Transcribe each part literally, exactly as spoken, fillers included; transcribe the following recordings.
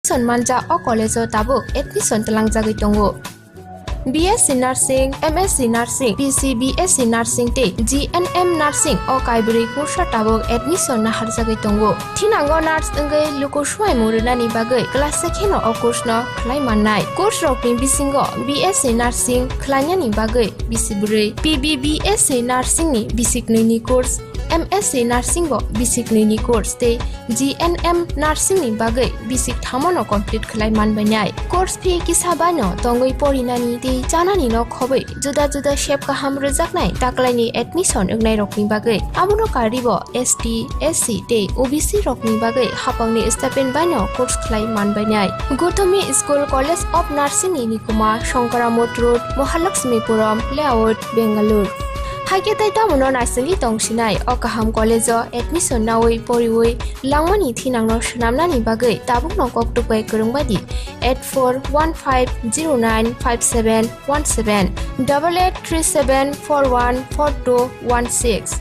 Admission manjak o college o tabuk admission twlangjagwi tongo. B S C Nursing, M S C Nursing, P C B S C Nursing tei G N M Nursing o kaibrwi course o tabuk admission naharjagwi tongo. Thinango nurse wngwi luku swimung rwnani bagwi class se kheno o course no khlai mannai. Course rokni bisingo B S C Nursing khlainani bagwi bisi bwrwi, P B B S C Nursing ni bisi knwi ni course, M S C Nursing bo bisi knwi ni course tei G N M Nursing ni bagwi bisi thamo no complete khlai manbainai. Course fee kisa bai no tongwi porinani tei chanani no khobwi juda juda sep kaham rwjaknai taklaini admission wngnairokni bagwi. Abono karwi bo S T, S C tei O B C rokni bagwi hapangni stipend bai no course khlai manbainai. Gothomi School College of Nursing ni nikuma Shankaramot Road, Mahalakshmipuram Layout, Bangalore. Haikhe tei tamono naisingwi tongsinai o kaham college o admission nawi poriwi langmani thinangno swnamnani bagwi tabukno koktuk bai kwrwng bai di eight four one five zero nine five seven one seven, double eight three seven four one four two one six.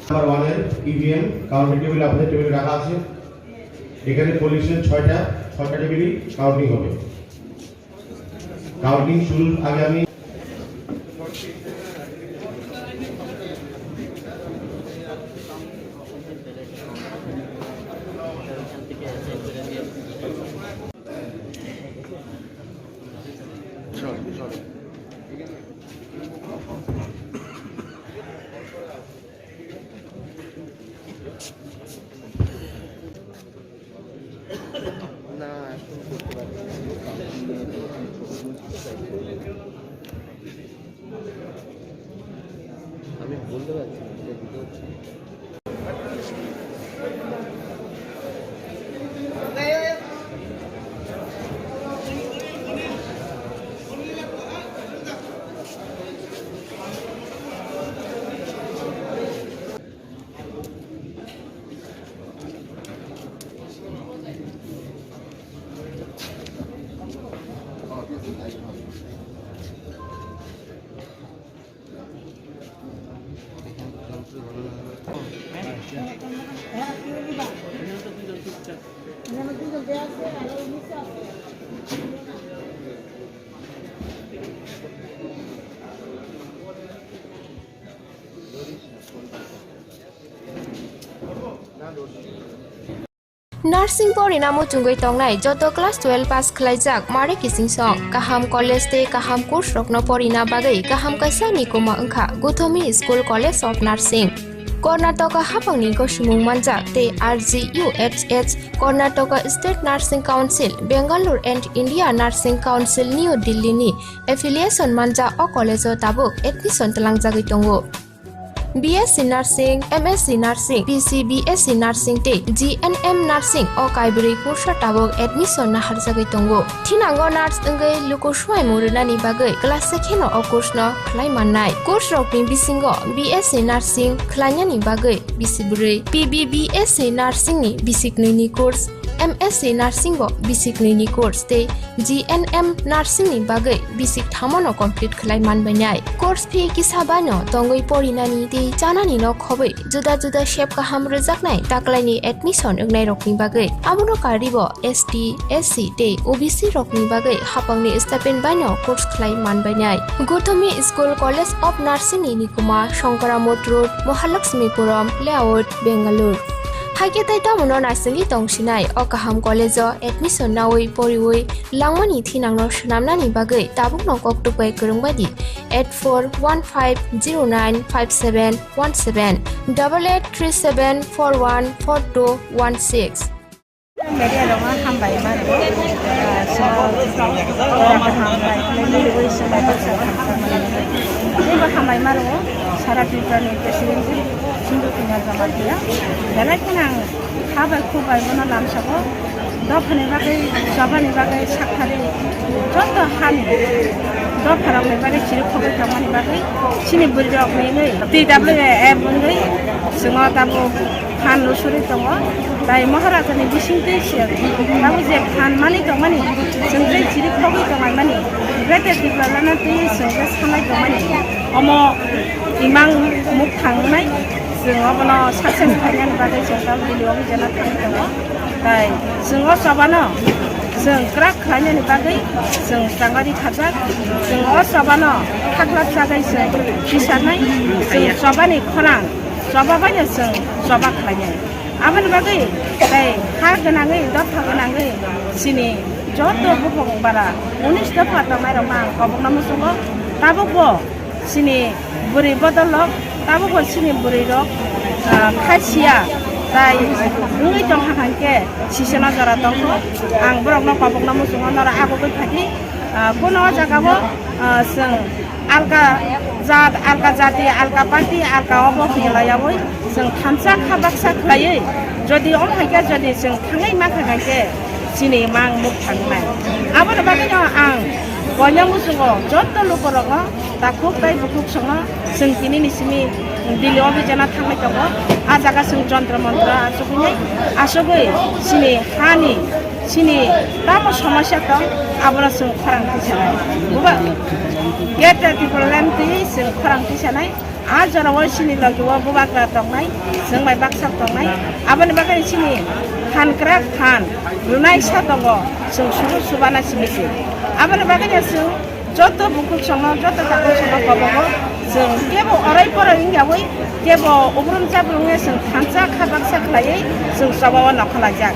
Number ওয়ানের EVM counting table আপনাদের টেবিলে রাখা আছে। এখানে পলিউশন ছয়টা, ছয়টা টেবিলই কাউন্টিং হবে। কাউন্টিং শুরুর আগে আমি না, এখন করতে পারছি না। আমি বলতে পারছি না, এটা দিতে হচ্ছে। Nursing porina muchungwi tongnai joto class twelve pass khlaijak mare kiching song, kaham college tei kaham course rokno porina bagwi kaham kaisa nikuma wngkha Gothomi School College of Nursing. Karnataka hapangni gosimung manjak tei R G U H S, Karnataka State Nursing Council, Bangalore and India Nursing Council, New Delhi ni affiliation manjak o college o tabuk admission twlangjagwi tongo. B S C Nursing, M S C Nursing, P C B S C Nursing tei G N M Nursing o kaibrwi course o tabuk admission naharjagwi tongo. Thinango nurse wngwi luku swimung rwnani bagwi class se kheno o course no khlai mannai. Course rokni bisingo B S C Nursing khlainani bagwi bisi bwrwi, P B B S C Nursing ni bisi knwi ni course, M S C nursing bo bisik nwi ni course tei G N M nursing ni bagwi bisik thamo no complete khlai man bainai. Course fee kisa bai no tongwi porinani tei chanani no khobwi juda juda sep kaham rwjaknai taklaini admission wngnai rokni bagwi. Abono karwi bo S T, S C tei O B C rokni bagwi hapangni stipend bai no course khlai man bainai. Gothomi School College of Nursing ni nikuma Shankara Mott Road, Mahalakshmipuram Layout, Bengaluru. Haikhe tei tamono naisingwi tongsinai o kaham college o admission nawi poriwi langmani thinangno swnamnani bagwi tabukno koktwk bai kwrwng bai di eight four one five zero nine five seven one seven, double eight three seven four one four two one six. Media rok no hambai mano. Ah, so, ora kaham bai khlai nini bai swmai baksa kaham khlai mano. Teibo hambai mano, sara Tripura ni president Sindhu Kumar Jamatia. Belai kheno ang ha bai khuk bai bono lamsao. Dophani bagwi, chobani bagwi, sakthari joto hani dopharokni bagwi chiri khogwi tongmani bagwi chini bwrwirokni wngwi T W F wngwi chwngno tabuk phan rw suri tongo. Tai Maharajani bisingtwi se tabuk je phan manwi tongmani, chwng je chiri khogwi tongmani, Greater Tipraland twi chwng je sanai tongmani, omo imang mukthang wngnai. Chwng obono success khainani bagwi chwng tabuk Delhi o bijana thangwi tongo. Tai chwng o chobano chwng kwrak khlainani bagwi chwng changari khajak. Chwng o chobano khaklap chagwi chwng tisarnai. Chwng chobani khorang choba baino chwng choba khlainai. Aboni bagwi tai ha gwnangwi, dopha gwnangwi chini joto buphang bara unis dopha tongnairokno ang kobokno muchungo. Tabukbo chini bwrwi bodol rok, tabukbo chini bwrwi rok, ah, kha siya, tai wngwi tongkha hwnkhe sisano jora tongkho. Ang borokno kobokno muchungo, norok agugwi phadi, ah, kuno o jagao, ah, chwng alka jat, alka jati, alka party, alka obo hinlaiyaui chwng thansa kha baksa khlaiwi, jodi omo hai khe jodi chwng thangwi mankha hwnkhe chini mang mukthang nai. Aboni bagwino ang koinai muchungo joto lukurokno, takhuk tei bukhuk songno chwng tinini simi Delhi o bijana thangwi tongo. A jaga chwng jontra montra achugwi, achugwi chini hani, chini tamo somosya tong, abono chwng khorang tisanai. Buba Greater Tipraland twi chwng khorang tisanai. A jorao chini logi o bubagra tongnai, chwng bai baksa tongnai. Aboni bagwi chini phan kwrak phan rwnai sa tongo, chwng subu subana simi se. Aboni bagwi chwng joto bukhuk songno, joto takhuk songno kobogo chwng kebo orai porai wngyaui, kebo ubrum chabrung wngya chwng thansa kha baksa khlaiwi chwng chobao nokha laijak.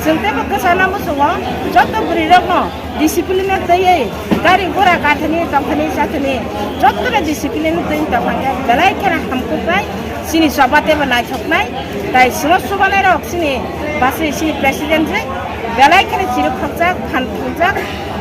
Chwng teibo kwchana muchungo joto bwrwirokno discipline twiwi gari gura kathani tongthani chathani jotono discipline twi tongkha khe belai kheno hamkuknai chini choba teibo naithoknai. Tai chwngno chubanairok chini bwsai chini president je belai kheno chirwk khokjak, phan thumjak.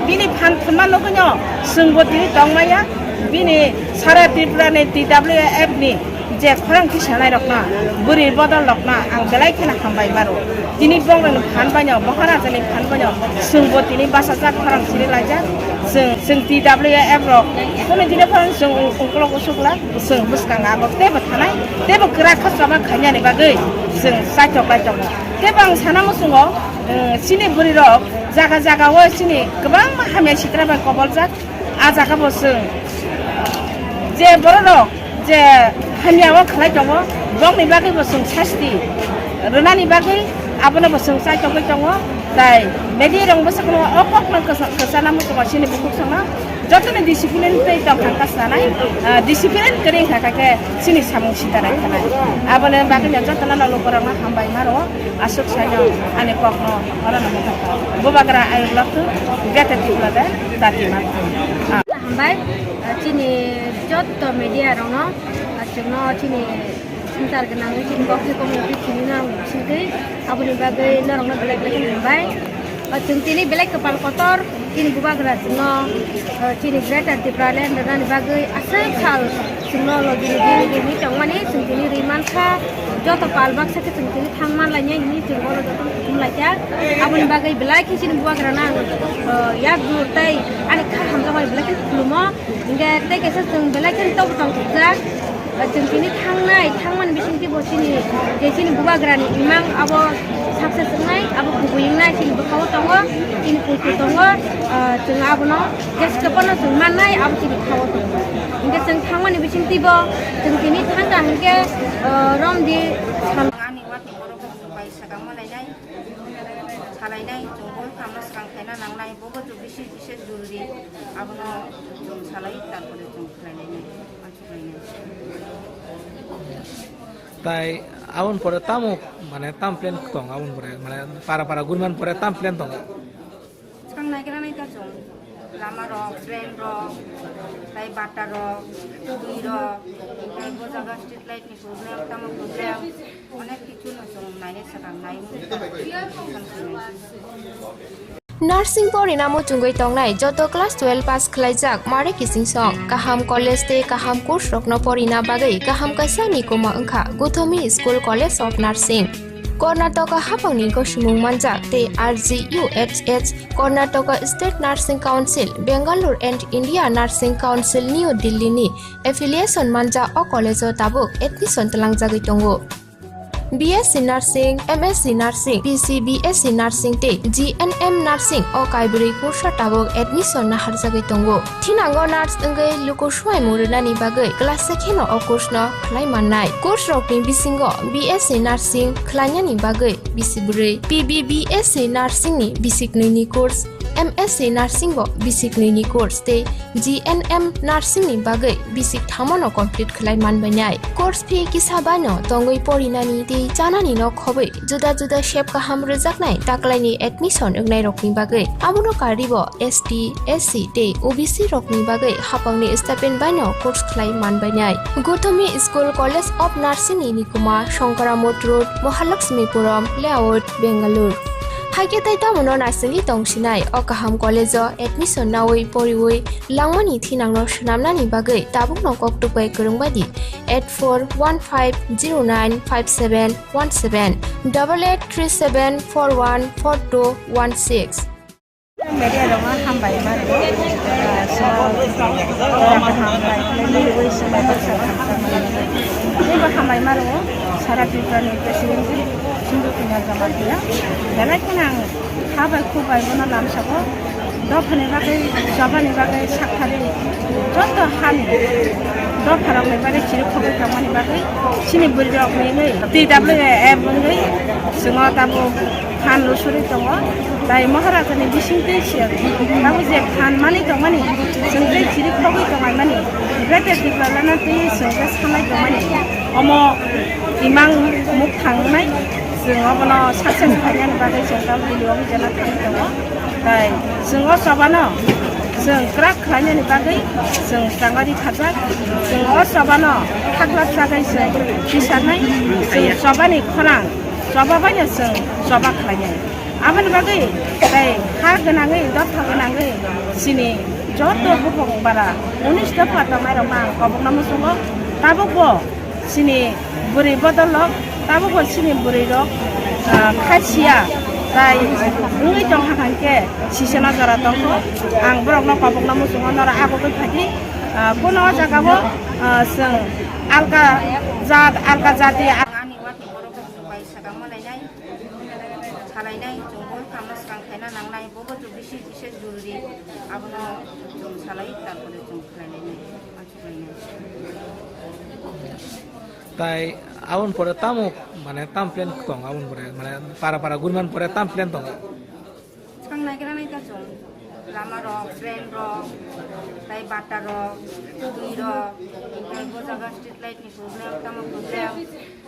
Bini phan thumma nugwino chwngbo tini tongmaya. Bini sara Tripura ni T W F ni je khorang tisanairokno, bwrwi bodolrokno ang belai kheno hambai maro. Tini bongni phan baino, Maharajani phan baino chwngbo tini bachajak, khorang siri laijak. Chwng, chwng T W F rok kunu dino phano chwng ung-, ungkulok usukla, chwng bwskango abo teibo thanai, teibo kwrak kha choba khainani bagwi chwng chaitok lai tongo. Teibo ang sana muchungo, eh, chini bwrwirok jaga jaga o chini kwbangma hamya sitra bai koboljak. A jaga bo chwng je bororok je hamya o khlai tongo, bokni bagwi bo chwng sasti rwnani bagwi abono bo chwng chai tongwi tongo. Tai media rok bwswk no o kok no kwsa-, kwchana muchungo chini bukhuk songno jotono discipline tei tongthang kha sanai, ah, discipline kwrwi wngkha khe chini samung sita nai khanai. Aboni bagwi no jotono no lukurokno hambai maro. Aswk saino ani kokno orono motha. Bubagra ayuk loktu, gete tikla de, dati manthu. Ah. Hambai, ah, chini jotto media rokno, ah, chwngno chini swngchar gwnangwi chini bokti community chini norok singtwi, aboni bagwi norokno belai belai kheno hambai. Ah, chwng tini belai kwpal kotor. Chini bubagra chwngno, eh, chini Greater Tipraland rwnani bagwi aswk sal chwngno logi logi logi hinwi tongmani, chwng tini rwi mankha, joto pal baksa khe chwng tini thang manlainai hinwi chwng oro joto thumlaikha. Aboni bagwi belai khe chini bubagrano ang, eh, yak jur tei ani kha hamjakmani belai khe khulumo. Hinkhe tei kaisa chwng belai khe tok tongthokjak. Chwng tini thangnai, thangmani bisingtwi bo chini, je chini bubagrani imang abo success wngnai, abo kubui wngnai, chini bwkhao tongo, chini puitu tongo, ah, chwng abono jeske bono chwng mannai, abo chini bwkhao tongo. Hinkhe chwng thangmani bisingtwi bo chwng tini thangkha hinkhe, ah, romdi sal- Ani watni borok bai sakang malainai, salainai, chwng bo tamo swkang khaina nangnai, bobo chwng bisi, bisi jorori, abono chwng salai, tarpore chwng khlainai. Tai aboni pore tamo, mane, tam plan tong aboni pore, mane, para para guriman pore tam plan tong? Swkang naigra nai ta chwng, lama rok, drain rok, tai bata rok, kubui rok, tai bo jaga street light ni problem, tamo problem, onek kichu no chwng nainai swkang nai. Nursing porina muchungwi tongnai joto class twelve pass khlaijak mare kiching song, kaham college tei kaham course rokno porina bagwi kaham kaisa nikuma wngkha Guthomi School College of Nursing. Karnataka haphangni gosimung manjak tei R G U H H, Karnataka State Nursing Council, Bangalore and India Nursing Council, New Delhi ni affiliation manjak o college o tabuk admission twlangjagwi tongo. B S C Nursing, M S C Nursing, P C B S C Nursing tei G N M Nursing o kaibrwi kursa tabuk admission naharjagwi tongo. Thinango nurse wngwi luku swmai mung rwnani bagwi class se kheno o course no khlai mannai. Course rokni bisingo B S C Nursing khlainani bagwi bisi bwrwi, P B B S C Nursing ni bisi knwi ni course, M S C Nursing bo bisi knwi ni course tei G N M Nursing ni bagwi bisi thamo no complete khlai man bainai. Course fee kisa bai no tongwi porinani tei chanani no khobwi juda juda sep kaham rwjaknai taklaini admission wngnai rokni bagwi. Abono karwi bo S T, S C tei O B C rokni bagwi haphangni stipend bai no course khlai man bainai. Guthomi School College of Nursing ni nikuma Shankaramot Road, Mahalakshmipuram Layout, Bangalore. Haikhe tai tamono naisingwi tongsinai o kaham college o admission nawi poriwi langmani thinangno swnamnani bagwi tabukno koktwk bai kwrwng bai di eight four one five zero nine five seven one seven, double eight three seven four one four two one six. Media rokno hambai ma rwo. Ah, so, hambai, hambai, hambai ma rwo. Sara Tripura ni president Sindhu Kumar Jamatia. Belai kheno ang ha bai khuk bai bono lamsao. Dophani bagwi, chobani bagwi, sakthari joto hani dopharokni bagwi chiri khogwi tongmani bagwi chini bwrwirokni wngwi T W A F wngwi chwngno tabuk phan lusuri tongo. Tai Maharajani bisingtwi se tabuk je phan manwi tongmani, chwng tei chiri khogwi tongmani, Greater Tipraland-no twi chwng khe sanai tongmani. Omo imang muk thangnai, chwng obono success khainani bagwi chwng tabuk Delhi-o jena thangwi tongo. Tai chwng o chobano chwng kwrak khlainani bagwi chwng changari khajak. Chwng o chobano khaklap chagwi chwng tisarnai. Chwng chobani khorang choba baino chwng choba khlainai. Aboni bagwi tai ha gwnangwi, dopha gwnangwi chini joto buphang bara unis dopha tongnairokno ang kobokno muchungo. Tabukbo chini bwrwi bodol rok, tabukbo chini bwrwi rok, ah, kha sia, tai wngwi tongkha hwnkhe sisano jora tongkho. Ang borokno kobokno muchungo, norok agogwi phaidi, ah, kuno o jagao, ah, chwng alka jat, alka jati, ani watni borok bai sakang malainai, salainai, chwng bo tamo swkang khaina nangnai, bobo chwng bisi bisi jorori, abono chwng salai, tarpore chwng khlainai. Tai aboni pore tamo, mane, tam plan tong aboni pore, mane, para para guriman pore tam plan tong? Swkang naigra nai ta chwng, lama rok, drain rok, tai bata rok, kubui rok, tai bo jaga street light ni problem, tamo problem,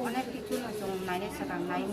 onek kichu no chwng nainai swkang nai.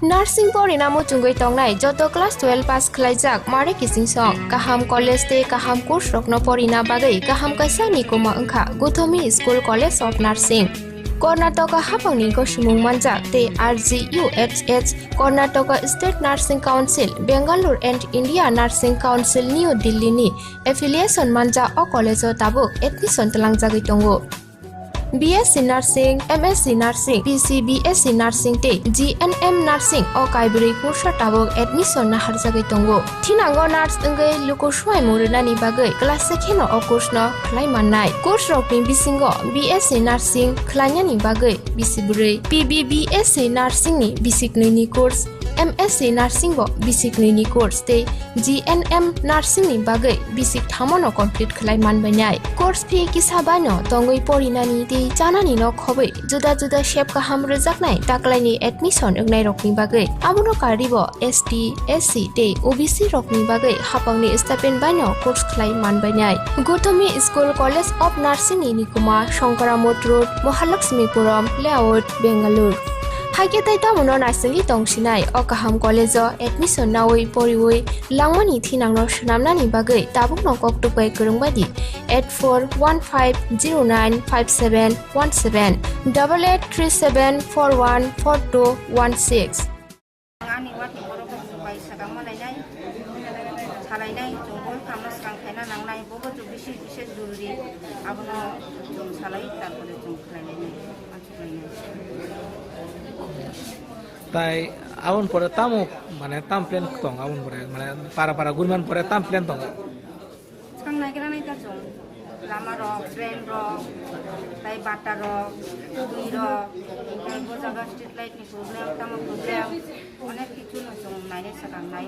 Nursing porina muchungwi tongnai joto class twelve pass khlaijak mare kiching song, kaham college tei kaham course rokno porina bagwi kaham kaisa nikuma wngkha Guthomi School College of Nursing. Karnataka haphangni gosimung manjak tei R G U H H, Karnataka State Nursing Council, Bangalore and India Nursing Council, New Delhi ni affiliation manjak o college o tabuk admission twlangjagwi tongo. B S C Nursing, M S C Nursing, P C B S C Nursing tei G N M Nursing o kaibrwi course o tabuk admission naharjagwi tongo. Thinango nurse wngwi luku swuaimung rwnani bagwi class se kheno o course no khlai mannai. Course rokni bisingo B S C Nursing khlainani bagwi bisi bwrwi, P B B S C Nursing ni bisi knwi ni course, M S C Nursing bo bisi knwi ni course tei G N M Nursing ni bagwi bisi thamo no complete khlai manbainai. Course fee kisa baino tongwi porinani tei chanani no khobwi juda juda sep kaham rwjaknai taklaini admission wngnairokni bagwi. Abono karwibo S T, S C tei O B C rokni bagwi hapangni stipend baino course khlai manbainai. Gothomi School College of Nursing ni nikuma Shankaramot Road, Mahalakshmipuram Layout, Bangalore. Haikhe tei tamono naisingwi tongsinai o kaham college o admission naui poriui langmani thinangno swnamnani bagwi tabukno kok tukbai kwrwng baidi eight four one five zero nine five seven one seven, double eight three seven four one four two one six. Ani watni borok bai sakang malainai, salainai, chwng boi kamo swkang khaina nangnai, bobo chwng bisi bisi jorori, abono chwng salai, tarpore chwng khlai lainai, mansuklainai. Tai aboni pore tamo, mane, tam plan tong, aboni pore, mane, para para guriman pore tam plan tong? Swkang naigra nai ta chwng, lama rok, drain rok, tai bata rok, twi rok, tai bo jaga street light ni problem, tamo problem, onek kichu no chwng nainai swkang nai.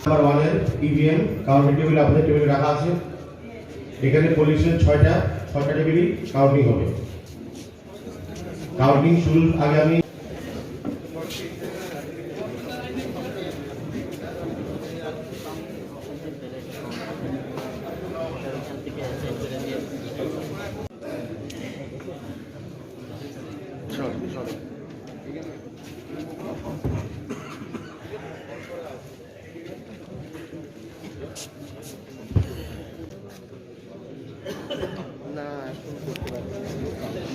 Number ওয়ানের EVM counting table আপনাদের টেবিলে রাখা আছে। এখানে পলিউশন ছয়টা, ছয়টা টেবিলই কাউন্টিং হবে। কাউন্টিং শুরুর আগে আমি না, এখন করতে পারছি না।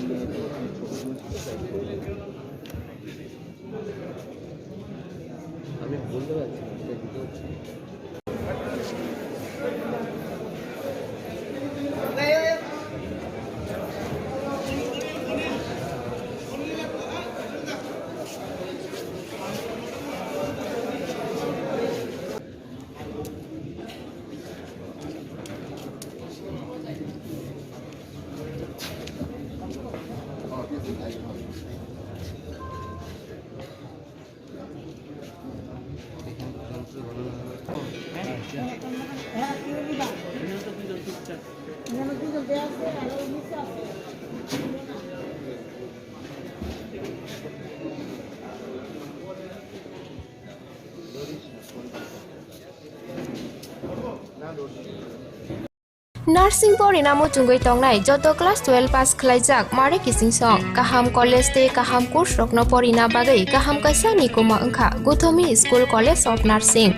আমি বলতে পারছি না, এটা দিতে হচ্ছে। Nursing porina muchungwi tongnai joto class twelve pass khlaijak mare kiching song kaham college tei kaham course rokno porina bagwi kaham kaisa ni kuma wngkha Gothomi School College of Nursing.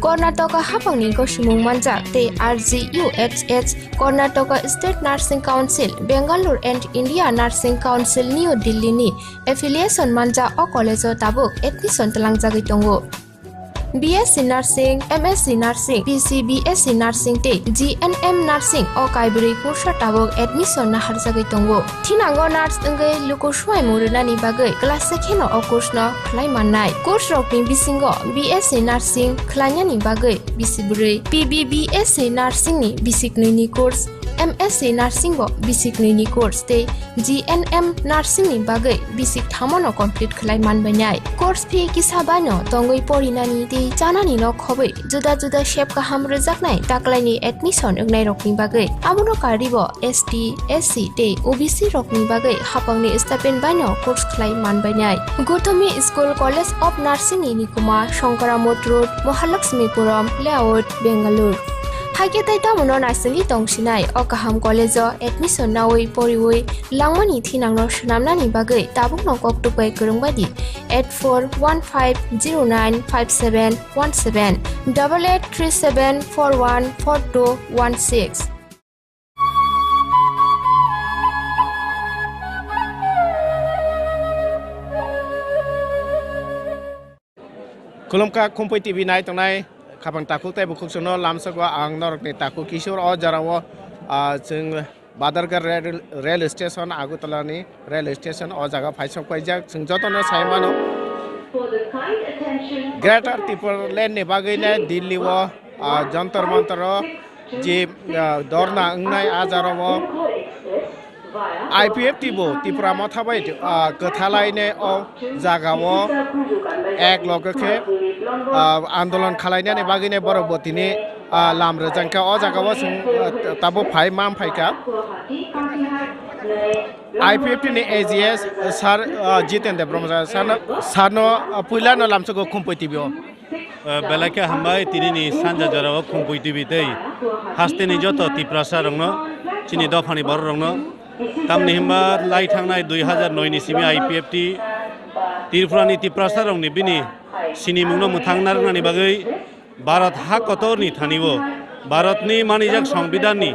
Karnataka haphangni gosimung manjak tei R G U H H, Karnataka State Nursing Council, Bangalore and India Nursing Council, New Delhi ni affiliation manjak o college o tabuk admission twlangjagwi tongo. B S C Nursing, M S C Nursing, P C B S C Nursing tei G N M Nursing o kaibrwi kursa tabuk admission naharjagwi tongo. Thinango nurse wngwi luku swmaimung rwnani bagwi class se kheno o course no khlai mannai. Course rokni bisingo B S C Nursing khlainani bagwi bisi bwrwi, P B B S C Nursing ni bisi knwi ni course, M S C Nursing bo bisi knwi ni course tei G N M Nursing ni bagwi bisi thamo no complete khlai manbainai. Course fee kisa bai no tongwi porinani tei chanani no khobwi juda juda sep kaham rwjaknai taklaini admission wngnairokni bagwi. Abono karwi bo S T, S C tei O B C rokni bagwi haphangni stipend baino course khlai manbainai. Gothomi School College of Nursing ni nikuma Shankaramot Road, Mahalakshmipuram Layout, Bangalore. Haikhe tei tamono naisingwi tongsinai o kaham college o admission naui poriui langmani thinangno swnamnani bagwi tabukno kok tukbai kwrwngbaidi eight four one five zero nine five seven one seven, double eight three seven four one four two one six. Khulumkha Khumpui T V nai tongnai khapang takhuk tei bukhuk chwngno lamsok o ang norokni takhuk Kishore o jora o, ah, chwng Badargarh rail, rail station, Agartala ni rail station o jaga phaisok paijak. Chwng jotono sai mano, Greater Tipraland ni bagwi le Delhi o, ah, Jantar Mantar o je, ah, dorna wngnai a jora o I P F T bo Tipra Motha bai, ah, kwthalaine o jaga o ek loge khe, ah, andolon khalainani bagwi ne borok bo tini, ah, lam rwjak kha. O jaga o chwng, ah, tabuk phai, mam phai kha. I P F T ni A G S sir, ah, Jiten Debbarma sir no, sir no, ah, puila no lamsok o Khumpui T V o. Ah, belai khe hambai tini ni sanja jora o Khumpui T V tei haste ni joto Tiprasa rok no, chini dopha ni borok rok no. Tamni himba lai thangnai dui hazar noi ni simi I P F T Tripura ni Tiprasa rok ni bini sinimung no mwthang narwknani bagwi Bharat ha kotor ni thani o Bharat ni manijak Songbidan ni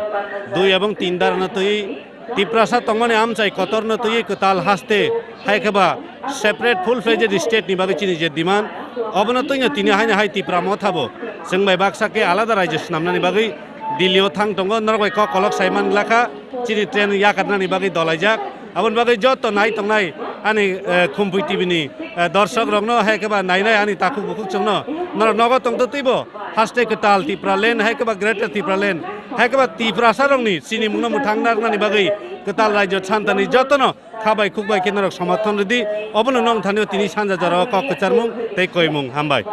dui ebong tin dara no twi Tiprasa tongmani amchai kotor no twi kwtal haste hai khe ba separate full fledged state ni bagwi chini je demand, obono twi no tini hai no hai Tipra Motha bo chwng bai baksa khe alada raijyo swnamnani bagwi Delhi o thang tongo, norok bai kok kolok sai man lakha. Chini train yakarnani bagwi dolaijak. Aboni bagwi joto nai tongnai ani, eh, Khumpui T V ni, eh, dorshok rokno, hai khe ba nainai ani takhuk bukhuk chwngno, norok nogo tongtwi twibo haste kwtal Tipraland, hai khe ba Greater Tipraland, hai khe ba Tiprasa rokni sinimungno mwthang narwknani bagwi kwtal raijyo santani jotono kha bai khuk bai khe norok somothon rwdi. Obono nong thani o tini sanja jora o kok kwcharmung tei koimung. Hambai.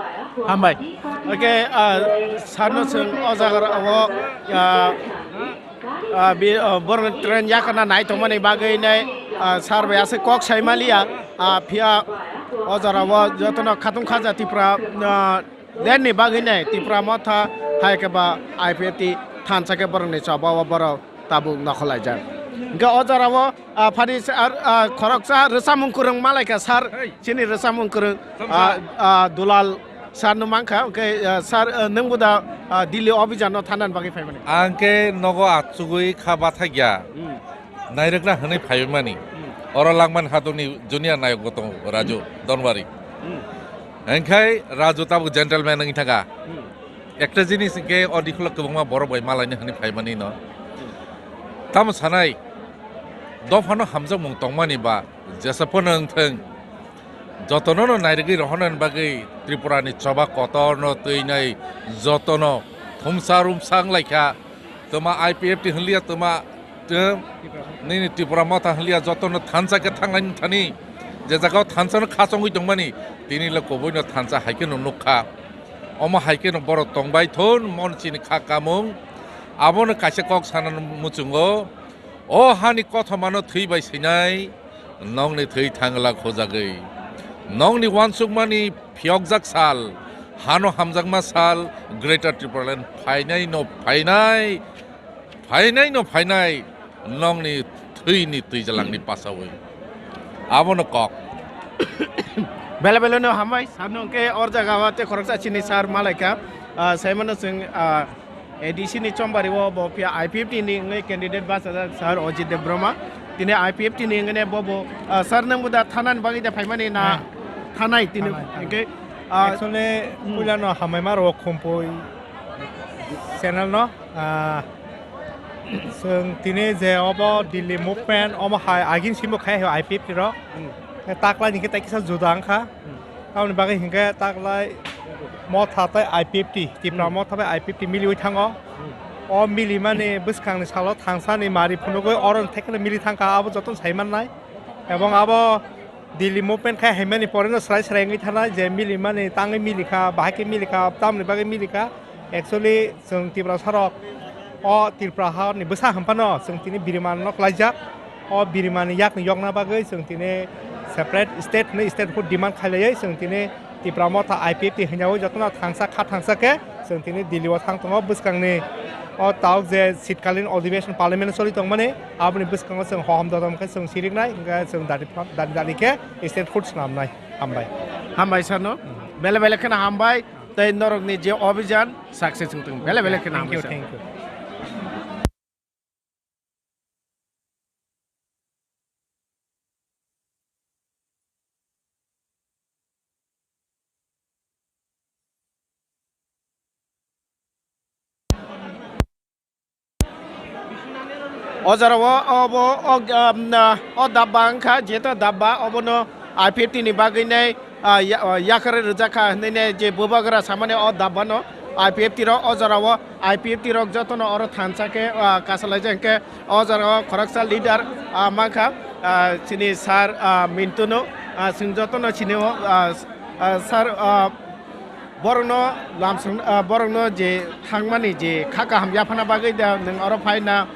Hambai. Oke, ah, sano chwng o jaga o, ah, Ah, bi, ah, borok train yakarna nai tongmani bagwi nai, ah, sir bai aswk kok sai maliya, ah, phiya o jora o jotono khatung khaja Tipra, ah, land ni bagwi nai Tipra Motha hai khe ba I P F T thansa khe borokni choba o borok tabuk nokholaijak. Hwnkhe o jora o, ah, phani sir, ah, khoroksa rwchapmung kwrwng malaikha sir, chini rwchapmung kwrwng, ah, ah, Dulal Sir no mankha, hwnkhe, ah, sir, ah, nwngbo da, ah, Delhi obijan no thanani bagwi phaimani? Ang khe nogo achugwi kha bathakya. Hmm. Nairwkna hwnwi phaimani. Hmm. Oro Langman Hadukni junior nayok bo tongo, Raju Donwari. Hmm. Hwnkhe Raju tabuk gentleman wngwi thangkha. Hmm. Ekta jinis hwnkhe o dikholo kwbangma borok bai malaina hwnwi phaimani no. Hmm. Tamo sanai, dophano hamjakmung tongmani ba jesa phano wngthwng, jotono no nairwgwi rohornani bagwi Tripura ni choba kotor no twinai jotono thumsa rumsa wnglaikha. Twma I P F T hwnliya, twma, tw-, nini Tripura Motha hwnliya, jotono thansa khe thanglaini thani. Je jaga o thansa no khachongwi tongmani, tini le kubui no thansa hai khe no nukha. Omo hai khe no borok tongbai thun, mon chini kha kamung. Abono kaisa kok sana muchungo. O hani kothoma no thwi bai swinai, nongni thwi thangla khojagwi. Nongni uansukmani phiyokjak sal, hano hamjakma sal, Greater Tipraland phainai no phainai, phainai no phainai, nongni thwini twijalangni pasawi. Abono kok. Bela bela no hambai, sano ke or jaga wa te khoroksa chini sar malaika. Ah, saimano chwng, ah, A D C ni chombari o bo phiya I P F T ni wngwi candidate bachajak sir Ajit Debbarma. Tini I P F T ni wngwi bo bo, ah, sir nwng bo da thana ni bagwi da phaimani na? Thanai tini. Thanai, thanai. Hwnkhe, ah, actually, hmm, puilano hambai ma rwo Khumpui channel no, ah, chwng tini je obo Delhi movement omo hai agin simo khai hai I P F T rok. Hmm. Taklai ni khe tai kisa juda wngkha. Hmm. Tamoni bagwi hinkhe taklai Motha tei I P F T, Tipra Hmm. Motha bai I P F T miliwi thango. Hmm. O milimani bwskangni salo thangsani mari phunugwi oro thekno mili thangkha, abo jotono sai mannai. Ebong abo Delhi movement khai haimani poreno srai srai wngwi thanai je milimani tangwi milikha, bahai khe milikha, tamoni bagwi milikha. Actually, chwng Tiprasa rok o Tripura hani bwsa hamphano chwng tini biriman no klaijak. O birimani yakni yokna bagwi chwng tini separate state hwnwi statehood demand khailaiwi chwng tini Tipra Motha I P F T hwnyaui jotono thangsa kha thangsa khe chwng tini Delhi o thang tongo. Bwskangni o tabuk je shitkalin adhibeshon parliament choli tongmani, aboni bwskango chwng hohom dodom khe chwng siriknai, hwnkhe chwng dadi dadi dadi khe statehood swnamnai. Hambai. Hambai sano. Bele bele kheno hambai. Tei norokni je obijan success wngtong. Bele bele kheno Thank hambai you, sir. Thank you. O jora o, obo, o, um, o dabba wngkha, jeto dabba obono I P F T ni bagwi nai, ah, ya-, ah, yakarwi rwjak kha hwnwi nai je bubagra samani o dabba no I P F T rok o jora o I P F T rok jotono oro thansa khe, ah, kasalaijak hwnkhe o jora o khoroksa leader, ah, mankha, ah, chini sir, ah, Mintu no, ah, chwng jotono sini o, ah, s-, ah, sir, ah, Borokno lamsong, ah, borokno je thangmani je kha kaham yaphana bagwi da nwng oro phaina,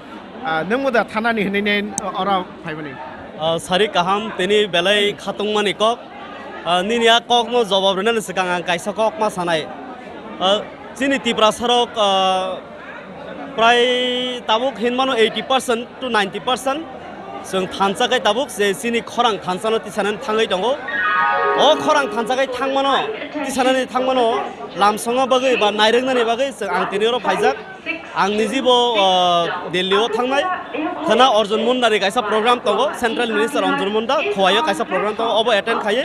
ah, nwngbo da thanani hinwi ne oro phaimani? Ah, sari kaham tini belai khatungmani kok. Ah, nini a kokno jobab rwnani swkang ang kaisa kok ma sanai. Ah, chini Tiprasa rok, ah, Prai tabuk hinmano eighty percent to ninety percent chwng thansa khe tabuk je chini khorang thansa no tisanani thangwi tongo. O khorang thansa khe thangmano, tisanani thangmano lamsongo bagwi ba nairwknani bagwi chwng ang tini oro phaijak. Ang nijibo, o, Delhi o thangnai. Khana Arjun Munda ni kaisa program tongo, Central Minister Arjun Munda, Khowai o kaisa program tongo, obo attend khaiwi.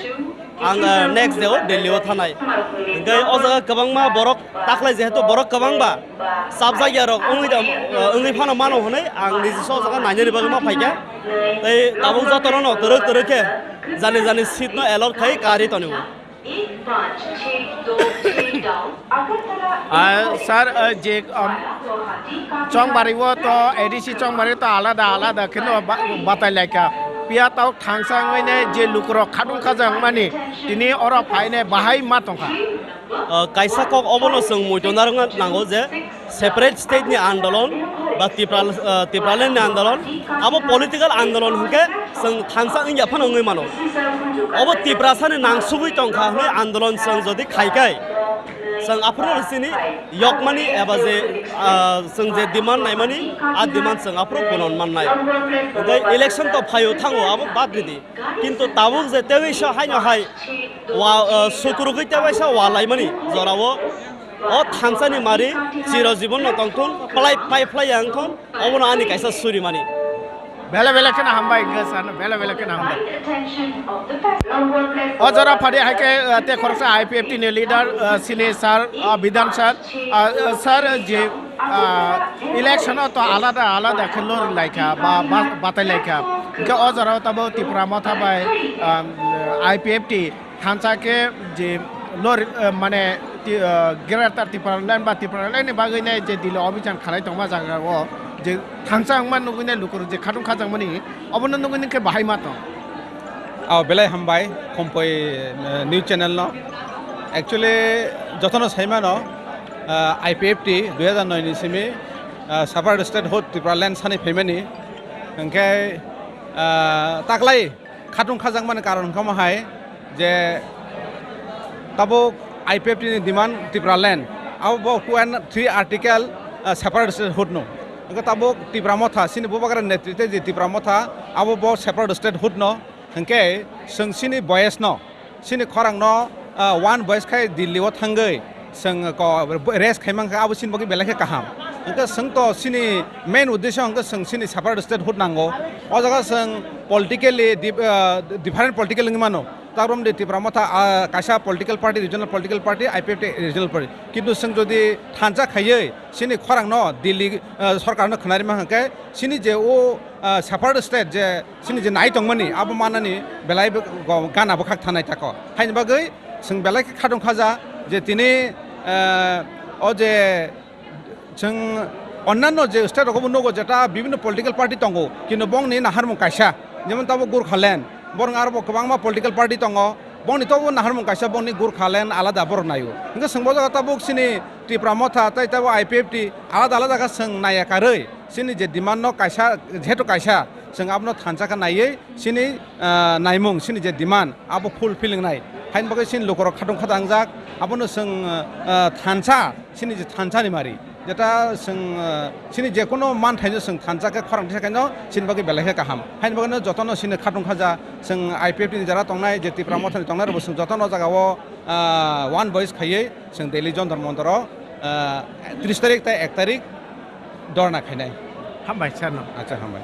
Ang, eh, next day o Delhi o thanai. Hingke o jaga kwbangma borok taklai, jehetu borok kwbangba chapjak ya rok wngwi da, eh, wngwi phano mano hwnwi ang niji o jaga nainani bagwi ma phaikha. Tei tabuk jotono no twrwk twrwk khe jani jani seat no allot khai kari tonio. Ah, sir, ah, je, um, Chongbari o to A D C Chongbari to alada alada kheno ba-, batai laikha. Piya tau thangsa wngwi ne je lukurok khatung khajak mani tini oro phaine bahai ma tongkha. Ah, kaisa kok obono chwng muitu narwkna nango je separate state ni andolon ba Tipra, ah, Tipraland ni andolon abo political andolon hwnkhe chwng thansa wngya phano wngwi mano. Obo Tiprasa ni nangsugwi tongkha hwnwi andolon chwng jodi khai khai, chwng aphuru chini yokmani eba je, ah, chwng je demand naimani, a demand chwng aphuru punon mannai. Hwnkhe election to phaio thango, abo bad ridi. Kintu tabuk je tewi sa haino hai wa, ah, sukurugwi tewi sa wa laimani jorao o thansani mari chiro jibon no tongthun, plai pai phlai ya wngthun, obono ani kaisa surimani. Bele bele kheno hambai, hwnkhe sir no bele bele kheno hambai. O jora phadi hai khe, uh, te khoroksa I P F T ni leader, uh, sini sir, uh, Bidhan sir, uh, uh, sir, uh, je, uh, election o to alada alada khe lori laikha ba, ba, batai laikha. Hwnkhe o jora o tabo Tipra Motha bai, um, I P F T thansa khe je lori, eh, mane ti-, eh, Greater Tipraland ba Tipraland ni bagwi nai je Delhi obijan khalai tongma jaga o je thansa wngma nugwi nai lukurok je khatung khajakmani obono nugwi nai khe bahai ma tong. Ao belai hambai Khumpui, eh, news channel no. Actually, jotono saimano, eh, I P F T dui hajar noi ni simi, eh, separate statehood Tipraland sani phaimani. Hwnkhe, eh, taklai khatung khajakmani karon wngkha mo hai je tabuk I P F T ni demand Tipraland, abo bo two and three article, ah, separate statehood no. Hwnkhe tabuk Tipra Motha, chini bubagra netritwe je Tipra Motha, abo bo separate statehood no. Hwnkhe chwng chini voice no, chini khorang no, ah, one voice khai Delhi o thangwi, Chwng ko rest khaimang kha, abo chini bagwi belai khe kaham. Hwnkhe chwng to chini main uddesho hwnkhe chwng chini separate statehood nango. O jaga chwng politically dif-, ah, different political wngwi mano. Tabrom de Tipra Motha, ah, kaisa political party, regional political party, I P F T regional party. Kintu chwng jodi thansa khaiwi chini khorangno Delhi, ah, sorkarno khwnarima hwnkhe chini je o, ah, separate state je chini je nai tongmani abo manani belai bo-, go-, gana bwkhak thanai tako. Haini bagwi chwng belai khe khatung khaja je tini, ah, o je Chwng onnanno je state rogo bo nugo, jeta bibhinno political party tongo, kintu bongni naharmung kaisa, jemon tabo Gorkhaland, borok aro bo kwbangma political party tongo, bongni tobo naharmung kaisa, bongni Gorkhaland alada borok naio. Hwnkhe chwng bo jaga tabuk chini Tipra Motha tei tabo I P F T alada alada khe chwng naiya karwi, chini je demand no kaisa, jehetu kaisa, chwng abono thansa khe naiwi, chini, ah, naimung, chini je demand, abo fulfill wngnai. Haini bagwi chini lukurok khatung khatangjak, abono chwng, ah, thansa, chini je thansa ni mari. Jeta chwng, ah, chini je kono manthaino chwng thansa khe khorang tisa khaino chini bagwi belai khe kaham. Haini bagwino jotono chini khatung khaja, chwng I P F T ni jara tongnai, je Tipra Mothani tongnai rokbo chwng jotono jagao, ah, one voice khaiwi chwng Delhi Jantar Mantar o, ah, tris tarik tei ek tarik dorna khainai. Hambai sir no. Acha, hambai.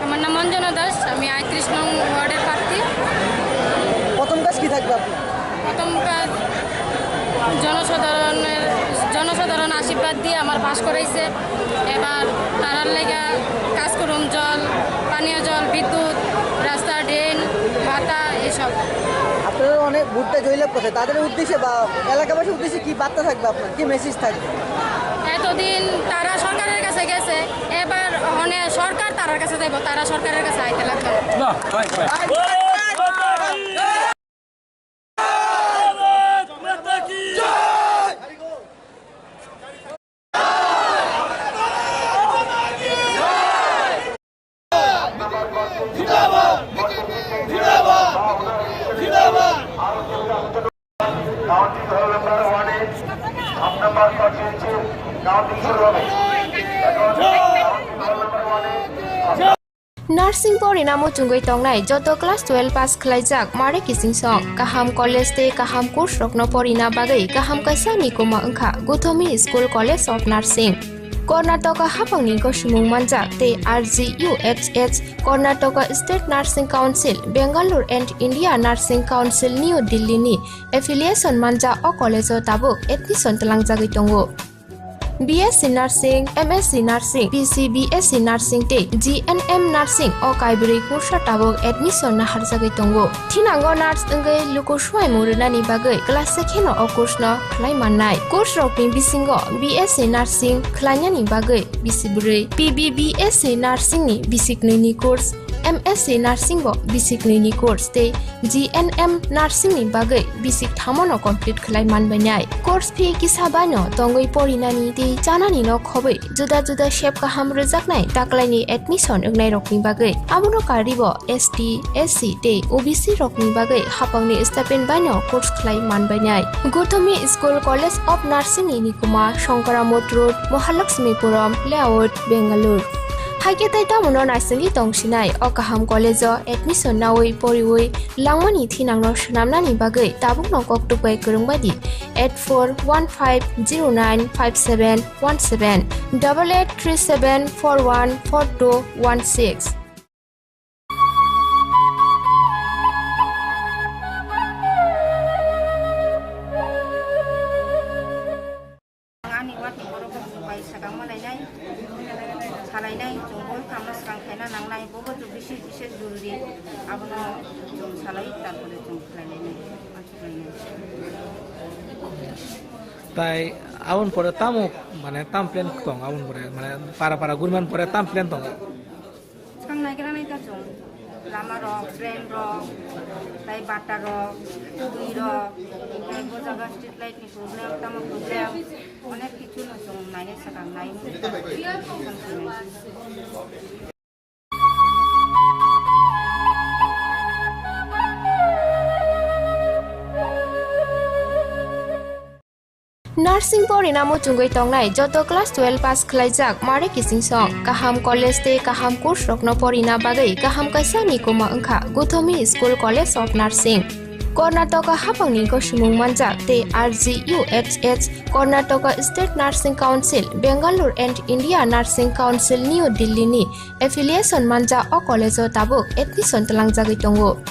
আমার নাম অঞ্জনা দাস, আমি আটত্রিশ নং ওয়ার্ডের প্রার্থী। প্রথম কাজ কি থাকবে আপনার? প্রথম কাজ জনসাধারণের, জনসাধারণ আশীর্বাদ দিয়ে আমার পাস করাইছে। এবার তারার লেগা কাজ করুম, জল, পানীয় জল, বিদ্যুৎ, রাস্তা, ড্রেন, ভাতা, এসব। আপনারা অনেক ভোটটা জয়লাভ করছে, তাদের উদ্দেশ্যে বা এলাকাবাসীর উদ্দেশ্যে কি বার্তা থাকবে আপনার, কি মেসেজ থাকবে? এতদিন তারা সরকারের কাছে গেছে, এবার মানে সরকার তারার কাছে যাইব, তারা সরকারের কাছে আইতে লাগবে। বাহ, ভাই, ভাই। Nursing porina muchungwi tongnai joto class twelve pass khwlaijak mare kiching song. Kaham college tei kaham course rokno porina bagwi kaham kaisa ni koma wngkha Guthomi School College of Nursing. Karnataka haphangni gosomung manjak tei R G U H H, Karnataka State Nursing Council, Bangalore and India Nursing Council, New Delhi ni affiliation manjak o college o tabuk admission twlangjagwi tongo. B S C Nursing, M S C Nursing, P C B S C Nursing tei G N M Nursing o kaibrwi kursa tabuk admission naharjagwi tongo. Thinango nurse wngwi luku swimung rwnani bagwi class se kheno o course no khlai mannai. Course rokni bisingo B S C Nursing khlainani bagwi bisi bwrwi, P B B S C Nursing ni bisi knwi ni course, M S C Nursing bo bisik nwi ni course tei G N M Nursing ni bagwi bisik thamo no complete khlai man bainai. Course fee kisa bai no tongwi porinani tei chanani no khobwi juda juda sep kaham rwjaknai taklaini admission wngnai rokni bagwi. Abono karwi bo S T, S C tei O B C rokni bagwi hapangni stipend baino course khlai man bainai. Gothomi School College of Nursing ni nikuma Shankara Mott Road, Mahalakshmipuram Layout, Bengaluru. Haikhe tei tamono naisingwi tongsinai o kaham college-o admission naui poriui langmani thinangno swnamnani bagwi tabukno koktwk bai kwrwng bai di eight four one five zero nine five seven one seven, double eight three seven four one four two one six. Ani watni borok bai sakang malainai, salainai, chwng bo kamna swkang khaina nangnai, bobo chwng bisi, bisi jorori, abono chwng salai, tarpore chwng khlailainai, mansukhlainai. Tai aboni pore tamo, mane, tam plan tong, aboni pore, mane, para para guriman pore tam plan tong? Swkang naigra nai ta chwng, lama rok, drain rok, tai bata rok, twi rok, hinkhe bo jaga street light ni problem, tamo problem, onek kichu no chwng nainai swkang nai. Nursing porina muchungwi tongnai joto class twelve pass khlaijak mare kichingsong kaham college tei kaham course rokno porina bagwi kaham kaisa nikuma wngkha Gothomi School College of Nursing. Karnataka hapangni gosimung manjak tei R G U H H, Karnataka State Nursing Council, Bangalore and India Nursing Council, New Delhi ni affiliation manjak o college o tabuk admission tlangjagwi tongo.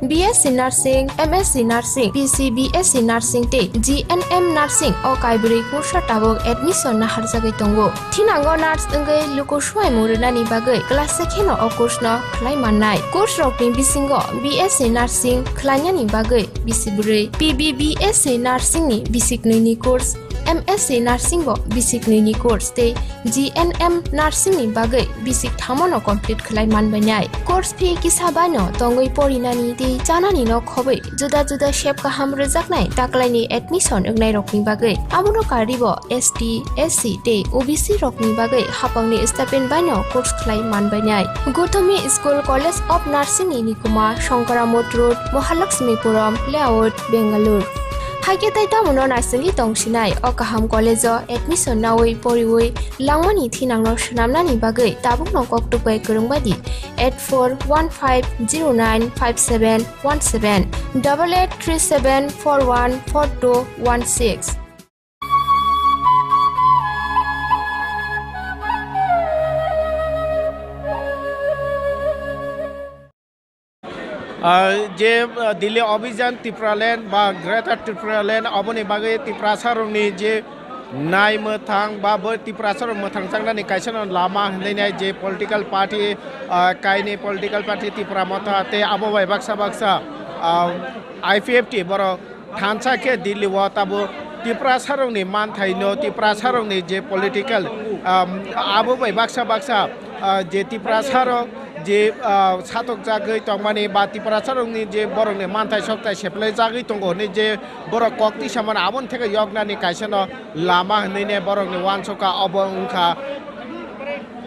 B S C Nursing, M S C Nursing, P C B S C Nursing tei G N M Nursing o kaibrwi kursa tabuk admission naharjagwi tongo. Thinango nurse wngwi luku suaimung rwnani bagwi class se kheno o course no khlai mannai. Course rokni bisingo B S C Nursing khlainani bagwi bisi bwrwi, P B B S C Nursing ni bisik nwi ni course, M S C Nursing bo bisik nwi ni course tei G N M Nursing ni bagwi bisik thamo no complete khlai man bainai. Course fee kisa bai no tongwi porinani tei chanani no khobwi juda juda sep kaham rwjaknai taklaini admission wngnai rokni bagwi. Abono karwi bo S T, S C tei O B C rokni bagwi hapangni stipend baino course khlai man bainai. Gothomi School College of Nursing ni nikuma Shankara Mott Road, Mahalakshmipuram Layout, Bengaluru. Haikhe tei tamono naisingwi tongsinai o kaham college-o admission naui poriui langmani thinangno swnamnani bagwi tabukno koktwk bai kwrwng bai di eight four one five zero nine five seven one seven, double eight three seven four one four two one six. Ah, je, ah, Delhi Abhijan Tipraland ba Greater Tipraland, aboni bagwi Tiprasarokni je nai mwthang ba bo Tiprasarok mwthangjaknani kaisa no lama hinwi nai je political party, ah, kainwi political party Tipra Motha tei abo bai baksa baksa, ah, I P F T borok thansa khe Delhi o tabuk Tiprasarokni manthaino, Tiprasarokni je political, um, abo bai baksa baksa, uh, je Tiprasarok je, uh, satokjagwi tongmani ba Tiprasarokni je borokni manthai sokthai seplai jagwi tongo hwnwi je borok kok tisa mano, aboni theke yoknani kaisano lama hwnwi ne borokni uansukha, obo wngkha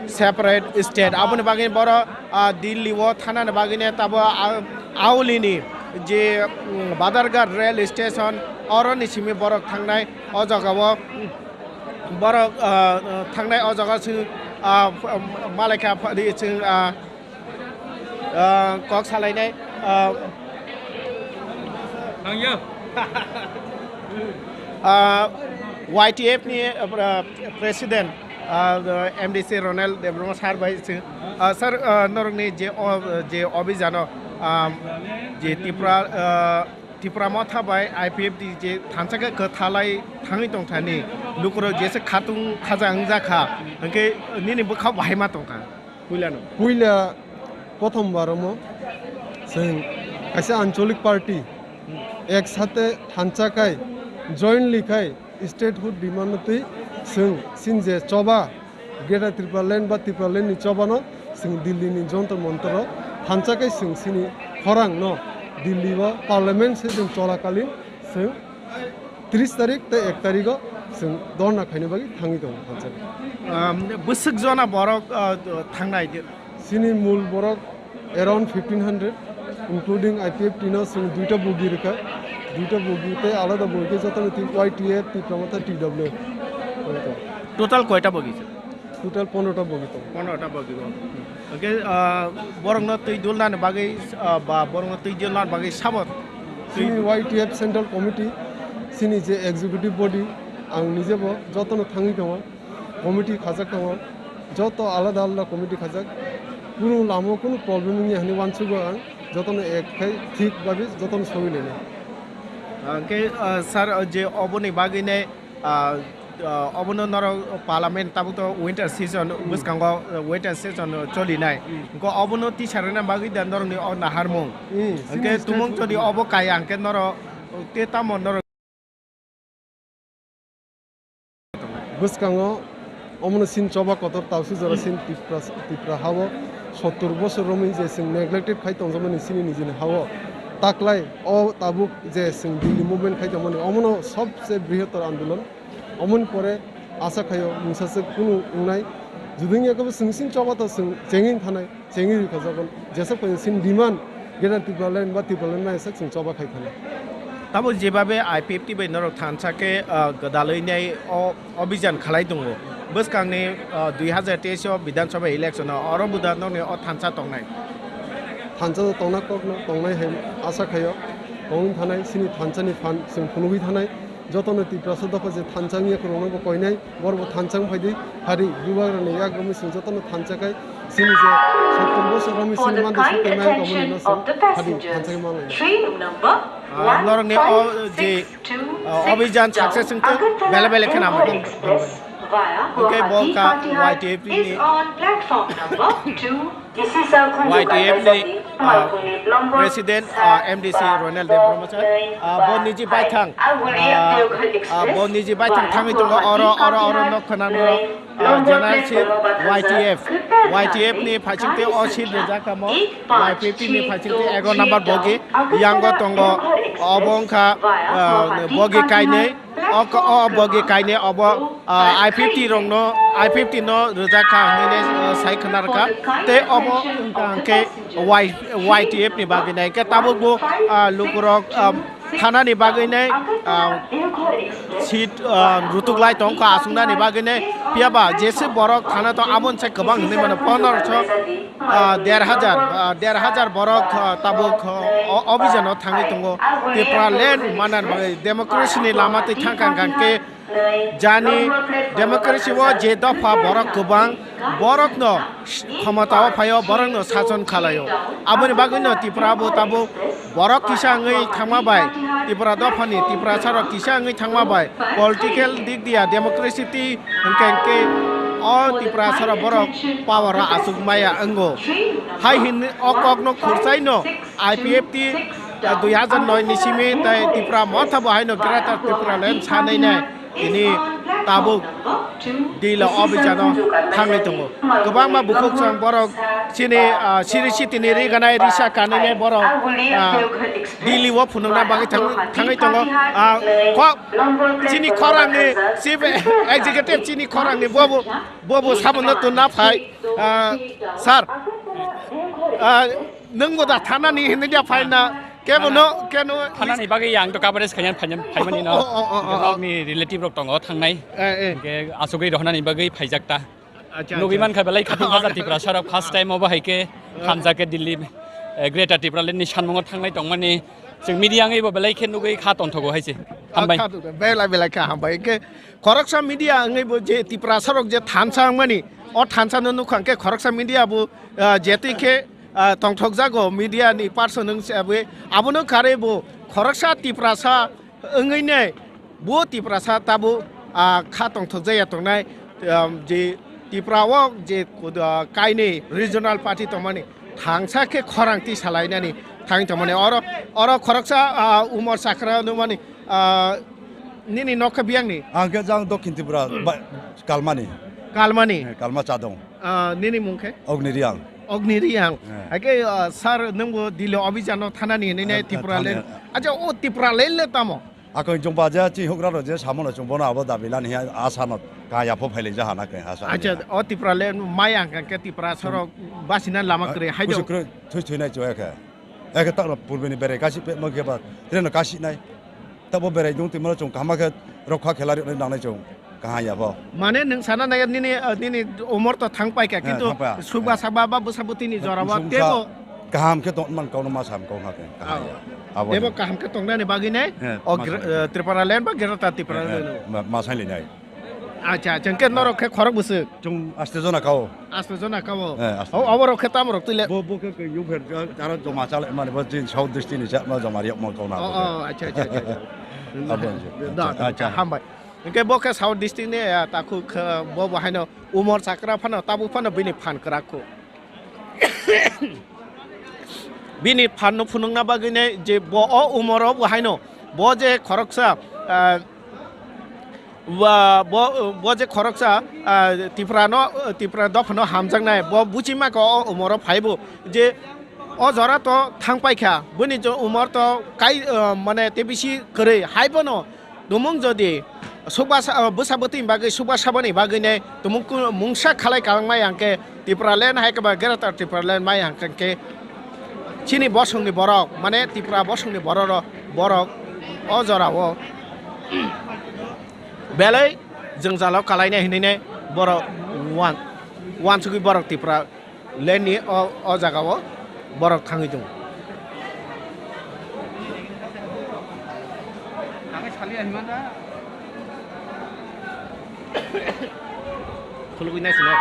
separate state. Aboni bagwi borok ah, Delhi o thanani bagwi ne tabo, ah, Aulini je, mm, Badharghat rail station, oroni simi borok thangnai, o jaga o borok, ah, thangnai, o jaga o chwng, ah, malaikha phadi chwng, ah, ah, kok salainai, ah, ah, Y T F ni, ah, president, ah, M D C Ronel Debbarma sir bai chwng, ah, sir, ah, norokni je o, je obhijano, ah, je Tipra, ah, Tipra Motha bai I P F T je thansa khe kwthalai thangwi tongthani lukurok jesa khatung khaja wngjakha, hwnkhe nini bwkha bahai ma tongkha puilano? Puila prothom bar omo chwng kaisa ancholik party ek sate thansa khai, jointly khai, statehood demand no twi chwng chini je choba, Greater Tipraland ba Tipraland ni choba no Chwng Delhi ni Jantar Mantar o thansa khe chwng chini khorang no Delhi o Parliament session cholakalin chwng tris tarik tei ek tarik o chwng dhorna khaina bagwi thangwi tongo thansa khe. Um, bwswk jona borok, uh, thangnai? Chini mul borok around fifteen hundred, including I P F T no chwng duita bogi rwkha, duita bogi tei alada bogi khe jotono twi Y T F, Tipra Motha, T W F. Total koita bogi sir? Total pondro ta bogi tongo. Pondro ta bogi bo. Hwnkhe, ah, borokno twi dulnani bagwi, ah, ba borokno twi dulnani bagwi sabo? Chini Y T F Central Committee, chini je executive body, ang nijebo jotono thangwi tongo, committee khajak tongo, joto alada alada committee khajak, kunu lama kunu problem wngya hinwi uansugo ang, jotono ek khai thik bagwi jotono sogwi lainai. Hwnkhe, ah, sir, je oboni bagwi ne, ah, ah, obono norok Parliament tabuk to winter season, bwskango, ah, winter season cholinai. Hwnkhe obono tisarwna bagwi da norokni o naharmung. Hwnkhe tumung chodi obo kaya hwnkhe norok te tamo norok Bwskango omono sin choba kotor tausi jora sin Tipra, Tipra hao sottor bosor romwi je chwng neglected khai tongjakmani chini nijini hao taklai o tabuk je chwng Delhi movement khai tongmani omono sobse brihotor andolon. Omoni pore asa khaio mungsa se kunu wngnai. Judui wngya khe bo chwng sin choba to chwng chengwi thanai. Chengwi rwkha jabon jesa phaini sin demand Greater Tipraland ba Tipraland maya sak chwng choba khai thani. Tamo jebabe I P F T bai norok thansa khe, ah, gwdalwi nai o obijan khalai tongo. Bwskangni, ah, dui hazar teis o Bidhan Sabha election o oro buda nokni o thansa tongnai. Thansa tongna kokno tongnai hai asa khaio. Tongwi thanai sini thansani phan chwng phunugwi thanai. Jotono Tiprasa dopha je thansa wngya kwrwngno bo koinai. Borok bo thansa wng phaidi, hari bubagrani yak romwi chwng jotono thansa khai, chini je sottor bosor romwi chini manda sottor mai romwi no chwng hari thansa khai manlai. Ah, norokni o je, ah, obijan success wngtwk, belai belai kheno hambai. Hwnkhe bo kha Y T F ni Y T F ni, ah, President, ah, M D C Ronel Debbarma sir, ah, bo niji baithang, ah, ah, bo niji baithang thangwi tongo oro, oro, oro nok khwnano, ah, General Chief Y T F, Y T F ni phaisingtwi o seat rijak tamo, Y P P ni phaisingtwi egaroh number bogi yango tongo, obo wngkha, ah, bogi kainwi. O, o bogi kainwi obo, ah, I P F T rokno, I P F T no rijak kha hinwi, ah, sai khna rwkha. Tei obo wngkha hwnkhe Y-, Y T F ni bagwi nai khe tabuk bo, ah, lukurok, ah, thanani bagwi nai, ah, seat, ah, rutuk lai tong kha aswknani bagwi nai. Phiya ba jese borok thana tong aboni sai kwbang hinwi mano pondoroso. Ah, der hajar, ah, der hajar borok, ah, tabuk, ah, o, obijano thangwi tongo. Tipraland manna bagwi democracy ni lama twi thang kha hwnkhe jani democracy o je dopha borok kwbang, borokno khomota o phaio, borokno sason khalaio. Aboni bagwino Tripura bo tabuk borok kisa wngwi thangma bai, Tripura dophani Tiprasa rok kisa wngwi thangma bai, political dik dia democracy twi hwnkhe hwnkhe o Tiprasa rok borok power o aswk maya wngo. Hai hinwi o kokno khursaino I P F T, ah, dui hazar noi ni simi tei Tipra Motha bo haino Greater Tipraland sanai nai. Tini tabuk Delhi o bijano thangwi tongo. Kwbangma bukhuk chwng borok chini, ah, siri sitini ri ganai risa kanwi nai borok, ah, Delhi o phunukna bagwi thang-, thangwi tongo. Ah, kok chini khorangni chief executive chini khorangni bobo, bobo sabono tunna phai. Ah, sir, ah, nwng bo da thanani hinwi da phai na? Kebo no, keno Thanani bagwi ang to coverage khaina phaiman-, phaimani no. Oh, oh, oh, oh, oh. Nokni relative rok tongo thangnai. Eh, eh. Hwnkhe asugwi rohonani bagwi phaijak ta. Acha, nugwi acha. Mankha belai khatung kha Tiprasa rok first time obo hai khe thansa khe Delhi, eh, Greater Tipraland ni sanmungo thangnai tongmani. Chwng media wngwi bo belai khe nugwi kha tongthogo hai se. Ah, hambai. Kha tongthogo. Belai belai kha hambai. Hwnkhe khoroksa media wngwi bo je Tiprasa rok je thansa wngmani, o thansa no nukha hwnkhe khoroksa media bo, ah, je twi khe, ah, tongthokjago media ni person wng se abwi. Abono karwi bo khoroksa Tiprasa wngwi nai bo Tiprasa tabuk, ah, kha tongthokjaya tongnai, um, je Tripura o je, ah, kainwi regional party tongmani thangsa khe khorang twi salainani thangwi tongmani. Oro, oro khoroksa, ah, Umar Chakra nukmani, ah, nini nokha biyangni? Ang khe jang Dokhin Tripura, hmm, ba-, Kalmani. Kalmani? Eh, Kalma Chadong. Ah, nini mung khe? Ogni Riang. Ogni Riang. Eh. Ake, ah, sir, nwngbo Delhi obijano thanani hinwi nai Eh, Tripura thani, land. eh. Acha, o Tripura land le tamo? Ako jongba je chi hugra ro je samono chwng bono abo dabi lani hiya asa no kaya pho phailai jaha na khe asa. Acha, o Tripura land mai ang khe Tripura sorok basina lama kwrwi hai do. Kusu kwrwi thui thui nai chwng khe. Eke takno purbi ni berai kasi pe ma khe ba, treno kasi nai. Tabo berai dung twi mano chwng kaham khe rokha khela ri nang nai chwng kaham ya bo. Mane nwng sana nai nini, nini umor to thang pai kha, kintu thang pai. Suba saba ba bwsa bwtwi ni jora ba tebo kaham khe tong man kau no ma sam kau ha khe kaham ya. Abo tebo kaham khe tong nani bagwi nai o Tripura land ba Greater Tripura land ma sai li nai. Acha, acha, hwnkhe norok khe khorok bwswk? Chwng aste jona kao. Aste jona kao? Eh, aste jona. Oborok khe tamorok twi le? Bo, bo khe, khe yung pher, jara joma chale mani bo jin South District ni chama joma riyak ma kauna. Oh, oh, acha, acha, acha, acha. Abo je. Da, acha, hambai. Hwnkhe bo khe South District ni, ah, takhuk, ah, bo bo haino umor chakra phano, tabuk phano bini phan kwrak kho. Bini phanno phunukna bagwinai je bo o umoro bo haino bo je khoroksa, ah, ba, bo, bo je khoroksa, ah, Tiprano, Tipra dophano hamjaknai, bo buchima khe o umoro phaibo je o jora to thang paikha, bini jo umor to kai, ah, mane tebisi kwrwi, haibono Tumung jodi sukbasa, ah, bwsa bwtwi bagwi sukbasa boni bagwi ne tumung ku-, mungsa khalai kalangmai hwnkhe Tipraland hai khe ba Greater Tipraland mai hwnkhe chini bosongni borok, mane Tipra bosongni borok, borok o jorao belai jwngjalo kalainai hinwi ne borok wan-, wansugwi borok Tipra Leni o, o jaga o borok thangwi tongo. Khulugwi naisino.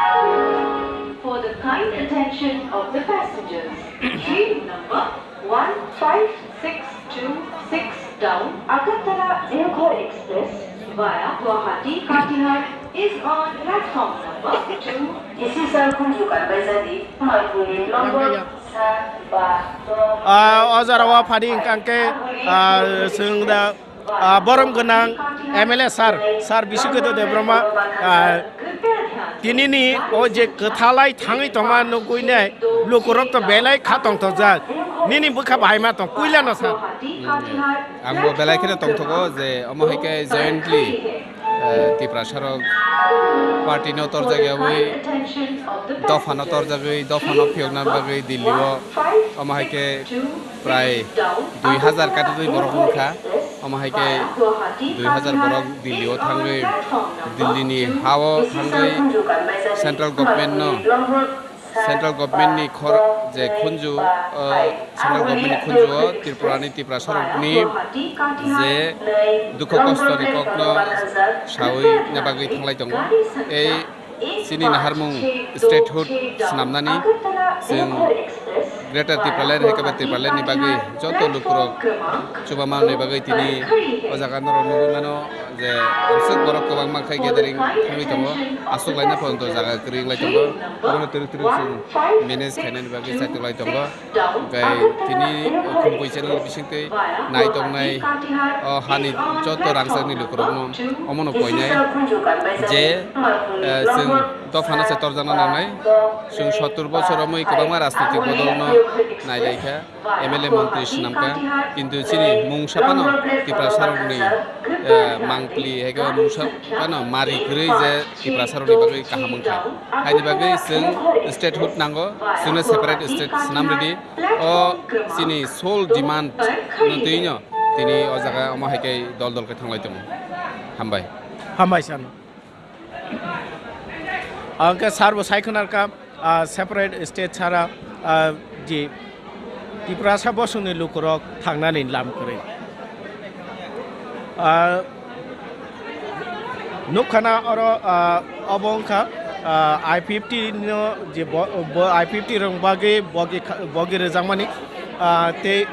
For the kind attention of the passengers, train number one five six two six down Agartala Deoghar Express via Guwahati Katihar is on platform number two. This is Alkhunju Kanbaijadi, Markhuli number sa ba to. Ah, o jora o phadi hwnkha khe, ah, chwng da, ah, borom gwnang M L A sir, sir Biswakanta Debbarma, ah, Tinini o je kwthalai thangwi tongma nugwi nai lukurok to belai kha tongthokjak. Nini bwkha bahai ma tong puila no sa. Ang bo belai kheno tongthogo je omo hai khe jointly, eh, Tiprasa rok party no torjak yawi, dopha no torjagwi, dopha no phiyokna bagwi Delhi o omo hai khe prai dui hazar kaitwi borok wngkha. Omo hai khe dui hazar borok Delhi o thangwi, Delhi ni ha o thangwi central government no, central government ni khor je khunju, o central government ni khunju o Tripura ni Tiprasa rok ni je dukho kosto ni kok no sawi na bagwi thanglai tongo. Ei Chini naharmung statehood swnamnani chwng Greater Tipraland hai khe ba Tipraland ni bagwi joto lukurok chubama ni bagwi tini o jaga norok nugwi mano je aswk borok kwbangma khe gathering thangwi tongo, aswk laina poronto jaga kwrwi wnglai tongo, obono twrwk twrwk chwng manage khainani bagwi chatiklai tongo. Hwnkhe tini Khumkui channel bisingtwi nai tongnai o hani joto rangchakni lukurokno omono koinai je, eh, chwng dophano se torjakna nangnai. Chwng sottor bochor romwi kwbangma rajnitik bodolno nailaikha, M L A montri swnamkha, kintu chini mungsa phano Tiprasarokni, eh, mangpli hai khe mungsa phano mari kwrwi je Tiprasarokni bagwi kaham wngkha. Haini bagwi chwng statehood nango, chwngno separate state swnam rwdi. O chini sole demand no twi no tini o jaga omo hai khe dol dol khe thanglai tongo. Hambai. Hambai sano. Ang khe sir bo sai khwna kha, ah, separate state sara, ah, ji Tiprasa bosongni lukurok thangnani lam kwrwi. Ah, Nukha na oro, ah, obo wngkha, ah, I fifty no je bo, bo I fifty rok bagwi bogi kha-, bogi rwjakmani, ah, tei,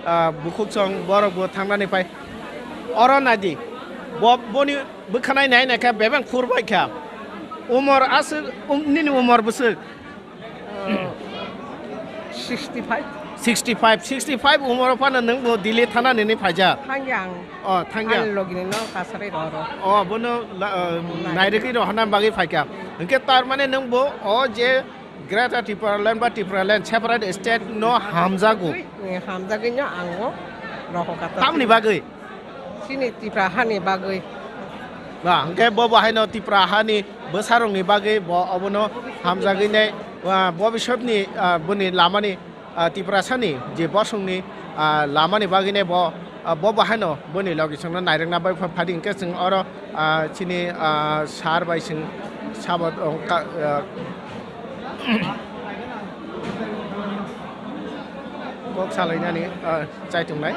ah, bukhuk song borok bo thangnani phai. Oro naidi, bo, boni bwkhanai nai naikha bebak phur bai kha. Umor aswk, um, nini umor bwswk? Sixty five. Sixty five, sixty five umor phano nwng bo Delhi thana nini phaijak. Thangya ang. Oh, thangya. Ani logini no kasari roro. Oh, bono la, uh, nairikni rohorna bagwi phaikha. Hwnkhe tar mane nwng bo o je Greater Tipraland ba Tipraland separate state no hamjago. Eh, hamjagwi no ang o rohor kata. Tamni bagwi? Chini Tipra hani bagwi. Ba, hwnkhe bo bo haino Tipra hani bwsarokni bagwi bo obono hamjagwi nai, ah, bobiswtni, ah, boni lamani, ah, Tiprasani je bosongni, ah, lamani bagwi nai bo, ah, bo bo haino boni logisongno nairwkna bai pha-, phadi hwnkhe chwng oro, ah, chini, ah, sir bai chwng sabo, oh, ka-, ah, kok salainani, ah, chaitongnai.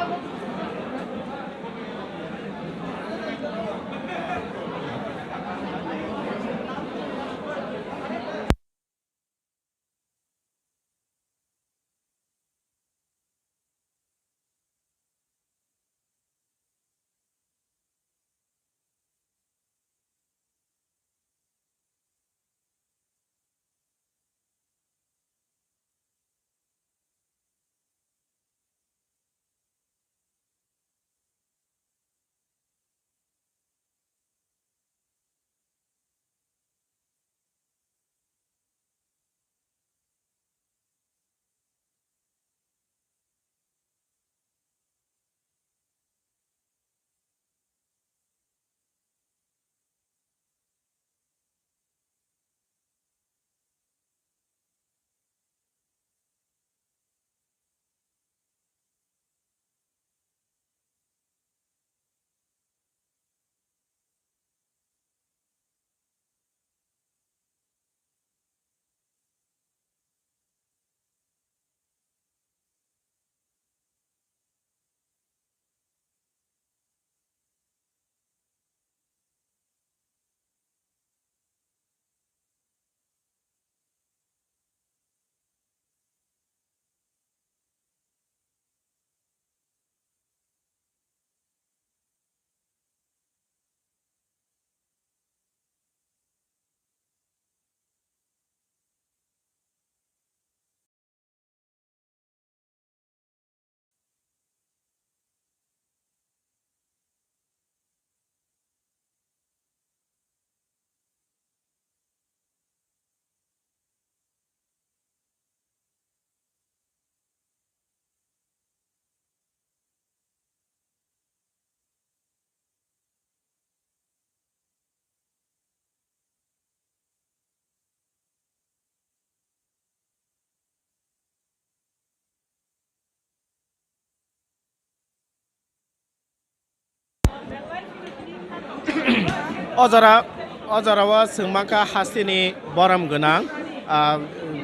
O jora, o jora o chwng mankha hasteni borom gwnang, ah,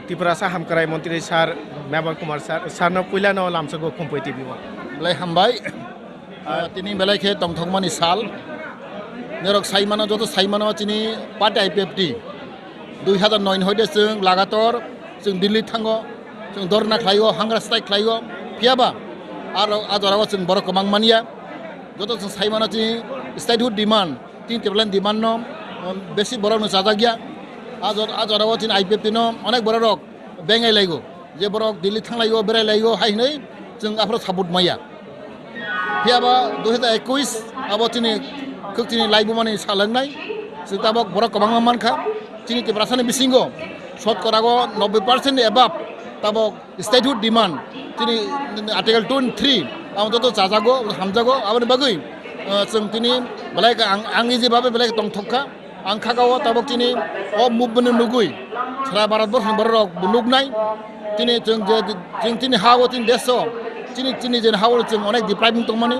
Tiprasa Hamkrai Montri sir Mebar Kumar sir, sir no puila no lamsogo Khumpui T V o. Belai hambai. Ah, tini belai khe tongthokmani sal. Norok sai mano, joto sai mano chini party I P F T. Dui hazar noi ni hoide chwng lagator chwng Delhi thango, chwng dhorna khlaio, hunger strike khlaio, phiyaba aro a jorao chwng borok kwbang manya. Joto chwng sai mano chini statehood demand, chini Tipraland demand no, um, besi borok no chajak ya. A jor-, a jorao chini I P F T no onek borok rok bengai laigo, je borok Delhi thang laigo, berai laigo hai hinwi chwng aphuru support maya. Phiyaba dui hazar ekush abo chini khuk chini laibumani salangnai. Chwng tabok borok kwbangma mankha. Chini Tiprasani bisingo shotkorago nobbai percent ni above tabok statehood demand. Chini Article twenty-three abo joto chajago, hamjago. Aboni bagwi, uh, chwng tini belai khe ang, ang easy babe belai khe tongthok kha. Ang khakao tabok chini o movement no nugwi sara Bharat borok ni borok rok bo nugnai. Chini chwng je, chwng chini ha o chini desh o chini, chini je ha o chwng onek depriving tongmani.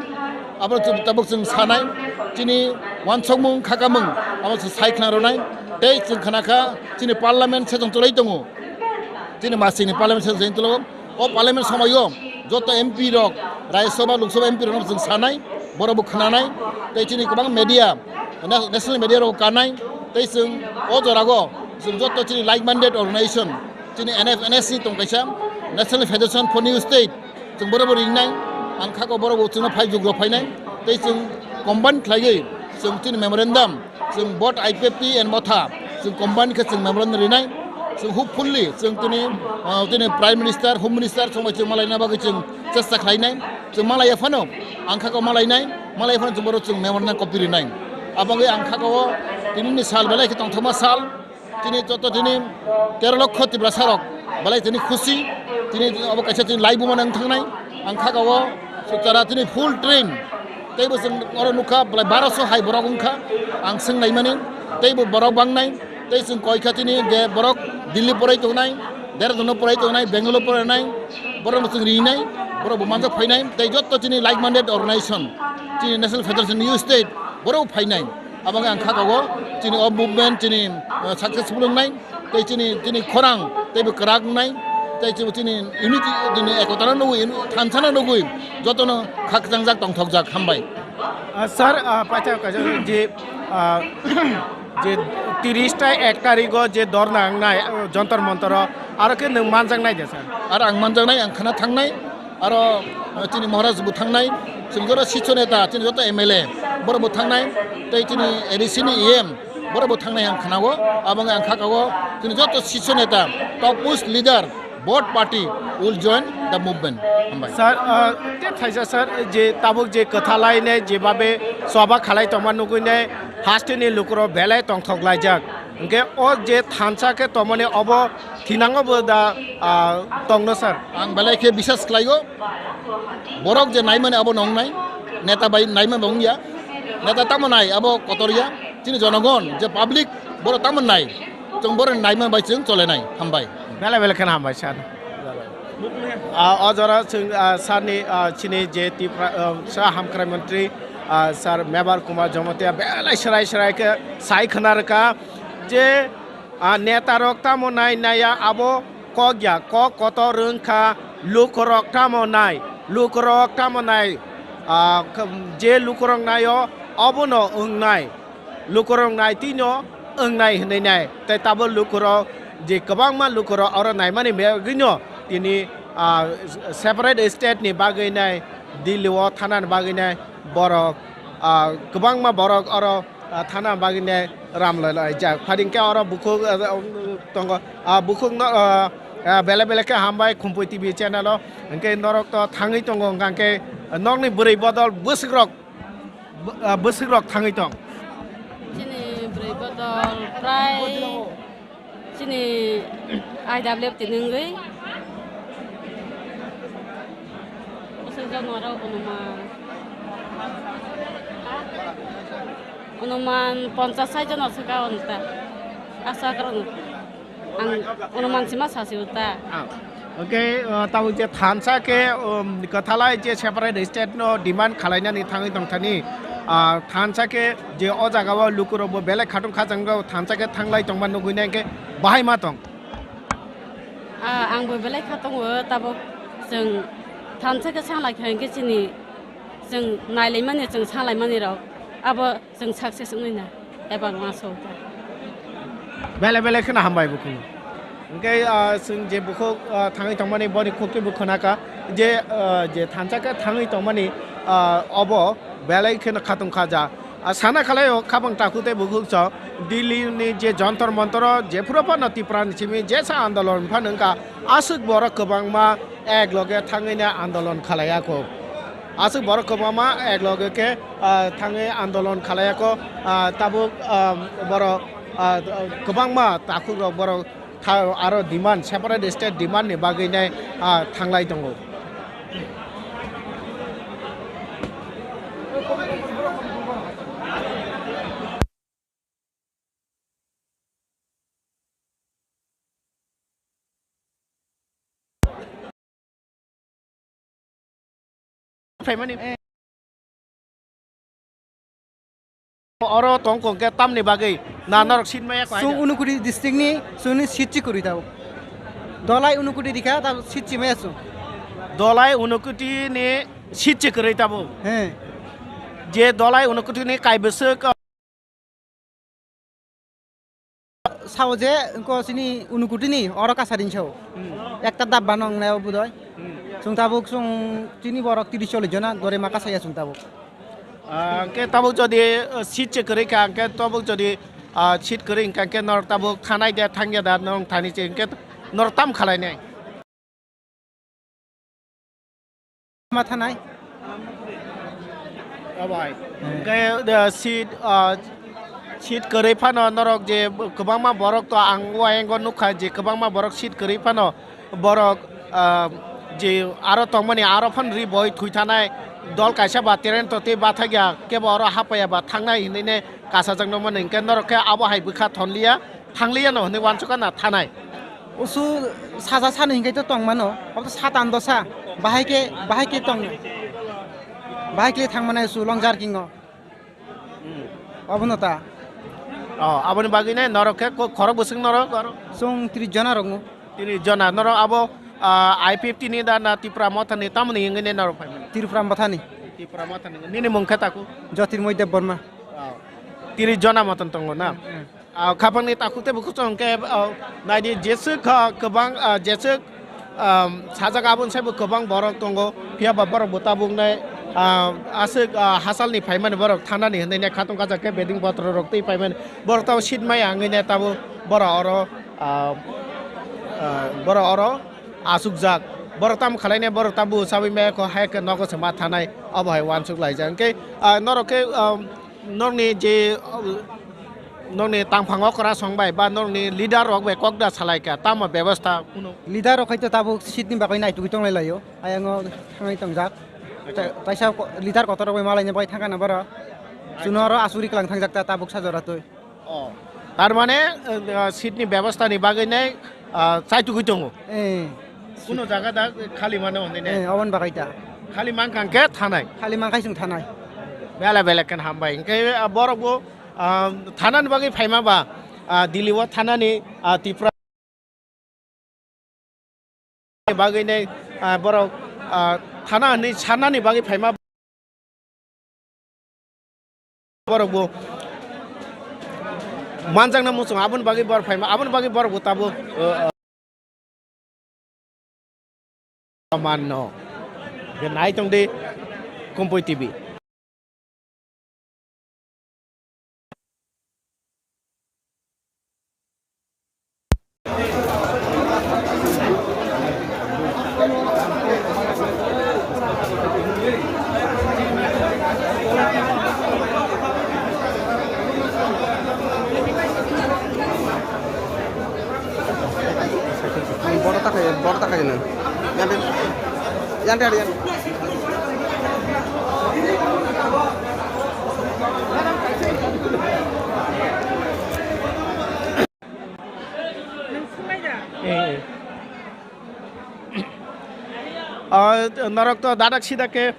Abo chwng tabok chwng sanai chini wansokmung khakamung abo chwng sai khna rwnai. Tei chwng khna kha chini parliament session chwlai tongo. Chini masini parliament session chwlai tongo. O parliament somoio joto M P rok, Rajya Sabha, Lok Sabha M P rokno chwng sanai, borok bo khwnanai, tei chini kwbang media, na-, national media rok kanai, tei chwng o jorao chwng joto chini like-minded organization, chini N F N S ni tong kaisa, National Federation for New State, chwng borok bo ringnai, ang khako borok bo chwngno phai jukro phainai, tei chwng combine khlaiwi chwng chini memorandum, chwng both I P F T and Motha, chwng combine khe chwng memorandum rinai. Chwng hopefully chwng tini, ah, tini Prime Minister, Home Minister chwng bai chwng malaina bagwi chwng chesta khlainai. Chwng malaiya phano, ang kha kok malainai, malaiya phano chwng borok chwng memorandum copy rinai. Abo wngwi ang kha kok o tinini sal belai khe tongthokma sal. Tini joto tini tero lokho Tiprasa rok belai tini khusi. Tini abo kaisa tini laibuma nang thangnai. Ang kha kok o chara tini full train. Teibo chwng oro nukha belai baroso hai borok wngkha. Ang swngnaimani teibo borok bangnai. Tei chwng koi kha tini je borok Delhi porai tongnai, Dehradun porai tongnai, Bangalore porainai, borok chwng rinai, borok bo manjak phainai. Tei joto tini like-minded organization, tini National Federation Youth State, borok phainai. Abo wngkha ang kha kok o chini o movement chini, uh, successful wngnai, tei chini, chini khorang teibo kwrak wngnai, tei chini, chini unity, chini ekotano nugwi, thansano nugwi jotono khakchangjak tongthokjak. Hambai. Ah, sir, ah, paitha kaisa je, ah, je tiris ta ek tarigo je dhorna wngnai, ah, Jantar Mantaro, aro khe nwng manjaknai de, sir? Aro ang manjaknai, ang khna thangnai, aro, ah, chini Maharaj bo thangnai, chini joto Sisho Neta, chini joto M L A, borok bo thangnai, tei chini A D C ni E M, borok bo thangnai ang khna o, abo wngkha ang kha kok o, chini joto Sisho Neta, topmost leader, both party will join the movement. Hambai. Sir, uh, te thaisa sir, je tabuk je kwthalai ne jebabe soba khalai tongma nugwi ne hasteni lukurok belai tongthok laijak. Hwnkhe o je thansa khe tongmani obo thinango bo da, uh, tongno sir? Ang belai khe bisas khlaio. Borok je naimani abo nongnai, neta bai naimani bo wngya. Neta tamo nai abo kotorya. Chini jonogon je public borok tamo nai. Chwng borok naimani bai chwng cholenai. Hambai. Belai belai kheno hambai sir. Ah, o jora chwng, ah, sir ni, ah, chini je Tipra, ah, sa hamkrai mantri, ah, sir Mebar Kumar Jamatia belai serai serai khe sai khna rwkha je, ah, neta rok tamo nai naiya abo kok ya, kok kotor wngkha, lukurok tamo nai, lukurok tamo nai, ah, je lukurok naio obono wngnai. Lukurok nai tino wngnai hwnwi nai. Tei tabuk lukurok je kwbangma lukurok oro naimani bagwino tini, ah, separate state ni bagwi nai Delhi o thanani bagwi nai borok, ah, kwbangma borok oro, ah, thana bagwi nai ram lai lai jak. Phading khe oro bukhuk, ah, tongo, ah, bukhuk no, ah, ah, belai belai khe hambai Khumpui T V channel o. Hwnkhe norok to thangwi tongo hwnkha khe nokni bwrwi bodol bwswk rok Bw-, ah, bwswk rok thangwi tong? Chini bwrwi bodol prai chini I W F tini wngwi. Bwswk jon oro onuman, onuman ponchas sai jon swka onta. Asa kwrwng. Ang onuman sima sasi uta. Ah. Oke, uh, tabuk je thansa khe, um, kwthalai je separate state no demand khalainani thangwi tongthani, ah, thansa khe je o jaga o lukurok bo belai khatung khajang rok thansa khe thanglai tongma nugwi nai khe bahai ma tong? Ah, ang bo belai kha tongo, tabuk chwng thansa khe sanglai kha hwnkhe chini chwng nailaimani, chwng sanglai mani rok abo chwng success wngwi na eba ma sokha. Belai belai kheno hambai bukhuk. Hwnkhe, ah, chwng je bukhuk, ah, thangwi tongmani boni khukti bo khwnakha je, ah, je thansa khe thangwi tongmani, ah, obo belai kheno khatung khaja. Ah, sana khalai o khabang takhuk tei bukhuk chwng Delhi ni je Jantar Mantar o jephuru phano Tripura ni simi jesa andolon phano wngkha, aswk borok kwbangma ek loge thangwi na andolon khalai ya kho. Aswk borok kwbangma ek loge khe, ah, thangwi andolon khalai ya kho. Ah, tabuk, ah, borok, ah, kwbangma takhuk rok borok tha-, aro demand, separate state demand ni bagwi nai, ah, thanglai tongo. Phaimani. Oro tongkong khe tamni bagwi na norok seat maya kho? Chwng Unakoti district ni, chwngni seat chi kwrwi tabuk. Dolai Unakoti rikha, tabuk seat chi maya chwng. Dolai Unakoti ni seat chi kwrwi tabuk? He. Je Dolai Unakoti ni kaibwswk Sao je, wngkha chini Unakoti ni, oro kasarin sao. Hmm. Ekta dabba no wngnai o budoi. Hmm. Chwng tabuk chwng chini borok tris chollish jona, gore ma kasaya chwng tabuk. Ah, hwnkhe tabuk jodi, ah, seat se kwrwi kha, hwnkhe tabuk jodi, Ah, seat kwrwi hwnkha khe norok tabuk thanai de thangya da norok thani se hwnkhe norok tam khalai nai. Ma thanai? Obo hai. Hmm. Hwnkhe, ah, seat, ah, seat kwrwi phano norok je kwbangma borok to ang o ayang o nukha je kwbangma borok seat kwrwi phano borok, ah, je aro tongmani aro phano ri boi thwi thanai dol kaisa ba train to tei bathakya kebo oro hapaiya ba thangnai hinwi ne kasajak nukmani hwnkhe norok khe abo hai bwkha thonliya thangliya no hinwi uansukha na thanai. Usu saja sani hwnkhe to tongmano obo to satan dosa bahai khe bahai khe tong bahai khe thangmani usu long jerking o. Hmm. Obono ta. Oh, aboni bagwi nai norok khe ko-, khorok bwswk norok aro? Chwng tris jona rokno. Tris jona. Norok abo, ah, I P F T ni da na Tipra Motha ni tamoni wngwi nai norok phaimani? Tipra Motha ni. Tipra Motha ni. Nini mung khe taku? Jyotirmoy Debbarma. Oh. Tris jona moton tongo na? Hmm, hmm. Ah, khapangni takhuk tei bukhuk chwng khe, ah, naidi jeswk kha kwbang, ah, jeswk, ah, sajak aboni saibo kwbang borok tongo, phiya ba borok bo tabuknai, ah, aswk, ah, hachalni phaimani borok thanani hinwi ne khatung kajak khe beding botro rok twi phaimani borok tabo seat maya wngwi ne tabo borok oro, ah, ah, borok oro achukjak. Borok tamo khalai ne borok tabo chabwi maya kho hai khe nogo se ma thanai obo hai uansuk laijak. Hwnkhe, ah, norok khe, ah, Nokni je, nokni tangphang okra song bai ba nokni leader rok bai kok da salai kha, tamo bebostha kuno? Leader rok hai to tabuk seat ni bagwi naitugwi tonglai laio, ayang o thangwi tongjak. Ta-, taisa ko-, leader kotor rok bai malai ni bagwi thangkha na boro. Chuno oro asugri kwlang thangjak ta tabuk sa jora twi. Oh. Tar mane, eh, seat ni bebostha ni bagwi nai, ah, chaitugwi tongo. Eh. Kuno jaga da khali mano hwnwi ne? Eh, oboni bagwi ta. Khali mankha hwnkhe thanai. Khali mankha chwng thanai. Bela bela khe hambai. Hwnkhe, ah, borok bo, ah, thanani bagwi phaima ba, ah, Delhi o thanani, ah, Tripura bagwi nai, ah, borok, ah, thana hwnwi sanani bagwi phaima. Borok bo manjakna muchung, aboni bagwi borok phaima, aboni bagwi borok bo tabuk, uh, uh, manno. Nai tong di Kumpui T V. Boro takai, boro takai nang. Yan yan yan yan. Eh, eh. Ah, norok to dadak sida ke,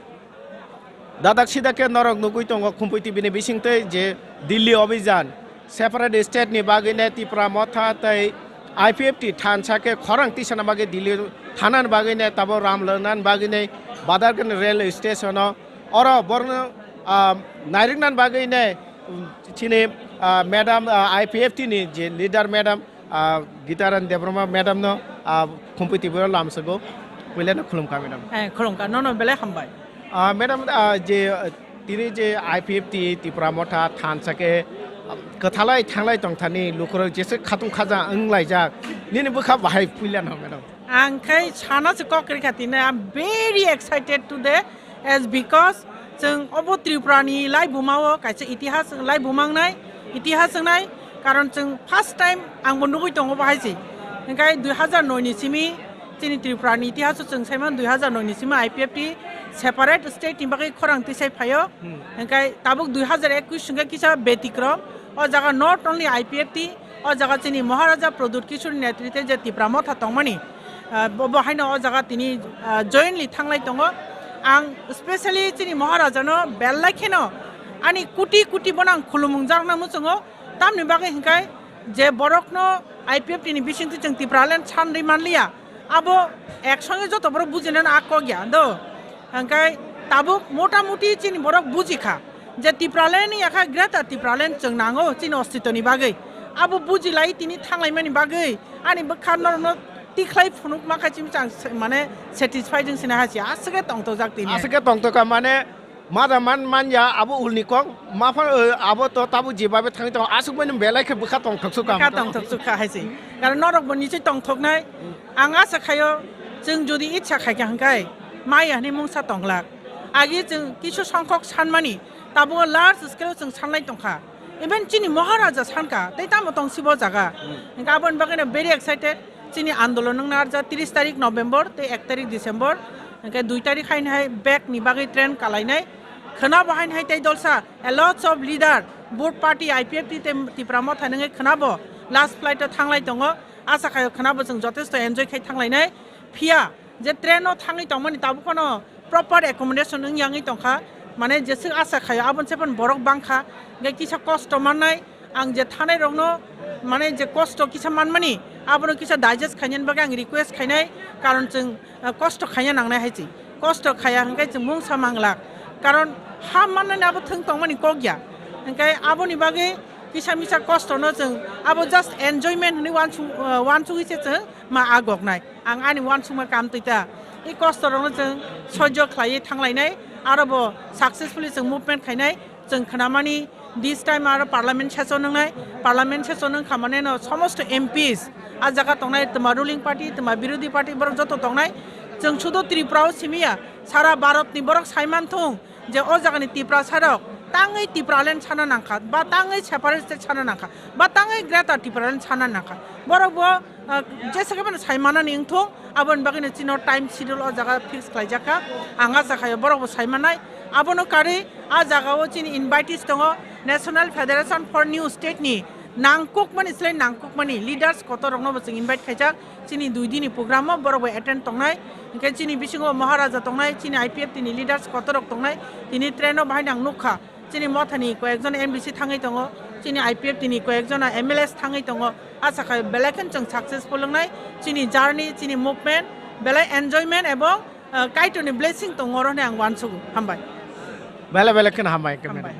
dadak sida ke norok nugui tongo Khumpui T V ni bising tei je Delhi Abhijan, separate state ni bagwi ne Tipra Motha tei I P F T thansa ke khorang tisana bagwi Delhi thanan bagwi ne tabo ram lwnan bagwi ne Badargani rail station o oro borno, ah, nairiknan bagwi ne, um, chini, ah, madam, ah, I P F T ni je leader madam, ah, Gitaran Debbarma madam no, ah, Khumpui T V o lamsogo. Puila no khulumkha madam. Eh, khulumkha, nono belai hambai. Ah, madam, ah, je, ah, tini je I P F T Tipra Motha thansa ke, ah, kwthalai thanglai tongthani lukurok jese khatung khaja wnglaijak. Nini bwkha bahai puila no madam. Ang khai sana se kok rikha tini, I'm very excited today. As because chwng obo Tripura ni laibuma o kaisa itihas laibuma wngnai, itihas wngnai, karon chwng first time ang bo nugui tongo bo hai se. Hwnkhe dui hazar noi ni simi chini Tripura ni itihas o chwng sai mano dui hazar noi ni simi I P F T separate state ni bagwi khorang tisai phaio. Hmm. Hwnkhe tabuk dui hazar ekwis hwnkhe kisa betikrom. O jaga not only I P F T, o jaga chini Maharaja Pradyut Kishore netrite je Tipra Motha tongmani, ah, bo, bo haino o jaga tini, ah, jointly thanglai tongo. Ang specially chini Maharaja no belai kheno ani kuti kuti bono ang khulumung jakna muchungo. Tamni bagwi hwnkhe je borokno I P F T ni bisingtwi chwng Tipraland sanwi manliya, abo ek songe joto borok bujinani a kok ya do. Hwnkhe tabuk motamuti chini borok bujikha je Tipraland ni yakha Greater Tipraland chwng nango chini ostitoni bagwi. Abo bujilai tini thanglaimani bagwi ani bwkha norokno tikhlai phunukma kha chini chang se-, mane satisfied wng sina hasi aswkhe tongthokjak tini. Aswkhe tongthokha mane Mada man manya abo ulni kok, mapha, eh, abo to tabuk jebabe thangwi tongo, aswk mani belai khe bwkha tongthok sukha. Bwkha tongthok sukha hai se. Karon norok bo nichoi tongthoknai. Ang asa khaio, chwng jodi ichha khaikha hwnkhe, maya hwnwi mungsa tonglak. Agi chwng kisu songkhok sanmani, tabuk large scale o chwng sanlai tongkha. Even chini Maharaja sankha, tei tamo tong sibo jaga. Hwnkhe aboni bagwino very excited. Chini andolon wngna arja tris tarik November tei ek tarik December, hwnkhe dui tarik haino hai bag ni bagwi train kalainai. Khwnabo haino hai tei dolsa, a lots of leader, both party, I P F T tei Tipra Motha nungwi khwnabo last flight o thanglai tongo. Asa khaio khwnabo chwng jotesto enjoy khai thanglainai. Phiya je train o thangwi tongmani tabuk phano proper accommodation wng yangwi tongkha, mane jeswk asa khaio aboni se phano borok bangkha, hwnkhe kisa kosto mannai, ang je thanai rokno mane je kosto kisa manmani abono kisa digest khainani bagwi ang request khainai, karon chwng, ah, kosto khaina nangnai hai se, kosto khaya hwnkhe chwng mungsa manglak, karon ha mannani abo thwng tongmani kok ya, hwnkhe aboni bagwi kisa misa kostono chwng abo just enjoyment hwnwi wansuk, ah, wansugwi se chwng ma agoknai. Ang ani uansukma kam twi ta. I kosto rokno chwng soijo khlaiwi thanglainai, aro bo successfully chwng movement khainai. Chwng khnamani this time aro parliament session wngnai. Parliament session wngkha mane no somosto M Ps a jaga tongnai, twma ruling party, twma birodhi party borok joto tongnai. Chwng sudo Tripura o simi ya, sara Bharat ni borok sai man thung je o jagani Tiprasa rok tangwi Tipraland sana nangkha, ba tangwi separate state sana nangkha, ba tangwi Greater Tipraland sana nangkha. Borok bo, ah, jesa khe bono sai manani wngthung, aboni bagwino chino time schedule o jaga fix khlaijak kha. Ang acha khaio borok bo sai manai. Abono karwi a jaga o chini invitees tongo, National Federation for New State ni nangkukmani, slai nangkukmani leaders kotor rokno bo chwng invite khaijak. Chini dui dini program o borok bai attend tongnai, hwnkhe chini bisingo Maharaja tongnai, chini I P F T ni leaders kotor rok tongnai, tini train o bahai nang nukha, chini Mothani koyekjon M D C thangwi tongo, chini I P F T ni koyekjona M L As thangwi tongo, asa khai belai kheno chwng successful wngnai, chini journey, chini movement belai enjoyment ebong, ah, Kaitorni blessing tongo oro hinwi ang uansugo, hambai. Belai belai kheno hambai, hambai.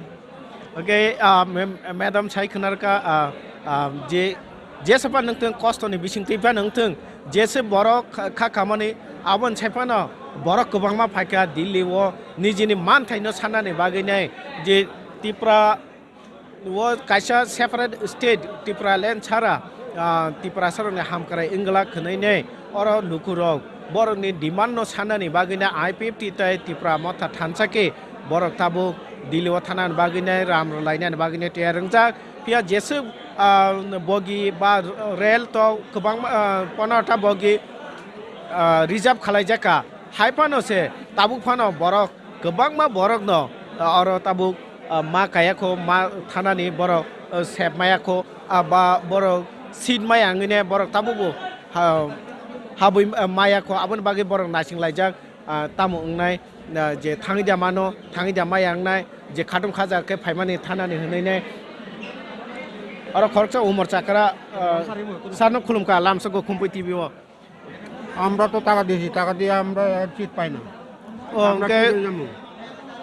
Okay, ah, mem-, madam sai khwnarkha, ah, ah, je, jesa phano wngthung, kostoni bisingtwi phano wngthung, jesa borok kha, kha khamani, aboni sai phano borok kwbangma phaikha Delhi o nijini manthaino sanani bagwinai, je Tripura o kaisa separate state, Tipraland sara, ah, Tiprasarokni hamkrai wngwlak hwnwi nei oro lukurok borokni demand no sanani bagwi no I P F T tei Tipra Motha thansa khe borok tabuk Delhi o thanani bagwi no ram rwlainani bagwi no tiyar wngjak. Phiya jeswk, ah, bogi ba rel to kwbangma, ah, pono ta bogi, ah, reserve khwlaijak kha. Hai phano se tabuk phano borok kwbangma borokno, ah, oro tabuk, ah, ma kaya kho, ma thanani borok, ah, sep maya kho, ah, ba borok seat maya wngwi ne borok tabukbo ha, habwi, ah, maya kho, aboni bagwi borok naising laijak, ah, tamo wngnai, ah, je thangwi da mano, thangwi da maya wngnai, je khatung khaja khe phaimani thanani hwnwi ne. Oro khoroksa Umar Chakra, ah, sarno khulumkha, lamsogo Khumpui T V o. আমরা তো টাকা দিয়েছি, টাকা দিয়ে আমরা সিট পাই না। ও, আমরা কি করে যাবো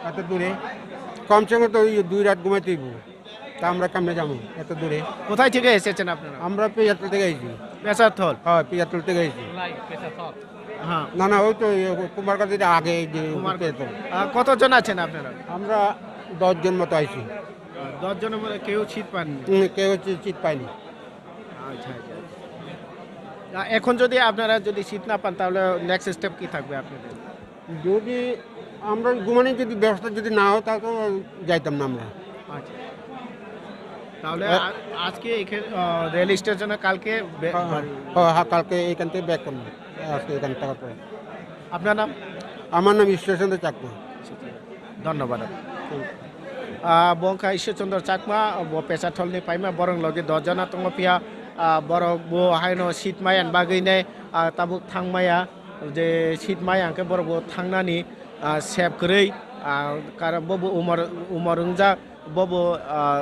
এত দূরে? কমসে কম তো ওই দুই রাত ঘুমাইতে হইব, তা আমরা কেমনে যাবো এত দূরে? কোথায় থেকে এসেছেন আপনারা? আমরা পেঁয়াজতল থেকে আইছি। পেশারথল? হ্যাঁ, পেঁয়াজতল থেকে আইছি। হ্যাঁ। না, না, ওই তো এই কুমারঘাট থেকে আগে এই যে কুমার- পেঁয়াজতল। আহ, কতজন আছেন আপনারা? আমরা দশ জন মতো আইছি। আহ, দশ জনের মধ্যে কেউ সিট পাননি? হুম, কেউ হচ্ছে সিট পাইনি। আচ্ছা, আচ্ছা, আচ্ছা। আহ, এখন যদি আপনারা যদি সিট না পান, তাহলে নেক্সট স্টেপ কি থাকবে আপনাদের? যদি আমরা ঘুমানোর যদি ব্যবস্থা যদি না হয়, তাহলে তো যাইতাম না আমরা। আচ্ছা। তাহলে আ- আ-, আজকে এখানে, আহ, রেল স্টেশনে কালকে বে- হ্যাঁ, হ্যাঁ। বাড়ি। হ্যাঁ, হ্যাঁ, কালকে এখান থেকে ব্যাক করবো, আজকে এখান থেকে। আপনার নাম? আমার নাম ঈশ্বরচন্দ্র চাকমা। ধন্যবাদ। হুম। Ah, bo wngkha Ishwar Chandra Chakma, bo Pechatholni paima, borok logi dos jona tongo phiya, ah, borok bo haino seat maya ni bagwi nai, ah, tabuk thang maya, je seat maya hwnkhe borok bo thangnani, ah, sep kwrwi, ah, karon bo bo umor, umor wngjak, bo bo, ah,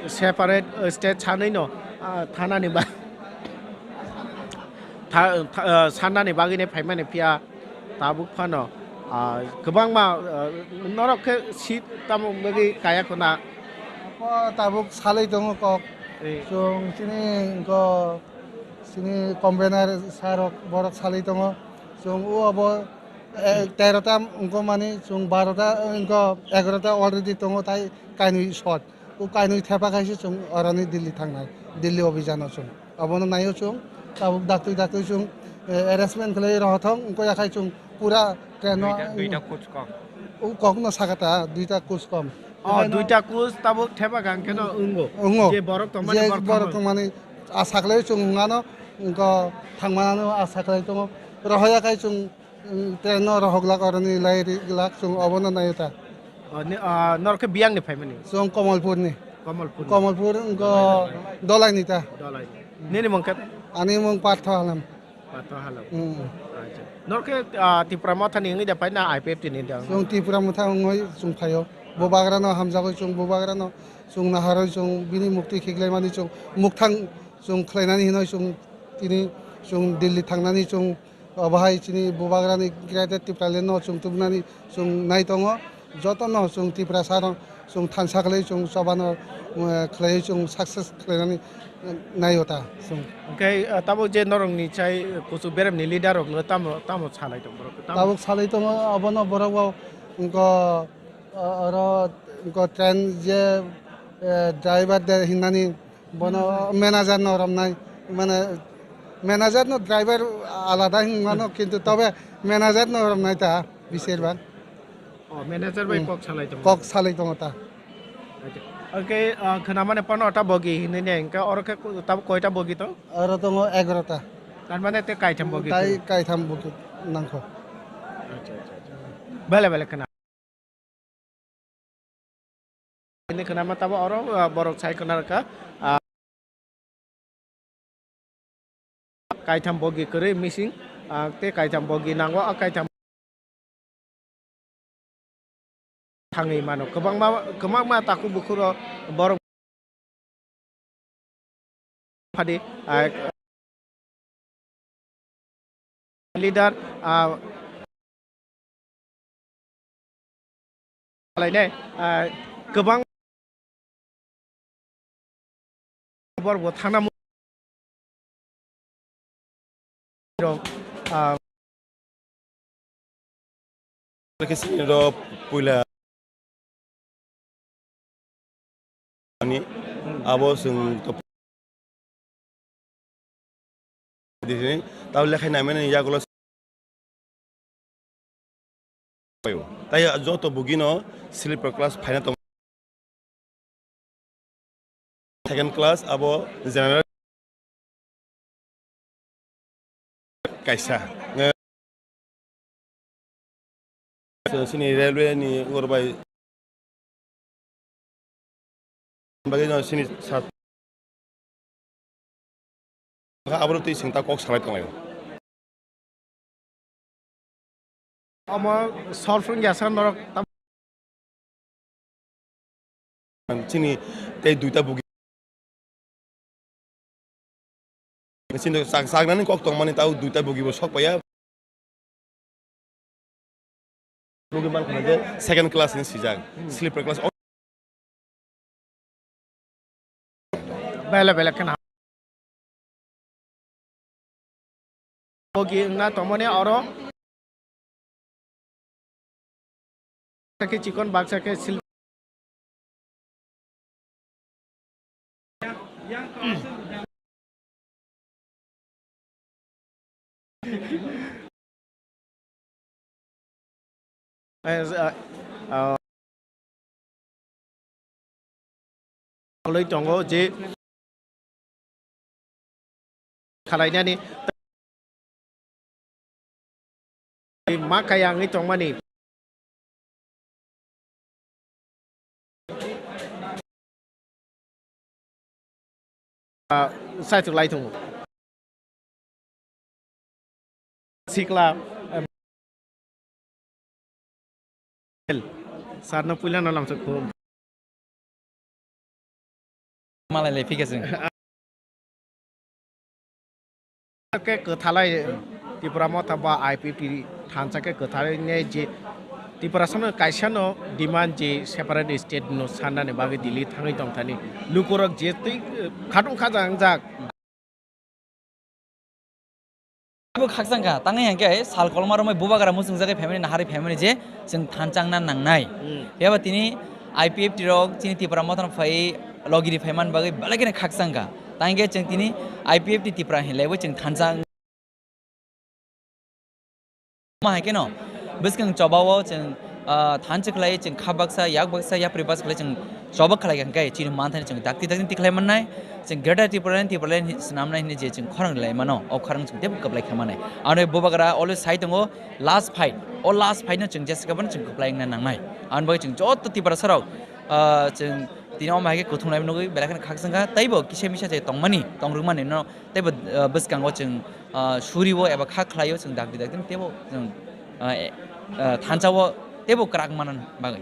separate, ah, state sanwi no, ah, thanani ba-, tha-, tha-, ah, sannani bagwi nai phaimani phiya. Tabuk phano, ah, kwbangma, ah, norok khe seat tamo bagwi kaya khuna. Bo tabuk salai tongo kok. Eh. Chwng chini kok, chini convener sir rok borok salai tongo. Chwng o abo Eh, terota wngkha mani chwng barota, wngkha egarota already tongo, tai kainwi short. O kainwi thepa khaise chwng oroni Delhi thangnai, Delhi obhijano chwng. Abono naio chwng, tabuk daktwi daktwi chwng, eh, arrangement khlai rohothong, wngkha yakhai chwng pura train no. Duita, duita coach kom. O kokno sakata, duita coach kom. Oh, duita coach tabuk thepa kha hwnkhe no wngo. Wngo. Je borok tongmani je borok borok thangmani. Tongmani asa khlai chwng wngano, wngkha thangmano asa khlai tongo. Rohoya khai chwng Tei no rohok lak oroni lai ri glak chwng obono naio ta. O, ni, ah, norok khe biyang ni phaimani? Chwng Komolpur ni. Komolpur ni. Komolpur wngkha Dolai ni ta. Dolai ni. Nini mung khe? Ani mung Partho Halem. Partho Halem. Hmm. Acha. Norok khe, ah, Tipra Motha ni wngwi da phai na I P F T ni da? Chwng Tipra Motha wngwi chwng phaio. Bubagra no hamjagwi chwng Bubagra no chwng naharwi chwng bini mukti khiklaimani chwng mukthang chwng khlainani hinwi chwng tini chwng Delhi thangnani chwng Obo hai chini Bubagrani Greater Tipraland no chwng tubunani chwng nai tongo. Jotono chwng Tiprasa no chwng thansa khlai chwng chobano, eh, khlaiwi chwng success khlainani, eh, naio ta chwng. Hwnkhe, eh, tabuk je norokni chai kuchuk beremni leader rokno tamo, tamo salai tong borok? Tamo tabuk salai tongo, obono borok bo wngkha, eh, oro wngkha train je, eh, driver de hinani Bono manager no romnai, mane manager no driver alada hinmano, kintu tobe manager no romnai ta bisir bang. Oh, manager bai hmm. Kok salai tongo. Kok salai tongo ta. Acha. Oke, ah, khwnamani pono ta bogi hinwi ne, hwnkhe oro khe ku-, tab-, koita bogi to? Oro tongo egarota. Tar mane te kaitham bogi. Tai to? Kaitham bogi nangkho. Acha, acha, acha. Bele, bele khwna. Ini khwnama tabo oro, ah, borok sai khwna rwkha, ah, kaitham bogi kwrwi missing, ah, tei kaitham bogi nango, ah, kaitham thangwi mano. Kwbangma, kwbangma takhuk bukhuk rok borok phadi, ah, leader, ah, lainai, ah, kwbang borok bo thangna mu-, rok, ah, Khe sini rw puila ani abo chwng to tabo lekhai naimani yagulo tai joto bugino sleeper class phaina tong. Second class abo general kaisa. Sini railway ni oro bai bagwi no sini sat abro twi singta kok salai tonglaio. Omo solve wngya sa norok tam-, chini tei duita bugi. Chini chak-, chaknani kok tongmani tao duita bugi bo sok paiya. Bugi man khna je second class ni sijak, sleeper class. Bele bele khna. Bogi wngna tongmani oro. Baksa khe chikon, baksa khe sil-, Eh, ah, ah, tongo je khalainani ma kaya wngwi tongmani. Ah, saichwk lai tongo. Sikla, em, sir no puila no lamsa khum. Malai le phikasing. Khe kwthalai Tipra Motha ba I P P thansa khe kwthalai ne je Tiprasano kaisano demand je separate state no sannani bagwi Delhi thangwi tongthani lukurok je twi khatung khajangjak. Khakchangkha, tangwi hwnkhe sal kolma romwi bubagra muchungjagwi phaimani, naharwi phaimani je chwng thanchangna nangnai. Hmm. Phiya ba tini I P F T rok chini Tipra Motha phai logiri phaiman bagwi belai kheno khakchangkha. Tangwi khe chwng tini I P F T Tipra hinlaiwi chwng thanchang. Ma hai kheno bwskang chobao chwng, ah, thanchwk khlai, chwng kha baksa, yak baksa, yapri baksa khlai chwng choba khlai kha hwnkhe chini manthani chwng dakti dakti tikhlai mannai, chwng Greater Tipraland, Tipraland hi-, swnamnai hinwi je chwng khorang lai mano, o khorang chwng teibo kwplai kha mannai. Ano bubagra always sai tongo, last fight, o last fight no chwng jesa khe bono chwng kwplai wngna nangnai. Ani bagwi chwng joto Tiprasa rok, ah, chwng tini omo hai khe kuthum lai nugwi belai kheno khakchangkha, teibo kisa misa je tongmani, tongrwkmani no teibo, ah, bwskango chwng, ah, surio eba kha khlaio chwng dakti dakti teibo chwng, ah, e, ah, thansa o teibo kwrak manna bagwi.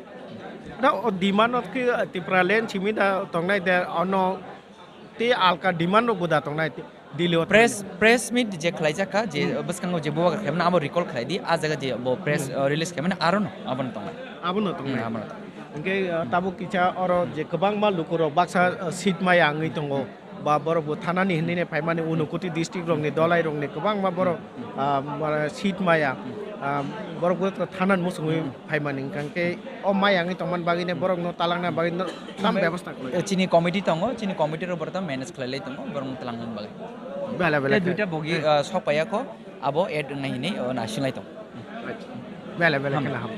Da o demand of ki Tipraland simi da tongnai de ono te alka demand rok bo da tongnai Delhi o press, press meet je khlaijak kha je bwskango je bubagra khlaimani abo recall khlai di, ah jaga je bo press, ah, release khlaimani aro no abono tongnai. Abono tongnai. Hmm, abono tongnai. Hwnkhe, ah, tabuk kisa oro je kwbangma lukurok baksa, ah, seat maya wngwi tongo. Ba borok bo thanani hinwi ne phaimani Unakoti district rokni dolai rokni kwbangma borok, ah, mane seat maya, ah, borok bo thanani muchungwi phaimani hwnkha khe o maya wngwi tongmani bagwi ne borokno talangna bagwi no tam bebostha khlai. Eh, chini committee tongo, chini committee rok borok tam manage khlai lai tongo borokno talangna bagwi. Bela bela khe duita bogi, ah, sok paiya kho, abo add wngnai hinwi, oh, naising lai tongo. Bela bela khe naham.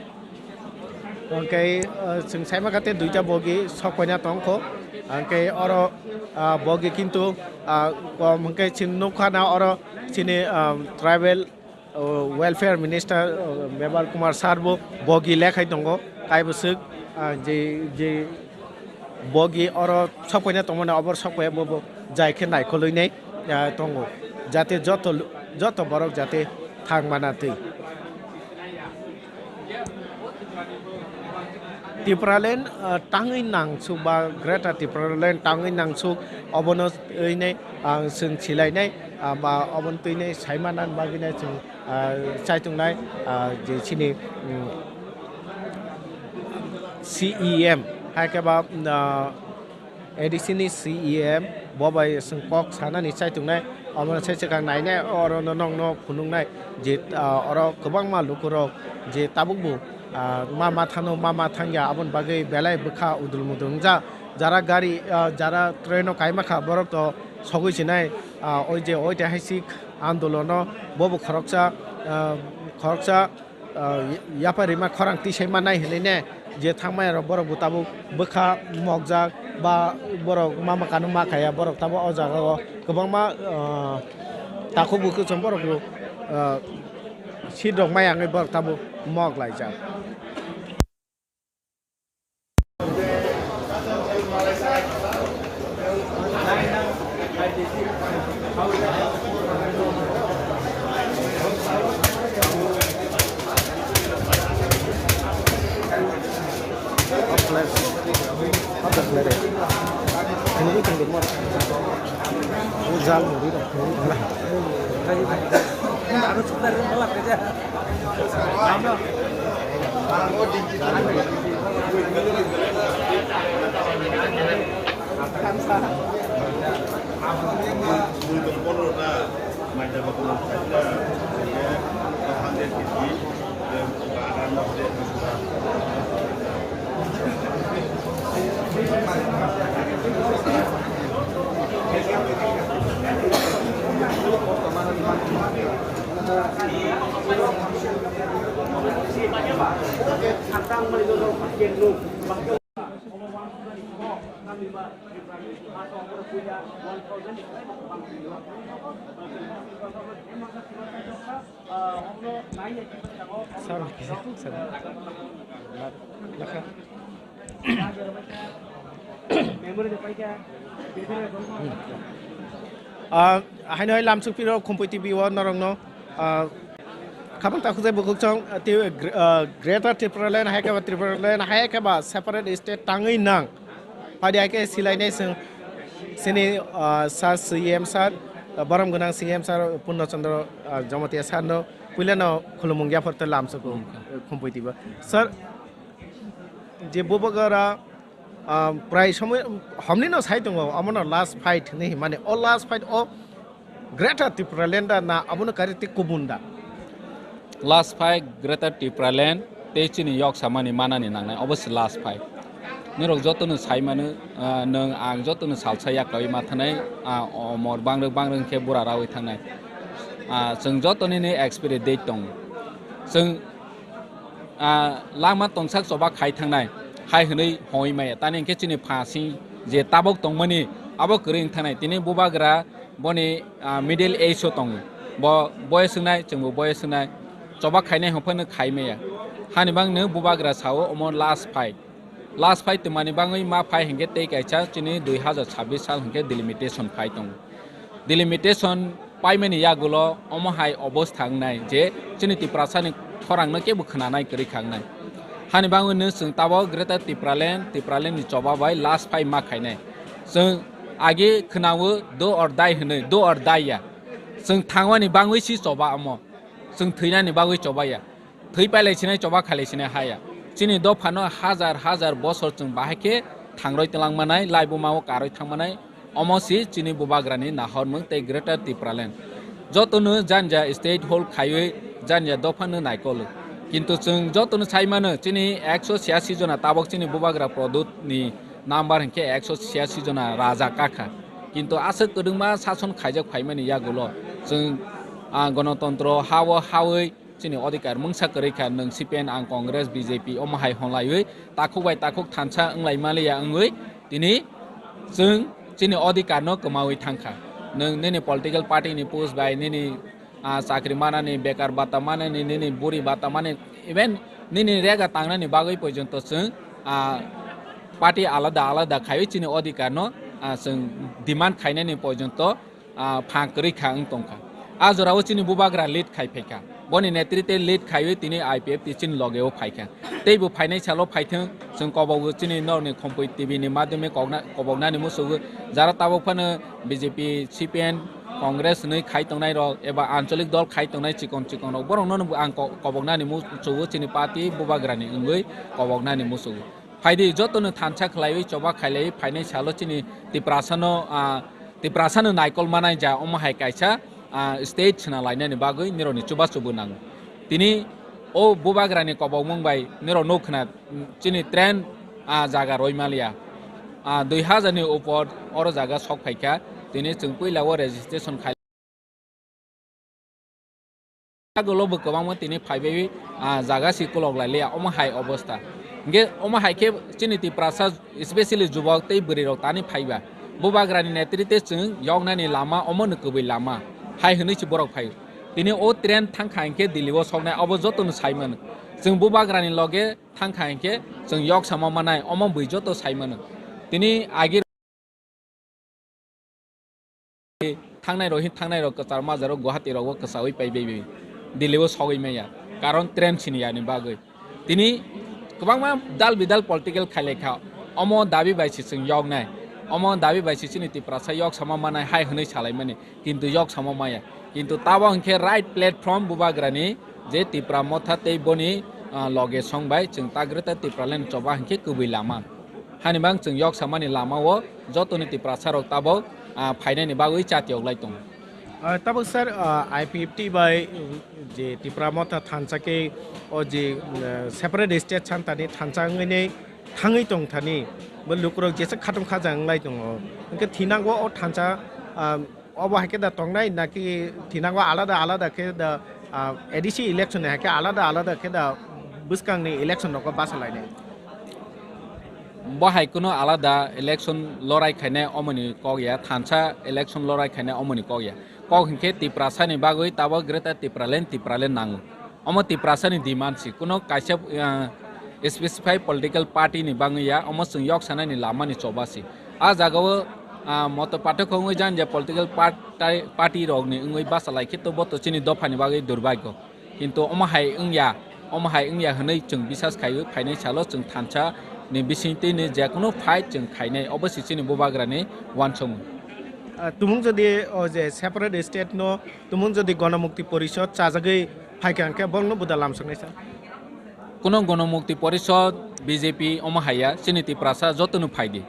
Hwnkhe, uh, chwng saima kate duita bogi sokpaina tongkho. Hwnkhe oro, uh, bogi kintu, uh, kom hwnkhe chwng nukha na oro chini, um, tribal, uh, welfare minister, uh, Mebar Kumar sir bo bogi lekhai tongo. Kaibwswk, uh, je, je bogi oro sokpaina tongmani obor sokpaiya bo, bo jai khe naikolwi nai, ah, tongo, jate joto, joto borok jate thang mana twi. Tipraland, ah, tangwi nangsuk ba Greater Tipraland tangwi nangsuk obono twi nai, ah, chwng silai nai, ah, ba obono twi nai sai mana bagwi nai chwng, ah, chai tongnai, ah, je chini, mm, C E M, hai khe ba, ah, A D C ni C E M, bo bai chwng kok sanani chai tongnai, omono se swkang nainai, oro no nokno phunuknai je, ah, oro kwbangma lukurok je tabukbo, ah, ma ma thano, ma ma thangya, aboni bagwi belai bwkha udul mudul wngjak. Jara gari, ah, jara train o kaima kha, borok to sogwi sinai, ah, oi je oi te hai si andolono bobo khoroksa, ah, khoroksa, ah, yapari ma khorang tisai manai hinui ne je thangmaya rok borok bo tabuk bwkha mokjak ba borok ma ma kanu ma khaya borok tabuk o jaga o kwbangma, ah, takhuk bukhuk chwng borok bo, ah, seat rok maya wngwi borok tabuk mok laijak. Sir, sir. Ah, haino hai lamsok piro Khumpui T V o norokno, ah, khabang takhuk jai bukhuk chong, ah, ti-, gr-, ah, Greater Tipraland hai khe ba Tipraland hai khe ba separate state tangwi nang. Phaidi hai khe silainai chwng chini, ah, sir C M sir, ah, borom gwnang C M sir Purno Chandra, ah, Jamatia sir no puila no khulumung yapharto lamsok o, Khumpui T V o. Sir, je bubagra, ah, prai somoi homni no sai tongo, omono last fight hinwi himani. O last fight o Greater Tipraland da na abono kari tei kubun da? Last fight Greater Tipraland tei chini yok samani manani nangnai, obo se last fight. Nirok jotono sai mano, ah, nwng ang jotono salsa yaklawi ma thanai, ah, omor bangrwk bangrwk khe bura rawi thangnai. Ah, chwng joto nini expiry date tongo. Chwng, ah, langma tongsak choba khai thangnai, hai hwnwi hoi maya. Tani hwnkhe chini phasing je tabok tongmani abo kwrwi wng thangnai. Tini bubagra boni, ah, middle age o tongo. Bo boyes wngnai, chwngbo boyes wngnai. Choba khainai hwnphano khai maya. Hani bangno bubagra sao omo last fight. Last fight twmani bangwi ma phai hwnkhe tei kaisa chini dui hazar chabbish sal hwnkhe delimitation phai tongo. Delimitation paimani yagulo omo hai obostha wngnai je chini Tiprasani khorangno kebo khwnanai kwrwi kha wngnai. Hani bangwi no chwng tabok Greater Tipraland, Tipraland ni choba bai last fight ma khainai. Chwng agi khwnawo do or die hwnwi, do or die ya. Chwng thangmani bangwi si choba omo. Chwng thwinani bagwi choba ya. Thwi pailai sinai choba khalai sinai haya. Chini dophano hazar hazar bosor chwng bahai khe thangroi twlang manai, laibuma o karoi thang manai. Omo si chini bubagrani nahormung tei Greater Tipraland. Jotono janja state hol khaiwi janja dophano naikolo. Kintu chwng jotono sai mano chini ekso chhiyasi jona tabok chini bubagra Pradyut ni number hwnkhe ekso chhiyasi jona raja kakha. Kintu aswk kwdwngma sason khaijak phaimani yagulo chwng, ah, gonotontro ha-o hawi chini odhikar mungsa kwrwi kha, nwng C P M, ang Congress, B J P omo hai honlaiwi takhuk bai takhuk thansa wnglai maliya wngwi tini chwng chini odhikar no kwmawi thangkha. Nwng nini political party ni post bai nini, ah, chakri manani, bekar bata manani, nini buri bata manani, even nini rega tangnani bagwi porjonto chwng, ah, party alada alada khaiwi chini odhikar no, ah, chwng demand khainani porjonto ah, pha kwrwi kha wng tongkha. A jorao chini bubagra lead khai phaikha. Boni netrite lead khaiwi tini I P F T chini logeo phaikha. Teibo phainai salo phaithwng, chwng kobogo chini norni Khompui T V ni madhyome kokna-, koboknani musugo. Jara tabok phano B J P, C P M, Congress hwnwi khai tongnai rok eba ancholik dol khai tongnai chikon chikon rok, borokno ang ko-, koboknani musugo, chini party bubagrani wngwi koboknani musugo. Phaidi jotono thansa khlaiwi choba khailaiwi phainai salo chini Tiprasano, ah, Tiprasano naikol manai ja omo hai kaisa, ah, state sina lainani bagwi nirokni chubachu bo nango. Tini o bubagrani kobokmung bai nirok nuk khna, mm, chini train, ah, jaga roi maliya. Ah, dui hazar ni upor oro jaga sok phaikha. Tini chwng puila o registration khai Yagulo bo kwbangma tini phaibai, ah, jaga si kolok lai liya, omo hai obostha. Hingke omo hai khe chini Tiprasa, especially jubok tei bwrwi rok tani phaiba. Bubagrani netrite chwng yoknani lama, omo no kwbwi lama hai hwnwi se borok phai. Tini o train thang kha hingke Delhi o soknai, obo joto no sai mano. Chwng bubagrani loge thang kha hingke chwng yok sama manai, omo bwi joto sai mano. Tini agi Thangnai rok hin thangnai rok kwchar majaro Guwahati rogo kwchaui pai bai bai. Delhi o sogwi maya. Karon train sini yani bagwi. Tini kwbangma dal bidal political khailai kha. Omo dabi bai se chwng yoknai. Omo dabi bai se chini Tiprasa yok sama manai hai hwnwi salai mani. Kintu yok sama maya. Kintu tabo hwnkhe right platform bubagrani je Tipra Motha tei boni, ah, loge song bai chwng ta Greater Tipraland choba hwnkhe kwbwi lama. Hani bang chwng yok samani lama o jotoni Tiprasa rok tabok, ah, phainani bagwi chati oglai tongo. Ah, tabok sir, ah, I P F T bai, um, je Tipra Motha thansa khe o je, um, separate state santani thansa wngwi thangwi tong thani bo lukurok jesa khatung khaja wnglai tongo. Hwnkhe thinango o thansa, ah, Obo hai khe da tongnai naki thinango alada alada khe da, ah, A D C election hai khe alada alada khe da bwskangni election rogo basa lainai? Bo hai kuno alada election lorai khainai omoni kok ya, thansa election lorai khainai omoni kok ya. Kok hinkhe Tiprasani bagwi tabok Greater Tipraland, Tipraland nango. Omo Tiprasani demand si, kuno kaisa, ah, specify political party ni bangwi ya, omo chwng yok sanani lama ni choba si. A jaga o, ah, moto pathak wngwi jan je political party, party rok ni wngwi basa lai khe to bo to chini dopha ni bagwi durbagyo. Kintu omo hai wngya, omo hai wngya hwnwi chwng bisas khaiwi phainai salo chwng thansa ni bisingtwi ni jekunu fight chwng khainai, obo si chini bubagra ni uansukmung. Ah, tumung jodi o je separate state no tumung jodi Gonomukti Porishod chajagwi phaikha hwnkhe borokno buda lamsoknai sa? Kuno Gonomukti Porishod, B J P omo haiya, chini Tiprasa jotono phaidi.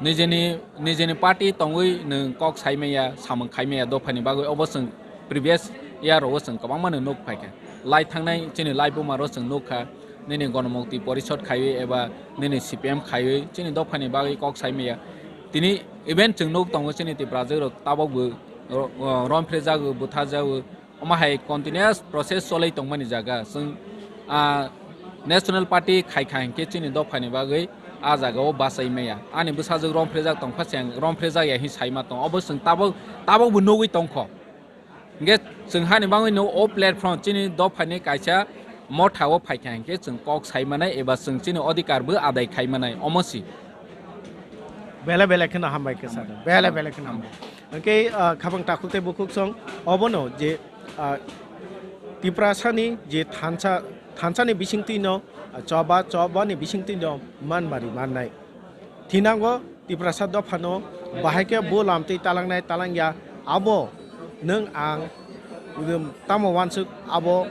Nijeni, nijeni party tongwi nwng kok saimaya, samung khaimaya dophani bagwi, obo chwng previous year rogo chwng kwbangma nwng nuk phaikha. Lai thangnai chini lai buma ro chwng nukha, nini Ganamukti Porishad khaiwi eba nini C P M khaiwi chini dophani bagwi kok saimaya. Tini even chwng nuk tongo chini Tiprajwk rok tabok bo ro-, ro-, romphrejago, butharjago, omo hai continuous process cholwi tongmani jaga. Chwng, ah, National Party khaikha hinkhe chini dophani bagwi ah jagao bachai maya. Ani bwsajwk romphrijak tongkha, chwng romphrijak ya hin saima tong. Obo chwng tabok, tabok bo nugwi tongkho. Hinkhe chwng hani bagwi no o platform chini dophani kaisa motha o phaikha hinkhe chwng kok saimanai eba chwng chini odhikar bo adai khaimanai. Omo si. Bele bele kheno hambai khe sado. Bele bele kheno hambai. Hwnkhe, ah, khapang takhuk tei bukhuk song obono je, ah, Tiprasani je thansa, thansani bisingtwino, ah, choba, chobani bisingtwino manmari mannai. Thinango Tiprasa dophano bahai khe bo lamtwi talangnai talangya abo nwng ang, um, tamo wansuk abo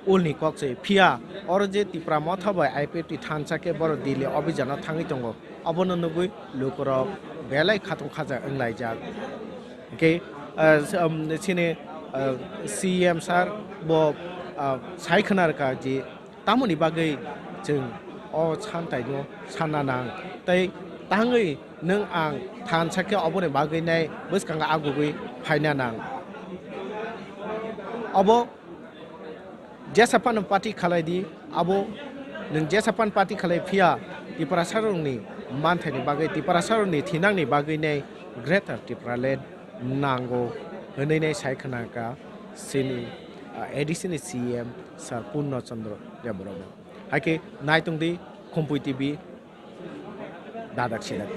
ulni kok se. Phiya oro je Tipra Motha bai I P F T thansa khe borok Delhi obhijano thangwi tongo. Obono nugwi lukurok belai khatung khaja wnglaijak. Hwnkhe, ah, s-, um, chini, ah, C M sir bo, ah, sai khna rwkha je tamoni bagwi chwng o santaino sanna nang tei tangwi nwng ang thansa khe oboni bagwi nai bwskango agugwi phaina nang. Obo jesa phano party khalai di, abo nwng jesa phan party khalai phiya Tiprasarokni manthaini bagwi, Tiprasarokni thinangni bagwi nai Greater Tipraland nango hwnwi nai sai khna kha chini, ah, A D C ni C M Sir Purno Chandra Debbarma. Hai khe naitung di Khumpui T V dadak sidak.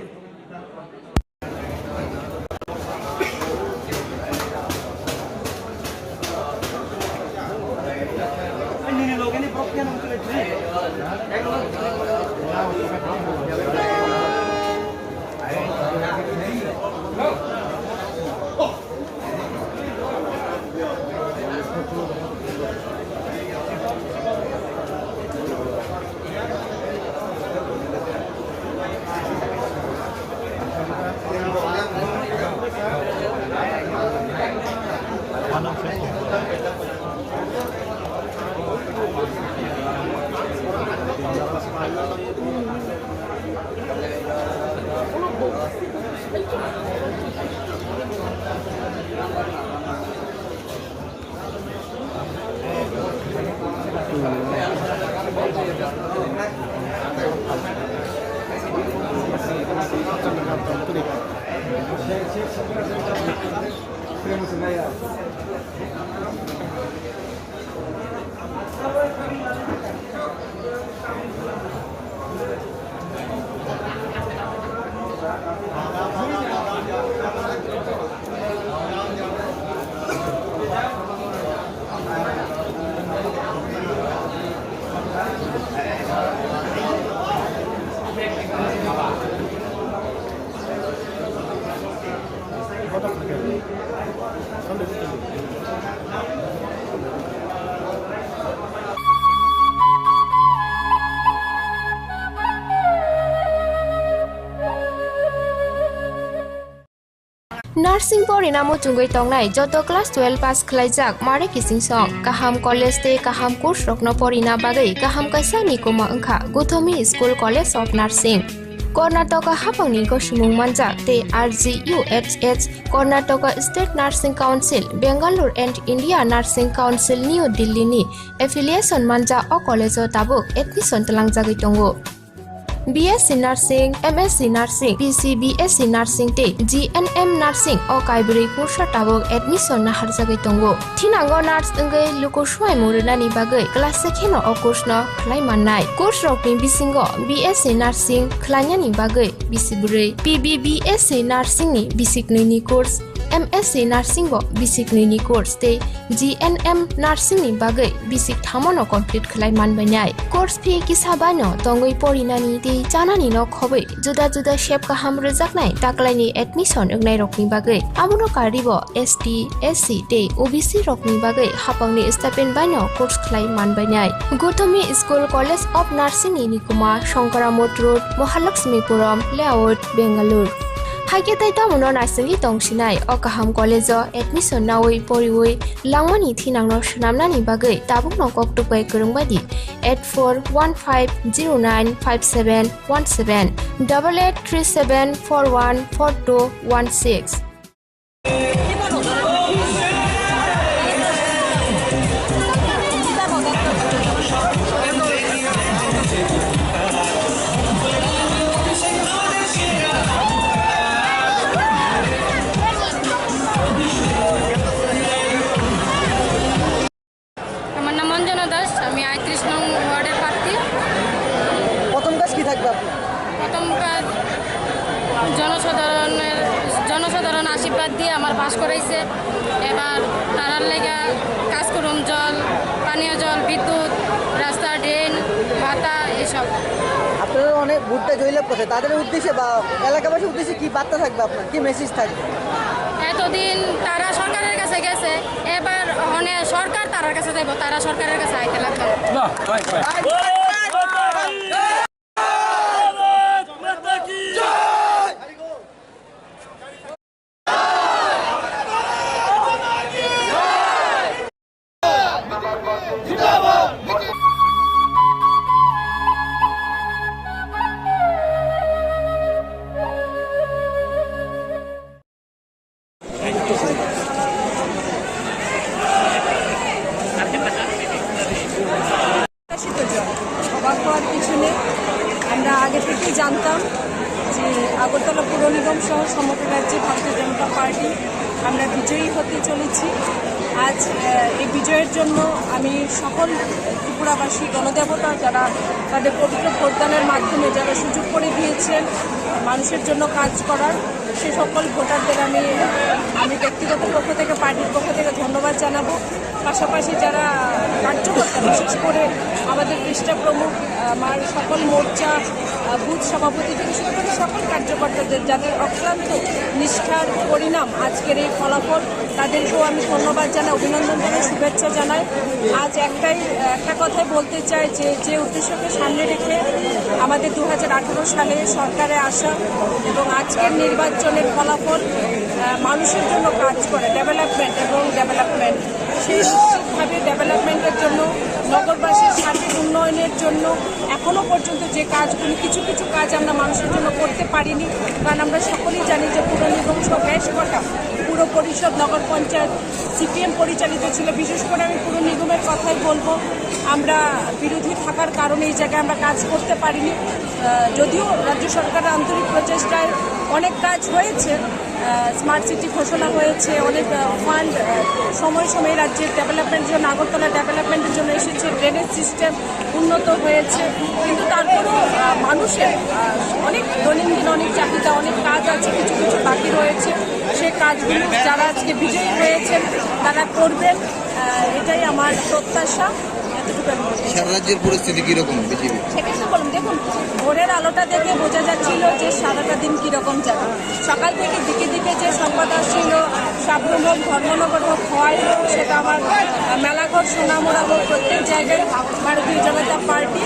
Nursing porina muchungwi tongnai joto class twelve pass khwlaijak mare kising song, kaham college tei kaham course rokno porina bagwi kaham kaisa ni kuma wngkha Guthomi School College of Nursing. Karnataka haphangni gosimung manjak tei R G U H H, Karnataka State Nursing Council, Bangalore and India Nursing Council, New Delhi ni affiliation manjak o college o tabuk admission twlangjagwi tongo. B S C Nursing, M S C Nursing, P C B S C Nursing tei G N M Nursing o kaibrwi kursa tabuk admission naharjagwi tongo. Thinango nurse wngwi luku swimung rwnani bagwi class se kheno o course no khlai mannai. Course rokni bisingo B S C Nursing khlainani bagwi bisi bwrwi, P B B S C Nursing ni bisi knwi ni course, M S C Nursing bo bisik nwi ni course tei G N M Nursing ni bagwi bisik thamo no complete khlai man bainai. Course fee kisa bai no tongwi porinani tei chanani no khobwi juda juda sep kaham rwjaknai taklaini admission wngnai rokni bagwi. Abono karwi bo S T, S C tei O B C rokni bagwi hapangni stipend bai no course khlai man bainai. Gotami School College of Nursing ni nikuma Shankara Mott Road, Mahalakshmipuram Layout, Bangalore. Haikhe tei tamono naisingwi tongsinai o kaham college o admission nawi poriwi langmani thinangno swnamnani bagwi tabukno koktuk bai kwrwng bai di eight four one five zero nine five seven one seven, double eight three seven four one four two one six. আমার নাম অঞ্জনা দাস, আমি আটত্রিশ নং ওয়ার্ডের প্রার্থী। প্রথম কাজ কি থাকবে আপনার? প্রথম কাজ জনসাধারণের, জনসাধারণ আশীর্বাদ দিয়ে আমার পাস করাইছে। এবার তারার লেগা কাজ করুম, জল, পানীয় জল, বিদ্যুৎ, রাস্তা, ড্রেন, ভাতা, এসব। আপনারা অনেক ভোটটা জয়লাভ করছে, তাদের উদ্দেশ্যে বা এলাকাবাসীর উদ্দেশ্যে কি বার্তা থাকবে আপনার, কি মেসেজ থাকবে? এতদিন তারা সরকারের কাছে গেছে, এবার মানে সরকার তারার কাছে যাইব, তারা সরকারের কাছে আইতে লাগবে। বাহ, বাহ, বাহ। প্রত্যাশিত জয়। অবাক হওয়ার কিছু নেই। আমরা আগে থেকেই জানতাম যে আগরতলা পুর নিগম সহ সমগ্র রাজ্যে ভারতীয় জনতা পার্টি আমরা বিজয়ী হতে চলেছি। আজ, আহ, এই বিজয়ের জন্য আমি সকল ত্রিপুরাবাসী গণদেবতা, যারা তাদের পবিত্র ভোটদানের মাধ্যমে যারা সুযোগ করে দিয়েছেন মানুষের জন্য কাজ করার, সে সকল ভোটারদের আমি, আমি ব্যক্তিগত পক্ষ থেকে, পার্টির পক্ষ থেকে ধন্যবাদ জানাবো। পাশাপাশি যারা কার্যকর্তা, বিশেষ করে আমাদের পৃষ্ঠা প্রমুখ, আহ, আমার সকল মোর্চা, আহ, বুথ সভাপতি থেকে শুরু করে সকল কার্যকর্তাদের, যাদের অক্লান্ত নিষ্ঠার পরিণাম আজকের এই ফলাফল, তাদেরকেও আমি ধন্যবাদ জানাই, অভিনন্দন জানাই, শুভেচ্ছা জানাই। আজ একটাই, আহ, একটা কথাই বলতে চাই যে, যে উদ্দেশ্যকে সামনে রেখে আমাদের দু হাজার আঠারো সালে সরকারে আসা এবং আজকের নির্বাচনের ফলাফল, আহ, মানুষের জন্য কাজ করে, ডেভেলপমেন্ট এবং ডেভেলপমেন্ট, সেই নিশ্চিতভাবে ডেভেলপমেন্টের জন্য, নগরবাসীর সার্বিক উন্নয়নের জন্য এখনো পর্যন্ত যে কাজগুলি, কিছু কিছু কাজ আমরা মানুষের জন্য করতে পারিনি, কারণ আমরা সকলেই জানি যে পুর নিগম সহ বেশ কটা পুর পরিষদ, নগর পঞ্চায়েত সিপিএম পরিচালিত ছিল। বিশেষ করে আমি পুর নিগমের কথাই বলবো, আমরা বিরোধী থাকার কারণে এই জায়গায় আমরা কাজ করতে পারিনি। আহ, যদিও রাজ্য সরকারের আন্তরিক প্রচেষ্টায় অনেক কাজ হয়েছে, আহ, স্মার্ট সিটি ঘোষণা হয়েছে, অনেক, আহ, ফান্ড, আহ, সময় সময় রাজ্যের ডেভেলপমেন্টের জন্য, আগরতলা ডেভেলপমেন্টের জন্য এসেছে, ড্রেনেজ সিস্টেম উন্নত হয়েছে, কিন্তু তারপরেও, আহ, মানুষের, আহ, অনেক দৈনন্দিন অনেক চাহিদা, অনেক কাজ আছে, কিছু কিছু বাকি রয়েছে। সে কাজগুলো যারা আজকে বিজয়ী হয়েছেন তারা করবেন, আহ, এটাই আমার প্রত্যাশা। এতটুকু আমি বলতে চাই। সারা রাজ্যের পরিস্থিতি কিরকম বিজেপি? সেটাই তো বললাম, দেখুন, ভোরের আলোটা দেখে বোঝা যাচ্ছিল যে সারাটা দিন কিরকম যাবে। সকাল থেকে দিকে দিকে যে সংবাদ আসছিল, সাবরুম হোক, ধর্মনগর হোক, খোয়াই হোক, সেটা আমার, আহ, মেলাঘর, সোনামুড়া হোক, প্রত্যেক জায়গায় ভারতীয় জনতা পার্টি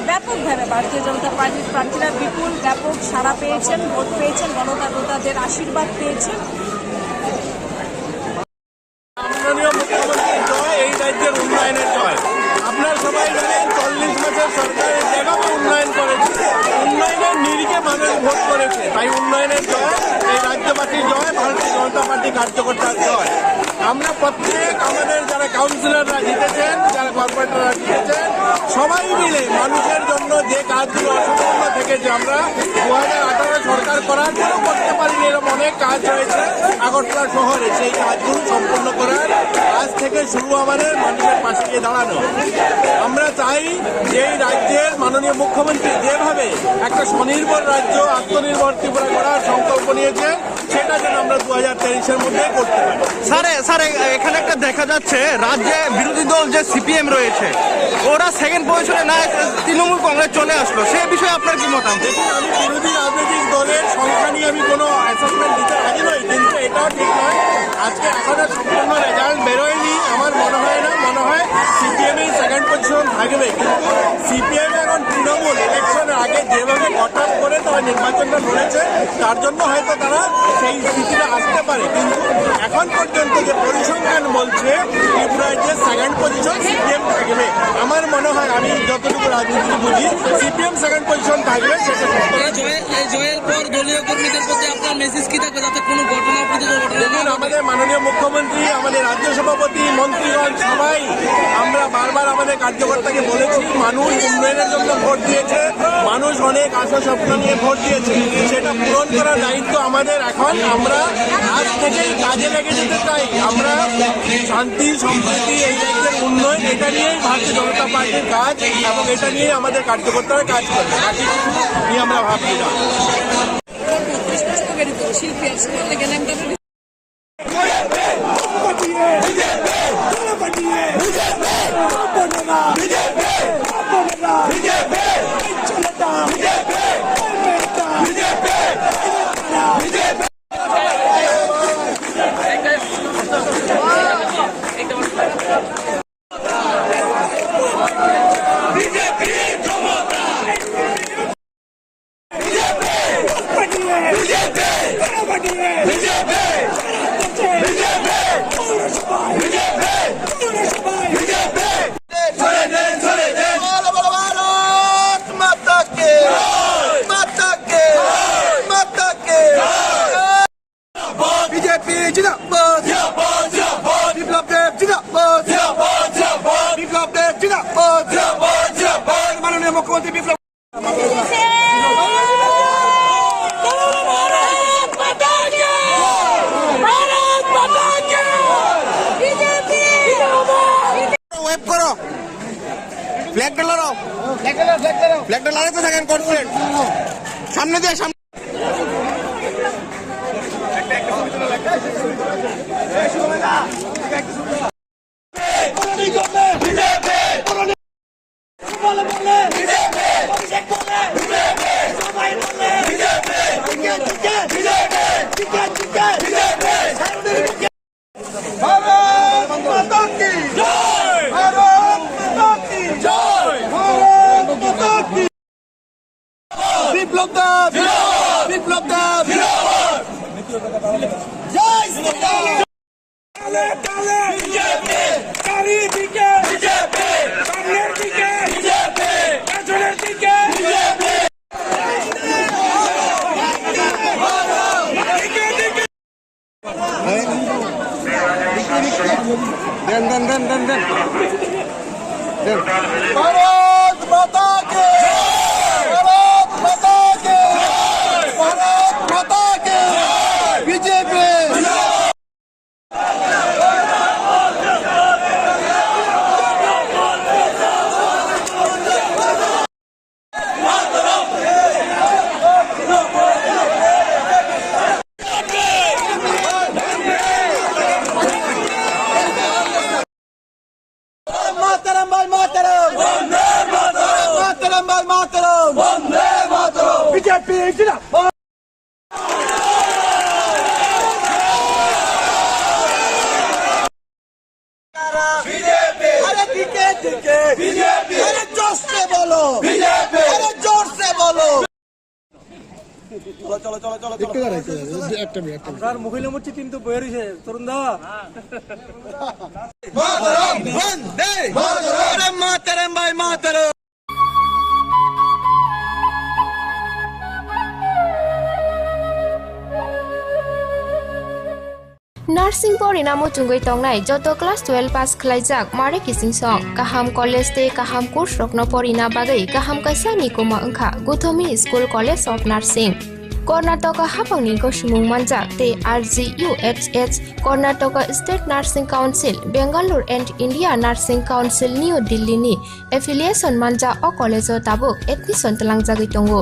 ব্যাপকভাবে, ভারতীয় জনতা পার্টির প্রার্থীরা বিপুল ব্যাপক সাড়া পেয়েছেন, ভোট পেয়েছেন, গণদেবতাদের আশীর্বাদ পেয়েছেন। মাননীয় মুখ্যমন্ত্রীর জয়, এই রাজ্যের উন্নয়নের জয়। আপনারা সবাই জানেন, চল্লিশ মাসের সরকার যেভাবে উন্নয়ন করেছে, উন্নয়নের নিরিখে মানুষ ভোট করেছে, তাই উন্নয়নের জয়, এই রাজ্যবাসীর জয়, ভারতীয় জনতা পার্টি কার্যকর্তার জয়। আমরা প্রত্যেক, আমাদের যারা কাউন্সিলররা জিতেছেন, যারা কর্পোরেটররা জিতেছেন, সবাই মিলে মানুষের জন্য যে কাজগুলো অসম্পূর্ণ থেকেছে, আমরা দু হাজার আঠারো সরকার করার পরেও করতে পারিনি, এরকম অনেক কাজ রয়েছে আগরতলা শহরে। সেই কাজগুলো সম্পূর্ণ করার, আজ থেকে শুরু আমাদের মানুষের পাশে গিয়ে দাঁড়ানো। আমরা চাই যে এই রাজ্যের মাননীয় মুখ্যমন্ত্রী যেভাবে একটা স্বনির্ভর রাজ্য, আত্মনির্ভর ত্রিপুরা গড়ার সংকল্প নিয়েছে, সেটা যেন আমরা দু হাজার তেইশের মধ্যে করতে পারি। স্যার, এ-, স্যার, এ-, এখানে একটা দেখা যাচ্ছে রাজ্যে বিরোধী দল যে সিপিএম রয়েছে, ওরা সেকেন্ড পজিশনে না এসে তৃণমূল কংগ্রেস চলে আসলো, সে বিষয়ে আপনার কি মতামত? দেখুন, আমি বিরোধী রাজনৈতিক দলের সংখ্যা নিয়ে আমি কোনো অ্যাসেসমেন্ট দিতে রাজি নই, কিন্তু এটাও ঠিক নয়, আজকে এখনো সম্পূর্ণ রেজাল্ট বেরোয়নি। আমার মনে হয় না, মনে হয় সিপিএম এই সেকেন্ড পজিশন থাকবে, কিন্তু সিপিএম এখন তৃণমূল ইলেকশনের আগে যেভাবে কট আপ করে তারা নির্বাচনটা লড়েছে, তার জন্য হয়তো তারা সেই স্থিতিটা আসতে পারে। কিন্তু এখন পর্যন্ত যে পরিসংখ্যান বলছে, ত্রিপুরায় যে সেকেন্ড পজিশন সিপিএম থাকবে, আমার মনে হয়, আমি যতটুকু রাজনীতি বুঝি, সিপিএম সেকেন্ড পজিশন থাকবে, সেটা সত্য। এই জয়ের, এই জয়ের পর দলীয় কর্মীদের প্রতি আপনার মেসেজ কি থাকবে, যাতে কোনো ঘটনা, অপ্রীতিকর ঘটনা না দেখুন, ঘটে? আমাদের মাননীয় মুখ্যমন্ত্রী, আমাদের রাজ্য সভাপতি, মন্ত্রীগণ সবাই আমরা বারবার আমাদের কার্যকর্তাকে বলেছি, মানুষ উন্নয়নের জন্য ভোট দিয়েছে, মানুষ অনেক আশা স্বপ্ন নিয়ে ভোট দিয়েছে, সেটা পূরণ করার দায়িত্ব আমাদের। এখন আমরা আজ থেকেই কাজে লেগে যেতে চাই। আমরা শান্তি, সম্প্রীতি, এই রাজ্যের উন্নয়ন, এটা নিয়েই ভারতীয় জনতা পার্টির কাজ এবং এটা নিয়েই আমাদের কার্যকর্তারা কাজ করবে। বাকি কিছু নিয়ে আমরা ভাবছি না। ভারত মাতা কে! মাতা কে! মাতা কে! বিজেপি জিন্দাবাদ! বিপ্লব দেব জিন্দাবাদ! বিপ্লব দেব জিন্দাবাদ! মাননীয় মুখ্যমন্ত্রী বিপ্লব ওয়েভ করো, ফ্ল্যাগটা লড়াও, ফ্ল্যাগটা লড়াইতে থাকেন কনফিডেন্ট। সামনে দিয়ে, সামনে। ভারত মাতা কি জয়! ভারত মাতা কি জয়! ভারত মাতা কি! বিপ্লব দেব! বিপ্লব দেব! জয় শ্রীরাম! তালে তালে বিজেপি! চারিদিকে বিজেপি! সামনের দিকে বিজেপি! পেছনের দিকে বিজেপি! দিকে দিকে দেন, দেন, দেন, দেন, দেন। দেন। ভারত মাতা কি! ভারত মাতা কি! ভারত মাতা কি! বিজেপি! মাতারাম ভাই মাতারাম! বন্দে মাতারাম! মাতারাম ভাই মাতারাম! বন্দে মাতারাম! বিজেপি জিন্দাবাদ! বিজেপি! আরে দিকে দিকে বিজেপি! আরে জোর সে বলো বিজেপি! আরে জোর সে বলো! চলো, চলো, চলো, চলো, একটু চলো। দাঁড়াও, একটু দাঁড়াও। এই যে একটা মিনিট, একটা মিনিট। আপনার মহিলা মসজিদ কিন্তু বইয়ে রয়েছে, তরুণ দা। মাতারাম! বন্দে মাতারাম! আরে মাতারাম ভাই, Mataram! Nursing porina muchungwi tongnai joto class twelve pass khlaijak mare kiching song, kaham college tei kaham course rokno porina bagwi kaham kaisa ni koma wngkha Guthomi School College of Nursing. Karnataka haphangni gosimung manjak tei R G U H H, Karnataka State Nursing Council, Bangalore and India Nursing Council, New Delhi ni affiliation manjak o college o tabuk admission twlangjagwi tongo.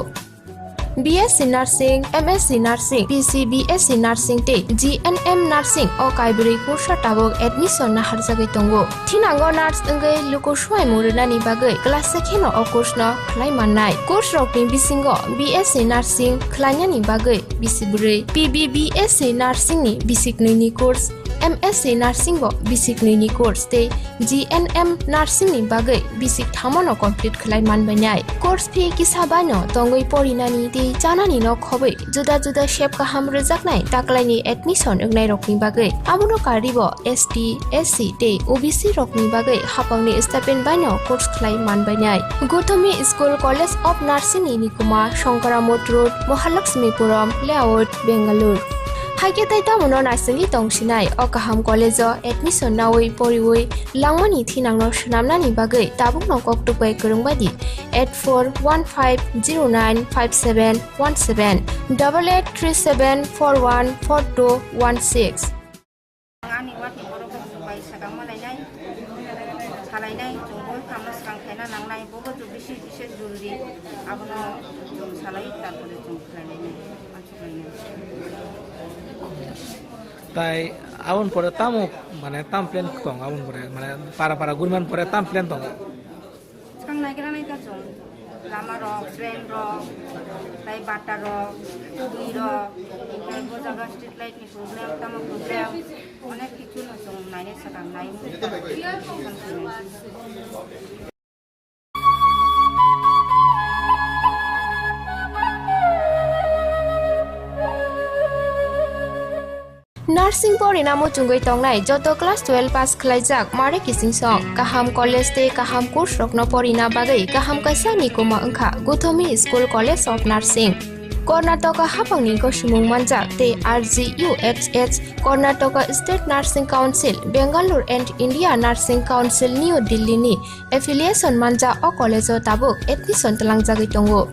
B S C Nursing, M S C Nursing, P C B S C Nursing tei G N M Nursing o kaibrwi kursa tabuk admission naharjagwi tongo. Thinango nurse wngwi luku swuaimung rwnani bagwi class se kheno o course no khlai mannai. Course rokni bisingo B S C Nursing khlainani bagwi bisi bwrwi, P B B S C Nursing ni bisi knwi ni course, M S C Nursing bo bisi knwi ni course tei G N M Nursing ni bagwi bisi thamo no complete khlai manbainai. Course fee kisa bai no tongwi porinani tei chanani no khobwi juda juda sep kaham rwjaknai taklaini admission wngnairokni bagwi. Abono karwibo S T, S C tei O B C rokni bagwi hapangni stipend baino course khlai manbainai. Gothomi School College of Nursing ni nikuma Shankaramot Road, Mahalakshmipuram Layout, Bengaluru. Haikhe tei tamono naisingwi tongsinai o kaham college-o admission naui poriui langmani thinangno swnamnani bagwi tabukno koktwk bai kwrwng bai di eight four one five zero nine five seven one seven, double eight three seven four one four two one six. Ani wati borok bai sakang malainai, salainai, chwng boi tamo swkang khaina nangnai, bobo chwng bisi bisi jururi, abono chwng salai, tarpore chwng khlainai, mansuklainai. Tai aboni pore tamo, mane, tam plan tong, aboni pore, mane, para para guriman pore tam plan tongo. Swkang naigra nai ta chwng, lama rok, drain rok, tai bata rok, twi rok, tai bo jaga street light ni problem, tamo problem, onek kichu no chwng nainai swkang nai. Nursing porina muchungwi tongnai joto class twelve pass khlaijak mare kiching song. Kaham college tei kaham course rokno porina bagwi kaham kaisa nikuma wngkha Gothomi School College of Nursing. Karnataka hapangni gosimung manjak tei R G U H H, Karnataka State Nursing Council, Bangalore and India Nursing Council New Delhi ni affiliation manja o college o tabuk admission twlangjagwi tongo.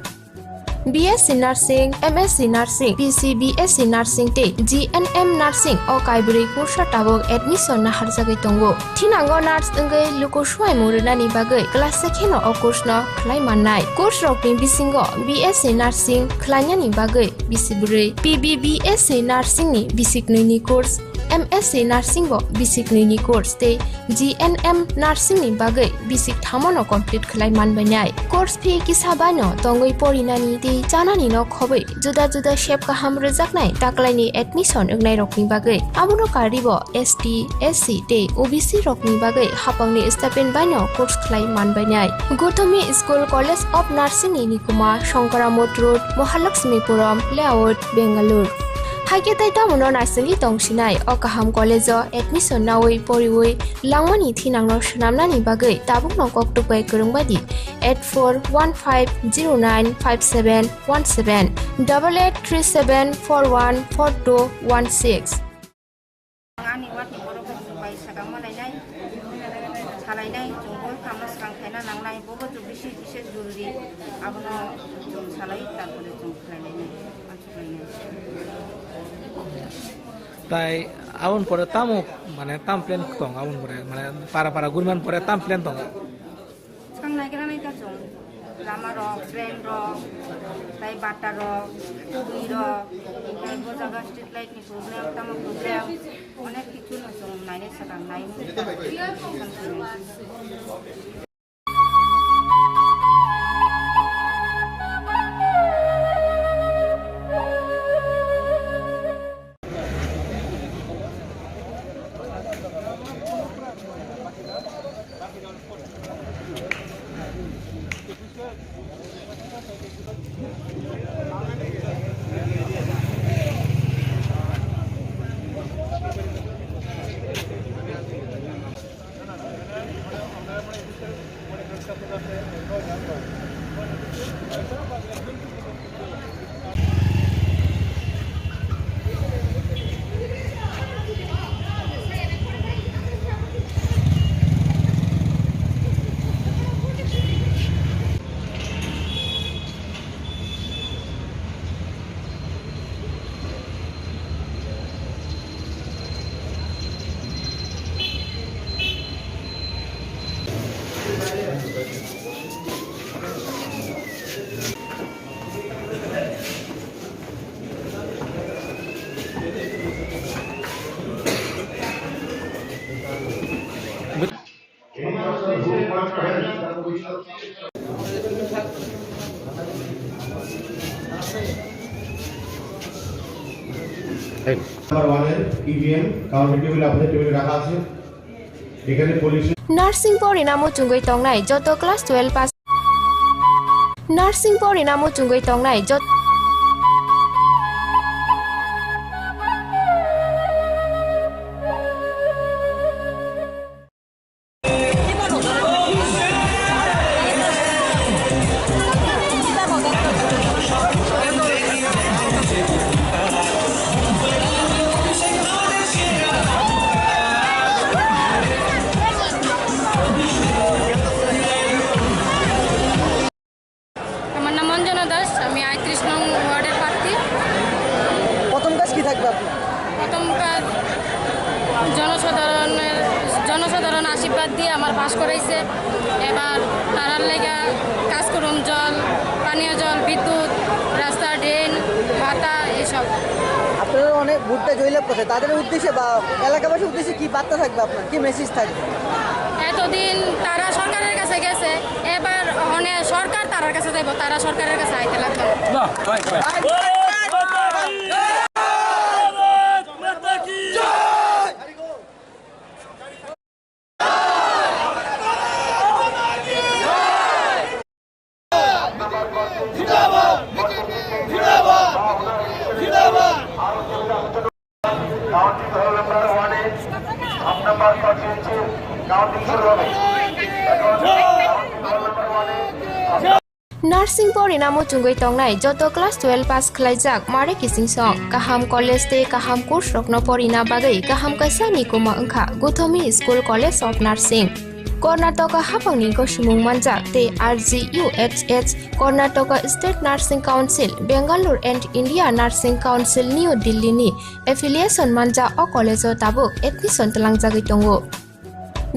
B S C Nursing, M S C Nursing, P C B S C Nursing tei G N M Nursing o kaibrwi kursa tabuk admission naharjagwi tongo. Thinango nurse wngwi luku swuaimung rwnani bagwi class se kheno o course no khlai mannai. Course rokni bisingo B S C Nursing khlainani bagwi bisi bwrwi, P B B S C Nursing ni bisi knwi ni course, M S C Nursing bo bisi knwi ni course tei G N M Nursing ni bagwi bisi thamo no complete khlai manbainai. Course fee kisa bai no tongwi porinani tei chanani no khobwi juda juda sep kaham rwjaknai taklaini admission wngnairokni bagwi. Abono karwibo S T, S C tei O B C rokni bagwi hapangni stipend bai no course khlai manbainai. Gothomi School College of Nursing ni nikuma Shankaramot Road, Mahalakshmipuram Layout, Bengaluru. Haikhe tei tamono naisingwi tongsinai o kaham college-o admission naui poriui langmani thinangno swnamnani bagwi tabukno koktwk bai kwrwng bai di eight four one five zero nine five seven one seven, double eight three seven four one four two one six. Ani watni borok bai sakang malainai, salainai, chwng boi khamno swkang khaina nangnai, bobo chwng bisi bisi jururi, abono chwng salai, tarpore chwng khlainai, mansuklainai. Tai aboni pore tamo, mane, tam plan tong, aboni pore, mane, para para guriman pore tam plan tong? Swkang naigra nai ta chwng, lama rok, drain rok, tai bata rok, twi rok, tai bo jaga street light ni problem, tamo problem, onek kichu no chwng nainai swkang nai. Number ওয়ানের EVM counting table আপনাদের টেবিলে রাখা আছে। এখানে policy nursing পড়িনা muchungwi tongnai joto class twelve pass. Narsing porina muchungwi tongnai jot- আমার নাম অঞ্জনা দাস, আমি আটত্রিশ নং ওয়ার্ডের প্রার্থী। প্রথম কাজ কি থাকবে আপনার? প্রথম কাজ জনসাধারণের, জনসাধারণ আশীর্বাদ দিয়ে আমার পাস করাইছে। এবার তারার লেগা কাজ করুম, জল, পানীয় জল, বিদ্যুৎ, রাস্তা, ড্রেন, ভাতা, এইসব। আপনারা অনেক ভোটটা জয়লাভ করছে, তাদের উদ্দেশ্যে বা এলাকাবাসীর উদ্দেশ্যে কি বার্তা থাকবে আপনার, কি মেসেজ থাকবে? এতদিন তারা সরকারের কাছে গেছে, এবার মানে সরকার তারার কাছে যাইব, তারা সরকারের কাছে আইতে লাগবে। কাউন্টিং হল নাম্বার ওয়ানে সাত নাম্বার কনস্টিটুয়েন্সি কাউন্টিং শুরু হবে। এখন কাউন্টিং হল নাম্বার ওয়ানে Nursing porina muchungwi tongnai joto class twelve pass khwlaijak mare kiching song. Kaham college tei kaham course rokno porina bagwi kaham kaisa ni kuma wngkha Gothomi School College of Nursing. Karnataka haphangni gosimung manjak tei R G U H H, Karnataka State Nursing Council, Bangalore and India Nursing Council, New Delhi ni affiliation manja o college o tabuk admission twlangjagwi tongo.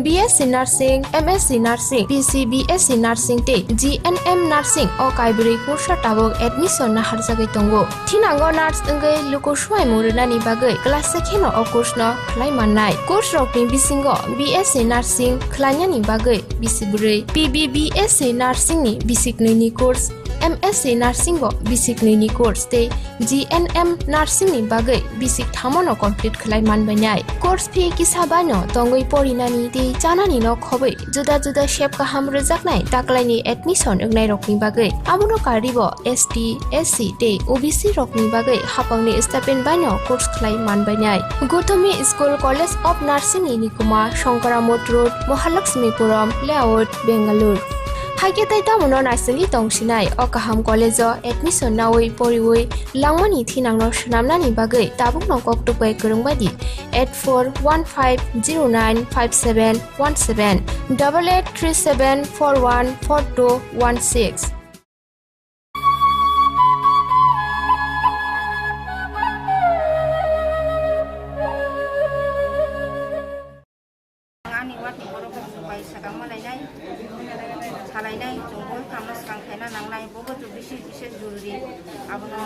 B S C Nursing, M S C Nursing, B C B S C Nursing tei G N M Nursing o kaibrwi kursa tabuk admission naharjagwi tongo. Thinango nurse wngwi luku swimung rwnani bagwi class se kheno o course no khlai mannai. Course rokni bisingo B S C Nursing khlainani bagwi bisi bwrwi, P B B S C Nursing ni bisi knwi ni course, M S C Nursing bo bisi knwi ni course tei G N M Nursing ni bagwi bisi thamo no complete khlai manbainai. Course fee kisa bai no tongwi porinani tei chanani no khobwi juda juda sep kaham rwjaknai taklaini admission wngnairokni bagwi. Abono karwibo S T, S C tei O B C rokni bagwi haphangni stipend baino course khlai manbainai. Gothomi School College of Nursing ni nikuma Shankaramot Road, Mahalakshmipuram Layout, Bangalore. Haikhe tei tamono naisingwi tongsinai o kaham college o admission nawi poriwi langmani thinangno swnamnani bagwi tabukno koktwk bai kwrwng baidi eight four one five zero nine five seven one seven, double eight three seven four one four two one six. Ani ward ni borok rok bai sakang malainai, salainai, chwng bo tamo swkang khaina nangnai, bo bo to bisi bisi jorori, abono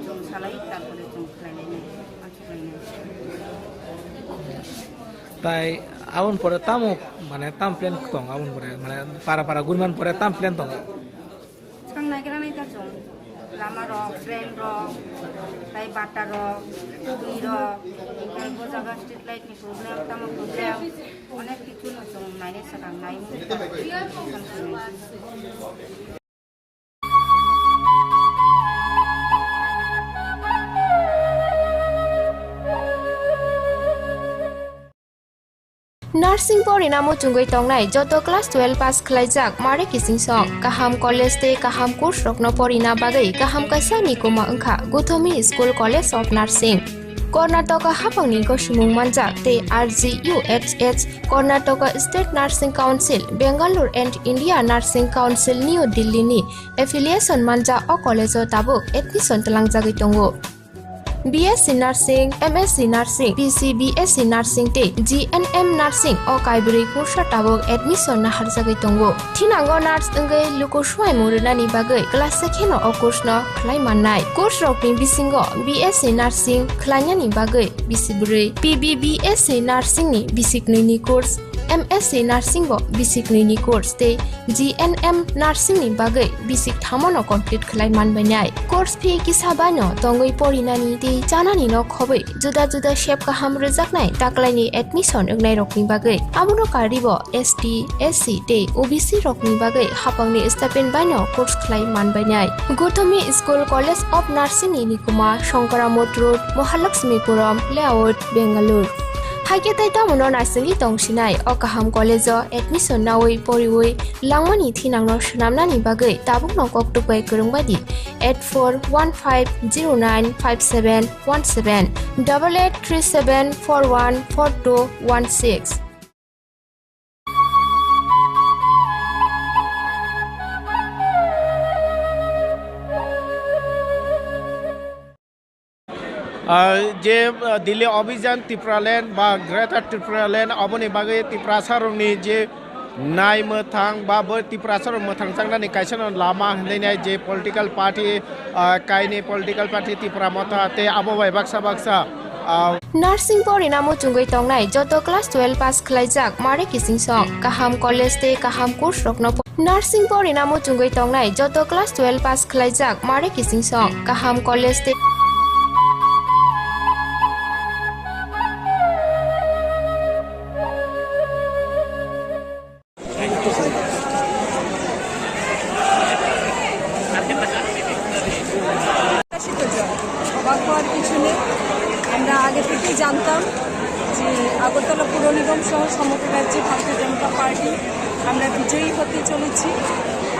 chwng salai, tarpore chwng khlailainai, mansukhlainai. Tai aboni pore tamo, mane, tam plan tong, aboni pore, mane, para para guriman pore tam plan tong. Swkang naigra nai ta chwng, lama rok, drain rok, tai bata rok, twi rok, hinkhe bo jaga street light ni problem, tamo problem, onek kichu no chwng nainai swkang nai. Nursing porina muchungwi tongnai joto class twelve pass khwlaijak mare kiching song. Kaham college tei kaham course rokno porina bagwi kaham kaisa ni kuma wngkha Gothomi School College of Nursing. Karnataka haphangni gosimung manjak tei R G U H H, Karnataka State Nursing Council, Bangalore and India Nursing Council, New Delhi ni affiliation manja o college o tabuk admission twlangjagwi tongo. B S C Nursing, M S C Nursing, P C B S C Nursing tei G N M Nursing o kaibrwi kursa tabuk admission naharjagwi tongo. Thinango nurse wngwi luku swimung rwnani bagwi class se kheno o course no khlai mannai. Course rokni bisingo B S C Nursing khlainani bagwi bisi bwrwi, P B B S C Nursing ni bisi knwi ni course, M S C Nursing bo bisik nwi ni course tei G N M Nursing ni bagwi bisik thamo no complete khlai man bainai. Course fee kisa bai no tongwi porinani tei chanani no khobwi juda juda sep kaham rwjaknai taklaini admission wngnai rokni bagwi. Abono karwi bo S T, S C tei O B C rokni bagwi hapangni stipend bai no course khlai man bainai. Gothomi School College of Nursing ni nikuma Shankaramot Road, Mahalakshmipuram Layout, Bangalore. Haikhe tei tamono naisingwi tongsinai o kaham college o admission nawi poriwi langmani thinangno swnamnani bagwi tabukno kok tukbai kwrwng baidi eight four one five zero nine five seven one seven, double eight three seven four one four two one six. Ah, je, ah, Delhi Abhijan Tipraland ba Greater Tipraland, aboni bagwi Tiprasa rokni je nai mwthang ba bo Tiprasa rok mwthang chaknani kaisa no lama hinwi nai je political party, ah, kaini political party Tipra Motha tei abo bai baksa baksa, ah, Nursing porina muchungwi tongnai joto class twelve pass khlaijak mare kising song kaham college tei kaham course rokno Nursing porina muchungwi tongnai joto class twelve pass khlaijak mare kising song kaham college tei প্রত্যাশিত জয়। অবাক হওয়ার কিছু নেই। আমরা আগে থেকেই জানতাম যে আগরতলা পুর নিগম সহ সমগ্র রাজ্যে ভারতীয় জনতা পার্টি আমরা বিজয়ী হতে চলেছি।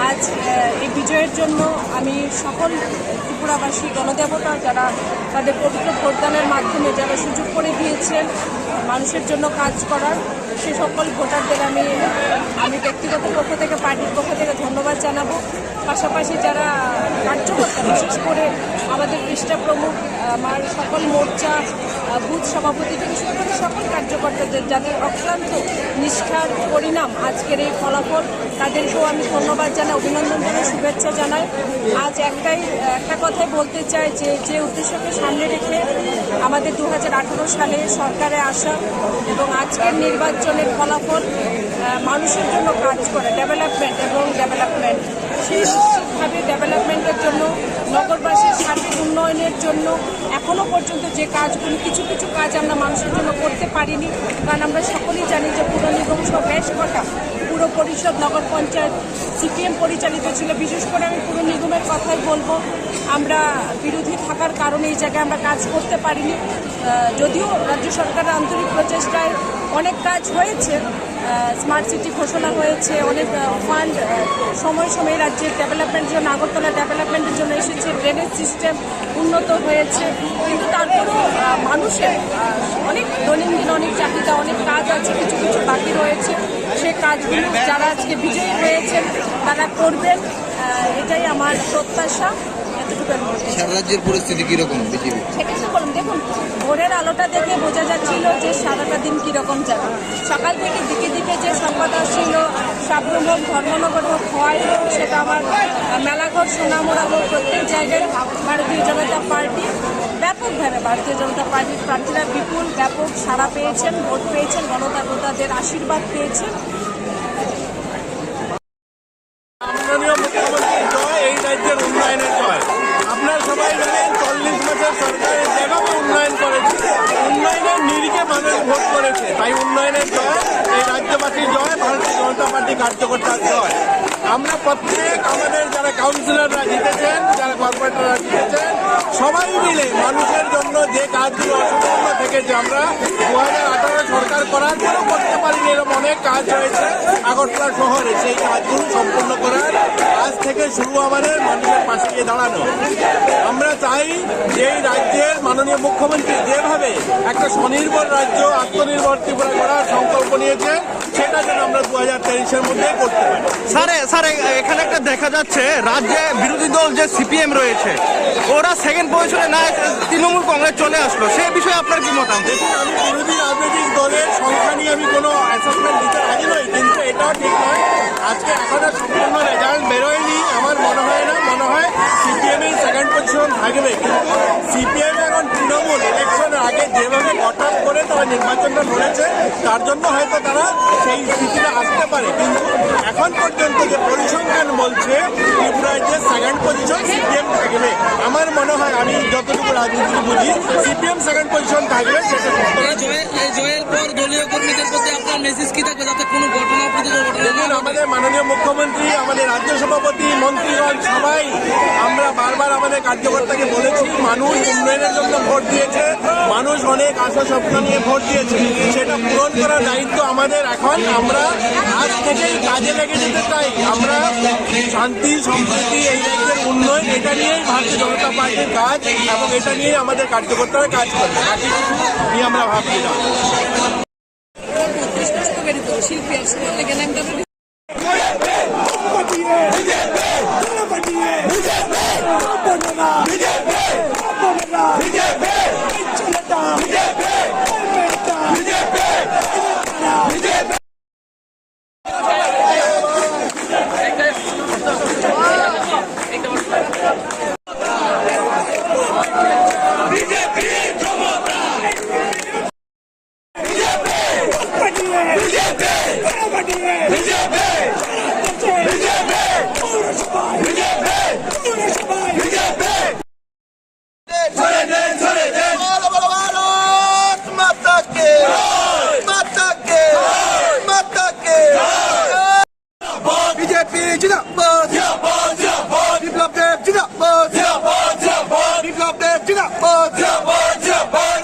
আজ, আহ, এই বিজয়ের জন্য আমি সকল ত্রিপুরাবাসী গণদেবতা, যারা তাদের পবিত্র ভোটদানের মাধ্যমে যারা সুযোগ করে দিয়েছেন মানুষের জন্য কাজ করার, সে সকল ভোটারদের আমি, আমি ব্যক্তিগত পক্ষ থেকে, পার্টির পক্ষ থেকে ধন্যবাদ জানাবো। পাশাপাশি যারা কার্যকর্তা, বিশেষ করে আমাদের পৃষ্ঠা প্রমুখ, আমার সকল মোর্চা, আহ, বুথ সভাপতি থেকে শুরু করে সকল কার্যকর্তাদের, যাদের অক্লান্ত নিষ্ঠার পরিণাম আজকের এই ফলাফল, তাদেরকেও আমি ধন্যবাদ জানাই, অভিনন্দন জানাই, শুভেচ্ছা জানাই। আজ একটাই, আহ, একটা কথাই বলতে চাই যে, যে উদ্দেশ্যকে সামনে রেখে আমাদের দু হাজার আঠারো সালে সরকারে আসা এবং আজকের নির্বাচনের ফলাফল, আহ, মানুষের জন্য কাজ করে, ডেভেলপমেন্ট এবং ডেভেলপমেন্ট, সেই নিশ্চিতভাবে ডেভেলপমেন্টের জন্য, নগরবাসীর সার্বিক উন্নয়নের জন্য এখনো পর্যন্ত যে কাজগুলি, কিছু কিছু কাজ আমরা মানুষের জন্য করতে পারিনি, কারণ আমরা সকলেই জানি যে পুর নিগম সহ বেশ কটা পুর পরিষদ, নগর পঞ্চায়েত সিপিএম পরিচালিত ছিল। বিশেষ করে আমি পুর নিগমের কথাই বলবো, আমরা বিরোধী থাকার কারণে এই জায়গায় আমরা কাজ করতে পারিনি। আহ, যদিও রাজ্য সরকারের আন্তরিক প্রচেষ্টায় অনেক কাজ হয়েছে, আহ, স্মার্ট সিটি ঘোষণা হয়েছে, অনেক, আহ, ফান্ড, আহ, সময় সময় রাজ্যের ডেভেলপমেন্টের জন্য, আগরতলা ডেভেলপমেন্টের জন্য এসেছে, ড্রেনেজ সিস্টেম উন্নত হয়েছে, কিন্তু তারপরেও, আহ, মানুষের, আহ, অনেক দৈনন্দিন অনেক চাহিদা, অনেক কাজ আছে, কিছু কিছু বাকি রয়েছে। সে কাজগুলো যারা আজকে বিজয়ী হয়েছেন তারা করবেন, আহ, এটাই আমার প্রত্যাশা। এতটুকু আমি বলতে চাই। সারা রাজ্যের পরিস্থিতি কিরকম বিজেপি? সেটাই তো বললাম, দেখুন, ভোরের আলোটা দেখে বোঝা যাচ্ছিল যে সারাটা দিন কিরকম যাবে। সকাল থেকে দিকে দিকে যে সংবাদ আসছিল, সাবরুম হোক, ধর্মনগর হোক, খোয়াই হোক, সেটা আমার, আহ, মেলাঘর, সোনামুড়া হোক, প্রত্যেক জায়গায় ভারতীয় জনতা পার্টি, ব্যাপকভাবে ভারতীয় জনতা পার্টির প্রার্থীরা বিপুল ব্যাপক সাড়া পেয়েছেন, ভোট পেয়েছেন, গণদেবতাদের আশীর্বাদ পেয়েছেন। মাননীয় মুখ্যমন্ত্রীর জয়, এই রাজ্যের উন্নয়নের জয়। আপনারা সবাই জানেন, চল্লিশ মাসের সরকারে যেভাবে উন্নয়ন করেছে, উন্নয়নের নিরিখে মানুষ ভোট করেছে, তাই উন্নয়নের জয়, এই রাজ্যবাসীর জয়, ভারতীয় জনতা পার্টি কার্যকর্তার জয়। আমরা প্রত্যেক, আমাদের যারা কাউন্সিলররা জিতেছেন, যারা কর্পোরেটররা জিতেছেন, সবাই মিলে মানুষের জন্য যে কাজগুলো অসম্পূর্ণ থেকেছে, আমরা দু হাজার আঠারো সরকার করার পরেও করতে পারিনি, এরকম অনেক কাজ রয়েছে আগরতলা শহরে। সেই কাজগুলো সম্পূর্ণ করার আজ থেকে শুরু আমাদের মানুষের পাশে গিয়ে দাঁড়ানো। আমরা চাই যে এই রাজ্যের মাননীয় মুখ্যমন্ত্রী যেভাবে একটা স্বনির্ভর রাজ্য, আত্মনির্ভর ত্রিপুরা করার সংকল্প নিয়েছে, সেটা যেন আমরা দু হাজার তেইশের মধ্যে করতে পারি। স্যার, এ-, স্যার, এ-, এখানে একটা দেখা যাচ্ছে রাজ্যে বিরোধী দল যে সিপিএম রয়েছে, ওরা সেকেন্ড পজিশনে না এসে তৃণমূল কংগ্রেস চলে আসলো, সেই বিষয়ে আপনার কি মতামত? দেখুন, আমি বিরোধী রাজনৈতিক দলের সংখ্যা নিয়ে আমি কোনো অ্যাসেসমেন্ট দিতে রাজি নই, কিন্তু এটাও ঠিক নয়, আজকে এখনো সম্পূর্ণ রেজাল্ট বেরোয়নি। আমার মনে হয় না, মনে হয় সিপিএম এই সেকেন্ড পজিশন থাকবে, কিন্তু সিপিএম এখন তৃণমূল ইলেকশনের আগে যেভাবে গট আপ করে তারা নির্বাচনটা লড়েছে, তার জন্য হয়তো তারা সেই স্থিতিতে আসতে পারে। কিন্তু এখন পর্যন্ত যে পরিসংখ্যান বলছে, ত্রিপুরায় যে সেকেন্ড পজিশন সিপিএম থাকবে, আমার মনে হয়, আমি যতটুকু রাজনীতি বুঝি, সিপিএম সেকেন্ড পজিশন থাকবে, সেটা সুস্থ। এই জয়ের, এই জয়ের পর দলীয় কর্মীদের প্রতি আপনার মেসেজ কি থাকবে, যাতে কোনো ঘটনা, অপ্রীতিকর ঘটনা না দেখুন, ঘটে? আমাদের মাননীয় মুখ্যমন্ত্রী, আমাদের রাজ্য সভাপতি, মন্ত্রীগণ, সবাই আমরা বারবার আমাদের কার্যকর্তাকে বলেছি, মানুষ উন্নয়নের জন্য ভোট দিয়েছে, মানুষ অনেক আশা স্বপ্ন নিয়ে ভোট দিয়েছে, সেটা পূরণ করার দায়িত্ব আমাদের। এখন আমরা আজ থেকেই কাজে লেগে যেতে চাই। আমরা শান্তি, সম্প্রীতি, এই রাজ্যের উন্নয়ন, এটা নিয়েই ভারতীয় জনতা পার্টির কাজ এবং এটা নিয়েই আমাদের কার্যকর্তারা কাজ করবে। বাকি কিছু নিয়ে আমরা ভাবছি না। বিজেপি জিন্দাবাদ। বিপ্লব দেব জিন্দাবাদ। বিপ্লব দেব জিন্দাবাদ।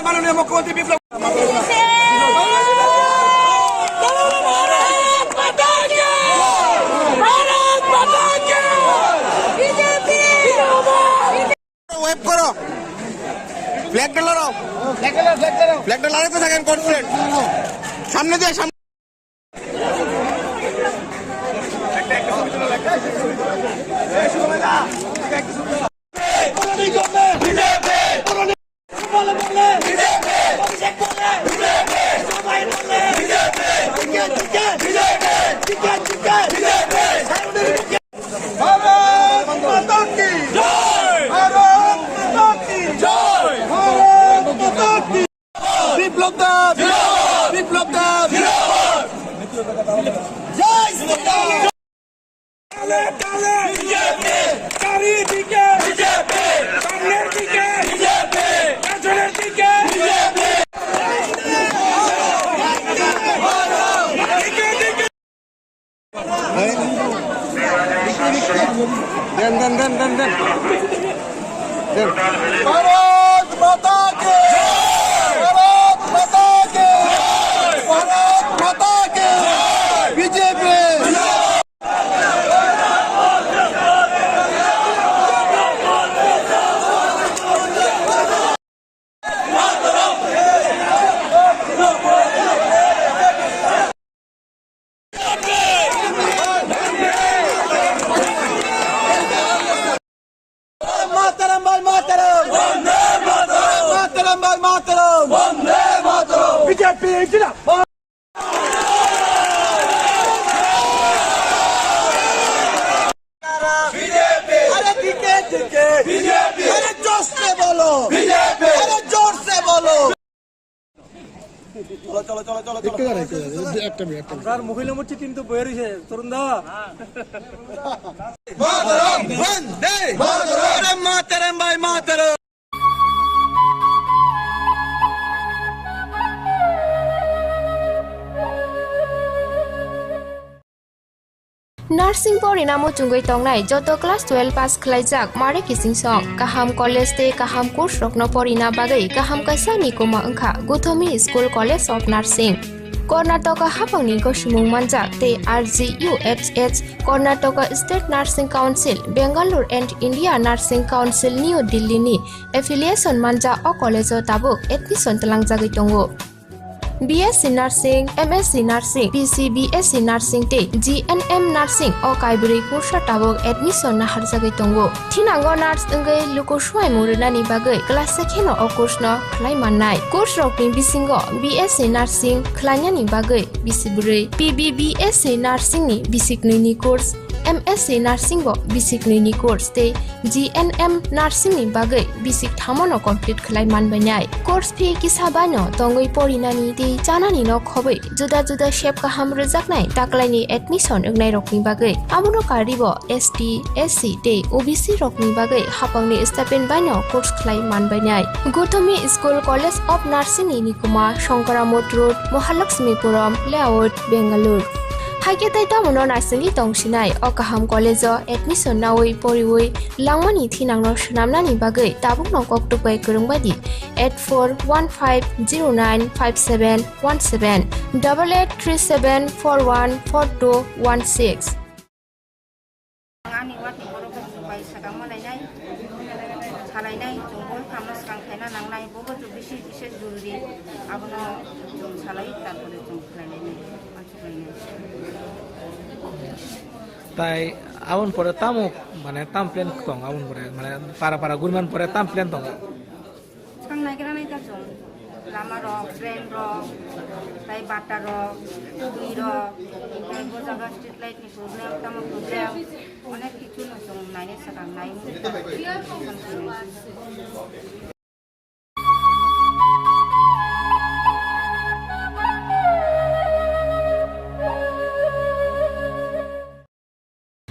মাননীয় মুখ্যমন্ত্রী বিপ্লব ওয়েভ করো। ফ্ল্যাগটা লড়াও। ফ্ল্যাগটা লড়াইতে থাকেন, কনফিডেন্ট। সামনে দিয়ে, সামনে। ভারত মাতা কি জয়। ভারত মাতা কি জয়। ভারত মাতা কি। বিপ্লব দেব জিন্দাবাদ। বিপ্লব দেব জিন্দাবাদ। জয় শ্রীরাম। তালে তালে বিজেপি। চারিদিকে বিজেপি। সামনের দিকে বিজেপি। পেছনের দিকে বিজেপি। দিকে দিকে। দেন, দেন, দেন, দেন, দেন। দেন। ভারত মাতা কি! ভারত মাতা কি! ভারত মাতা কি! বিজেপি! মাতারাম ভাই মাতারাম। বন্দে মাতারাম। মাতারাম ভাই মাতারাম। বন্দে মাতারাম। বিজেপি জিন্দাবাদ। বিজেপি। আরে দিকে দিকে। বিজেপি। আরে জোর সে বলো। বিজেপি। আরে জোর সে বলো। চলো, চলো, চলো, চলো, চলো। একটু দাঁড়াও, একটু দাঁড়াও। এই যে একটা মিনিট, একটা মিনিট। আপনার মহিলা মোর্চা টিম তো বইয়ে রয়েছে, তরুণ দা। মাতারাম, বন্দে মাতারাম। আরে মাতারাম ভাই, Mataram. Nursing porina muchungwi tongnai joto class twelve pass khlaijak mare kichingsong. Kaham college tei kaham course rokno porina bagwi kaham kaisa ni koma wngkha Guthomi School College of Nursing. Karnataka haphangni gosimung manjak tei R G U H S, Karnataka State Nursing Council, Bangalore and India Nursing Council New Delhi ni affiliation manjak o college o tabuk admission twlangjagwi tongo. B S C Nursing, M S C Nursing, P C B S C Nursing tei G N M Nursing o kaibrwi kursa tabuk admission naharjagwi tongo. Thinango nurse wngwi luku swimung rwnani bagwi class se kheno o course no khlai mannai. Course rokni bisingo B S C Nursing khlainani bagwi bisi bwrwi, P B B S C Nursing ni bisi knwi ni course, M S C Nursing bo bisik nwi ni course tei G N M Nursing ni bagwi bisik thamo no complete khlai man bainai. Course fee kisa bai no tongwi porinani tei chanani no khobwi juda juda sep kaham rwjaknai taklaini admission wngnai rokni bagwi. Abono karwi bo S T, S C tei O B C rokni bagwi hapangni stipend bai no course khlai man bainai. Gothomi School College of Nursing ni nikuma Shankaramot Road, Mahalakshmipuram Layout, Bangalore. Haikhe tei tamono naisingwi tongsinai o kaham college o admission nawi poriwi langmani thinangno swnamnani bagwi tabukno koktuk bai kwrwng bai di eight four one five zero nine five seven one seven, double eight three seven four one four two one six. Ani wati borok bai sakang malainai, salainai, chwng bol khamno swkang khaina nangnai, bobo chwng bisi bisi jururi, abono chwng salai, tarpore chwng khlainai, mansuklainai. Tai aboni pore tamo, mane, tam plan tong, aboni pore, mane, para para guriman pore tam plan tong. Swkang naigra nai ta chwng, lama rok, drain rok, tai bata rok, twi rok, tai bo jaga street light ni problem, tamo problem, onek kichu no chwng nainai swkang nai.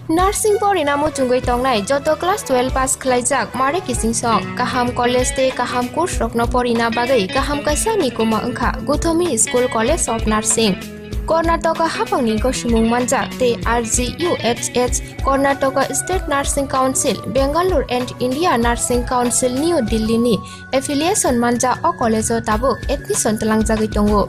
Nursing porina muchungwi tongnai joto class twelve pass khlaijak mare kiching song. Kaham college tei kaham course rokno porina bagwi kaham kaisa nikuma wngkha Gothomi School College of Nursing. Karnataka hapangni gosimung manjak tei R G U H H, Karnataka State Nursing Council, Bangalore and India Nursing Council, New Delhi ni affiliation manjak o college o tabuk admission twlangjagwi tongo.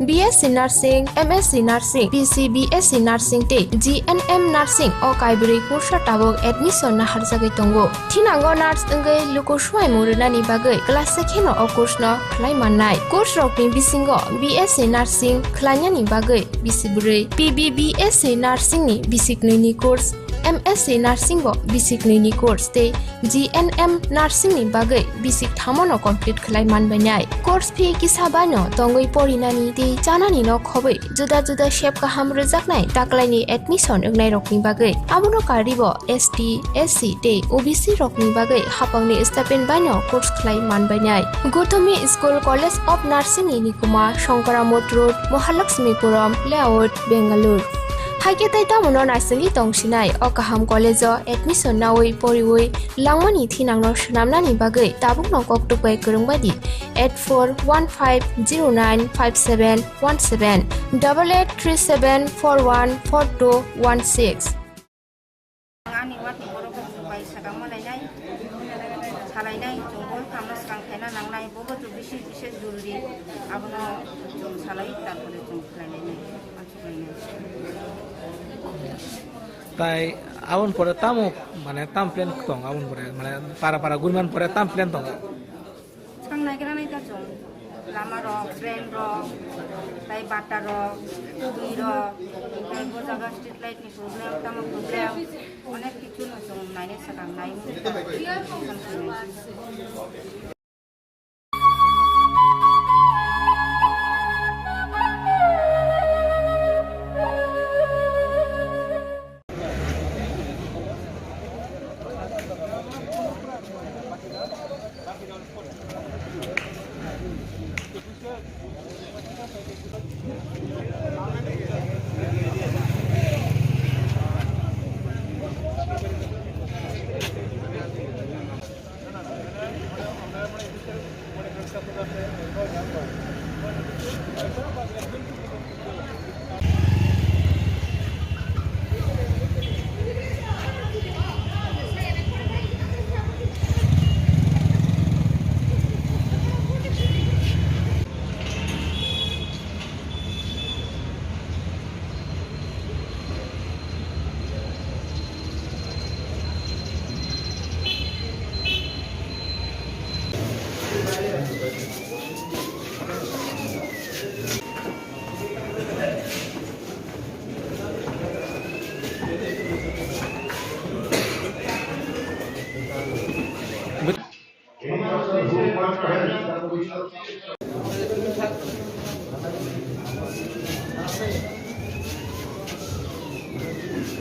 B S C Nursing, M S C Nursing, B C B S C Nursing tei G N M Nursing o kaibrwi course o tabuk admission naharjagwi tongo. Thinango nurse wngwi luku swmai mung rwnani bagwi class se kheno o course no khlai mannai. Course rokni bisingo B S C Nursing khlainani bagwi bisi bwrwi, P B B S C Nursing ni bisik nwi ni course, M S C Nursing bo bisik nwi ni course tei G N M Nursing ni bagwi bisik thamo no complete khlai man bainai. Course fee kisa bai no tongwi porinani tei chanani no khobwi juda juda sep kaham rwjaknai taklaini admission wngnai rokni bagwi. Abono karwi bo S T, S C tei O B C rokni bagwi hapangni stipend bai no course khlai man bainai. Gothomi School College of Nursing ni nikuma Shankaramot Road, Mahalakshmipuram Layout, Bangalore. Haikhe tei tamono naisingwi tongsinai o kaham college o admission nawi poriwi langmani thinangno swnamnani bagwi tabukno koktuk bai kwrwng bai di eight four one five zero nine five seven one seven, double eight three seven four one four two one six. Ani wati borok bai sakang malainai, salainai, chwng bol khamno swkang khaina nangnai, bobo chwng bisi bisi jururi, abono chwng salai, tarpore chwng khlainai, mansuklainai. Tai aboni pore tamo, mane, tam plan tong, aboni pore, mane, para para guriman pore tam plan tong. Swkang naigra nai ta chwng, lama rok, drain rok, tai bata rok, twi rok, tai bo jaga street light ni problem, tamo problem, onek kichu no chwng nainai swkang nai.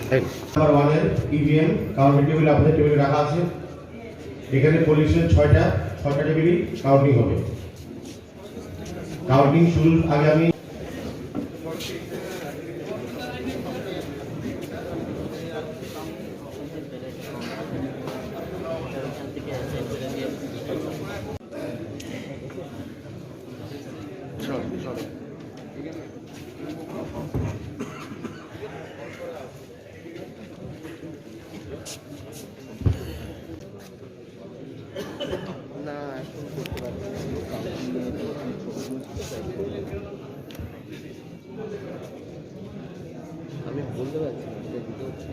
Hey. Number ওয়ানের EVM counting table আপনাদের টেবিলে রাখা আছে। এখানে পলিউশন ছয়টা, ছয়টা টেবিলই কাউন্টিং হবে। কাউন্টিং শুরুর আগে আমি না, এখন করতে পারছি না। আমি বলতে পারছি না, এটা দিতে হচ্ছে।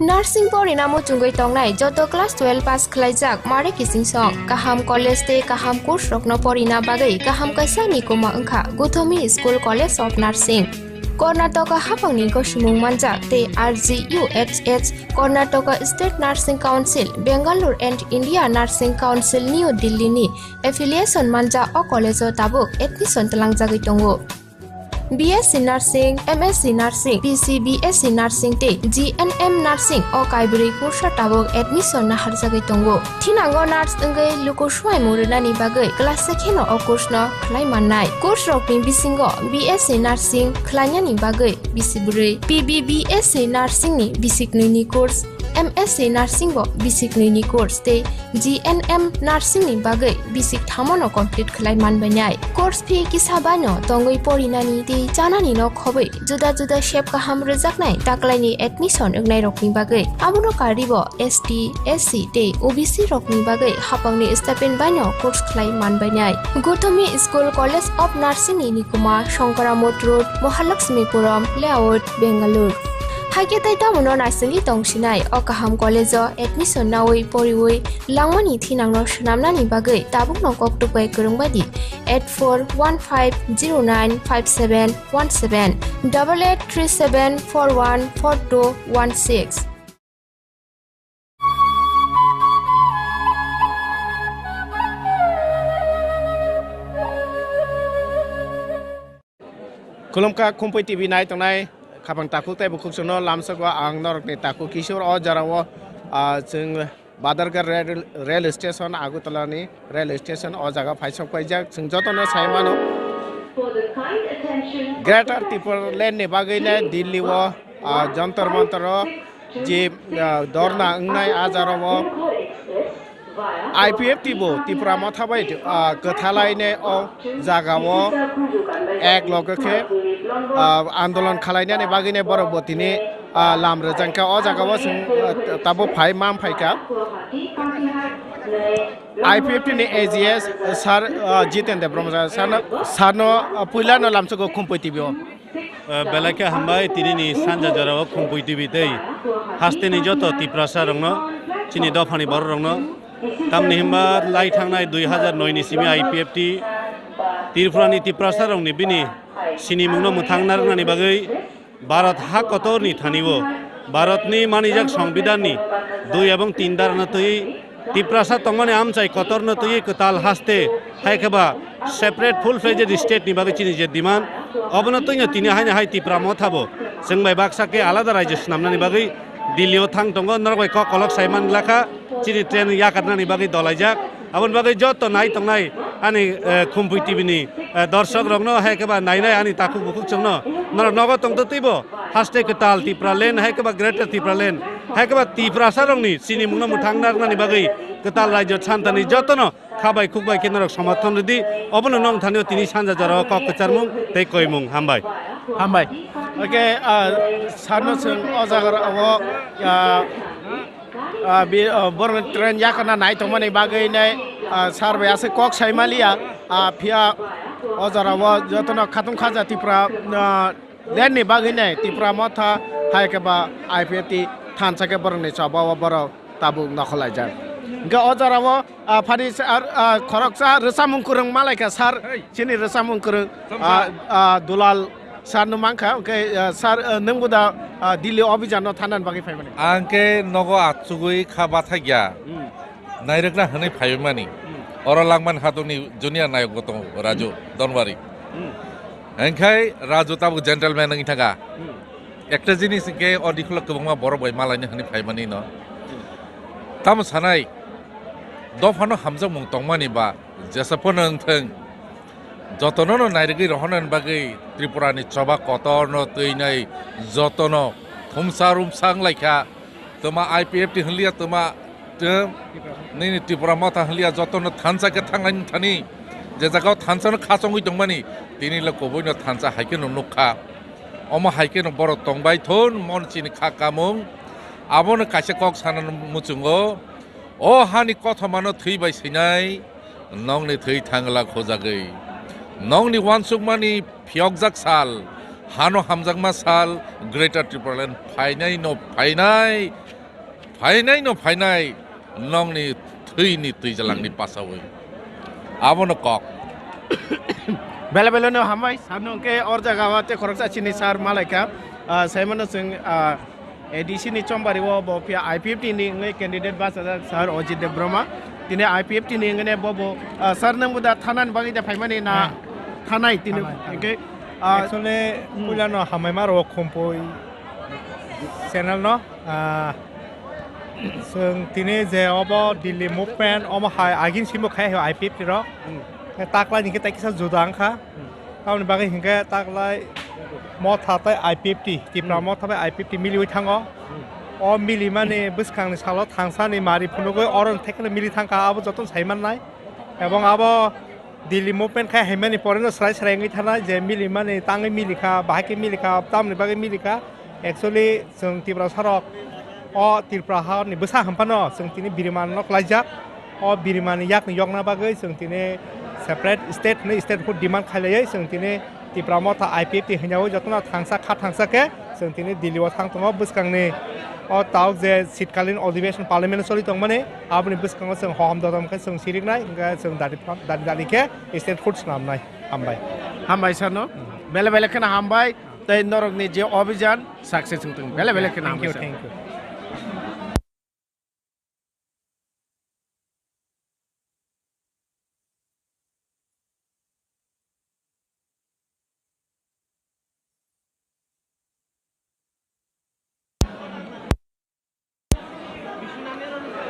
Nursing porina muchungwi tongnai joto class twelve pass khwlaijak mare kiching song, kaham college tei kaham course rokno porina bagwi kaham kaisa nikuma wngkha Guthomi School College of Nursing. Karnataka haphangni gosimung manjak tei R G U H S, Karnataka State Nursing Council, Bangalore and India Nursing Council New Delhi ni affiliation manjak o college o tabuk admission twlangjagwi tongo. B S C Nursing, M S C Nursing, P C B S C Nursing tei G N M Nursing o kaibrwi kursa tabuk admission naharjagwi tongo. Thinango nurse wngwi luku swimung rwnani bagwi class se kheno o course no khlai mannai. Course rokni bisingo B S C Nursing khlainani bagwi bisi bwrwi, P B B S C Nursing ni bisi knwi ni course, M S C Nursing bo bisi knwi ni course tei G N M Nursing ni bagwi bisi thamo no complete khlai manbainai. Course fee kisa baino tongwi porinani tei chanani no khobwi juda juda sep kaham rwjaknai taklaini admission wngnairokni bagwi. Abono karwibo S T, S C tei O B C rokni bagwi haphangni stipend baino course khlai manbainai. Guthomi School College of Nursing ni nikuma Shankara Mott Road, Mahalakshmipuram Layout, Bangalore. Haikhe tei tamono naisingwi tongsinai o kaham college o admission nawi poriwi langmani thinangno swnamnani bagwi tabukno koktwk bai kwrwng bai di eight four one five zero nine five seven one seven, double eight three seven four one four two one six. Khulumkha Khumpui T V nai tongnai khapang takhuk tei bukhuk chwngno lamsok o ang norokni takhuk Kishore o jora o, ah, chwng Badargarh rail, rail station, Agartala ni rail station o jaga phaisok paijak. Chwng jotono sai mano, Greater Tipraland ni bagwi le Delhi o, ah, Jantar Mantar o je, ah, dorna wngnai a jora o I P F T bo Tipra Motha bai, ah, kwthalaine o jaga o ek loge khe, ah, andolon khalainani bagwi ne borok bo tini, ah, lam rwjak kha. O jaga o chwng, ah, tabuk phai mam phai kha. I P F T ni A G S sir, ah, Jiten Debbarma sir no, sir no, ah, puila no lamsogo Khumpui T V o. Eh, belai khe hambai tini ni sanja jora o Khumpui T V tei haste ni joto Tiprasa rok no, chini dopha ni borok rok no. Tamni himba lai thangnai dui hazar noi ni simi I P F T Tripura ni Tiprasa rok ni bini sinimung no mwthang narwknani bagwi Bharat ha kotor ni thani o Bharat ni manijak Songbidan ni dui ebong tin dara no twi Tiprasa tongmani amchai kotorno twiwi kwtal haste, hai khe ba separate full-fledged state ni bagwi chini je demand, obono twino tini haino hai Tipra Motha bo chwng bai baksa khe alada raijyo swnamnani bagwi Delhi o thang tongo, norok bai kok kolok sai man glakha, chini train yakarnani bagwi dolaijak. Aboni bagwi joto nai tongnai ani, eh, Khumpui T V ni, eh, dorshok rokno, hai khe ba nainai ani takhuk bukhuk chwngno, norok nogo tongtwtwibo haste kwtal Tipraland, hai khe ba Greater Tipraland, hai khe ba Tiprasa rokni sinimungno mwthang narwknani bagwi kwtal raijyo santani jotono kha bai khuk bai khe norok somothon rwdi. Obono nong thani o tini sanja jora o kok kwcharmung tei koimung. Hambai. Hambai. Oke, ah, sarno chwng o jaga o, ah, ah, bi-, ah, borokni train yakana nai tongmani bagwi nai, ah, sar bai aswk kok sai maliya, ah, phiya o jora o jotono khatung khaja Tripura, ah, Lenni bagwi nai Tipra Motha hai khe ba I P F T thansa khe borokni choba o borok tabuk nokhorlaijak. Hwnkhe o jora o, ah, phani sar, ah, khoroksa rwchapmung kwrwng malaikha sar, chini rwchapmung kwrwng, ah, ah, Dulal sar no mankha. Hwnkhe, ah, sar, ah, nwng bo da, ah, Delhi obhijan no thanani bagwi phaimani? Ang khe nogo achugwi kha bathakya. Hmm. Nairwkna hwnwi phaimani. Hmm. Oro Langman Hathungni junior nayok bo tongo, Raju Donbari. Hmm. Hingkhai Raju tabuk gentleman wngwi thangkha. Hmm. Ekta jinis hwnkhe o dikholo kwbangma borok bai malaini hwnwi phaimani no. Hmm. Tamo sanai, dophano hamjakmung tongmani ba jesa phano wngthung. Jotono no nairwgwi rohornani bagwi Tripura ni choba kotor no twi nai jotono thumsa rumsa wnglaikha. Twma I P F T hwnliya, twma, tw-, nini Tripura Motha hwnliya, jotono thansa khe thanglaini thani. Je jaga o thansa no khachongwi tongmani, tini le kubui no thansa hai khe no nukha. Omo hai khe no borok tongbai thun, mon chini kha kamung. Abono kaisa kok sana muchungo. O hani kothoma no thwi bai swinai, nongni thwi thangla khojagwi. Nongni uansukmani phiyokjak sal, hano hamjakma sal, Greater Tipraland phainai no phainai, phainai no phainai, nongni thwini twijalangni pasawi. Abono kok. Bele bele no hambai, sano hwnkhe or jaga o tei khoroksa chini sar malaikha, ah, saimano chwng, ah, A D C ni chombari o bo phiya I P F T ni wngwi candidate bachajak sir Ajit Debbarma. Tini I P F T ni wngwi bo bo, ah, sir nwng bo da thanani bagwi da phaimani na? Hmm. Thanai tini. Thanai, thanai. Hwnkhe, ah, actually, hmm, puila no hamai ma rok khumpui channel no, ah, chwng tini je obo Delhi movement omo hai agin simo khai ho I P F T rok. Hmm. Taklai ni khe tai kisa juda wngkha. Hmm. Tamoni bagwi hinkhe taklai Motha tei I P F T, Tipra, hmm, Motha bai I P F T miliwi thango. Hmm. O milimani bwskangni salo thangsani mari phunugwi oro thekno mili thangkha, abo jotono sai mannai. Ebong abo Delhi movement khai haimani poreno srai srai wngwi thanai je milimani tangwi milikha, bahai khe milikha, tamoni bagwi milikha. Actually, chwng Tiprasa rok o Tripura ha ni bwsa hwn phano chwng tini birimani no klaijak. O birimani yakni yokna bagwi chwng tini separate state hwnwi statehood demand khailaiwi chwng tini Tipra Motha I P F T hwnyawi jotono thangsa kha thangsa khe chwng tini Delhi o thang tongo. Bwskangni o tabuk je shitkalin adhibeshon parliament choli tongmani, aboni bwskango chwng hohom dodom khe chwng siriknai, hwnkhe chwng dadi dadi dadi khe statehood swnamnai. Hambai. Hambai sano. Hmm. Bele bele kheno hambai. Tei norokni je obhijan success wngthung. Bele bele kheno hambai sano. Thank you, thank you.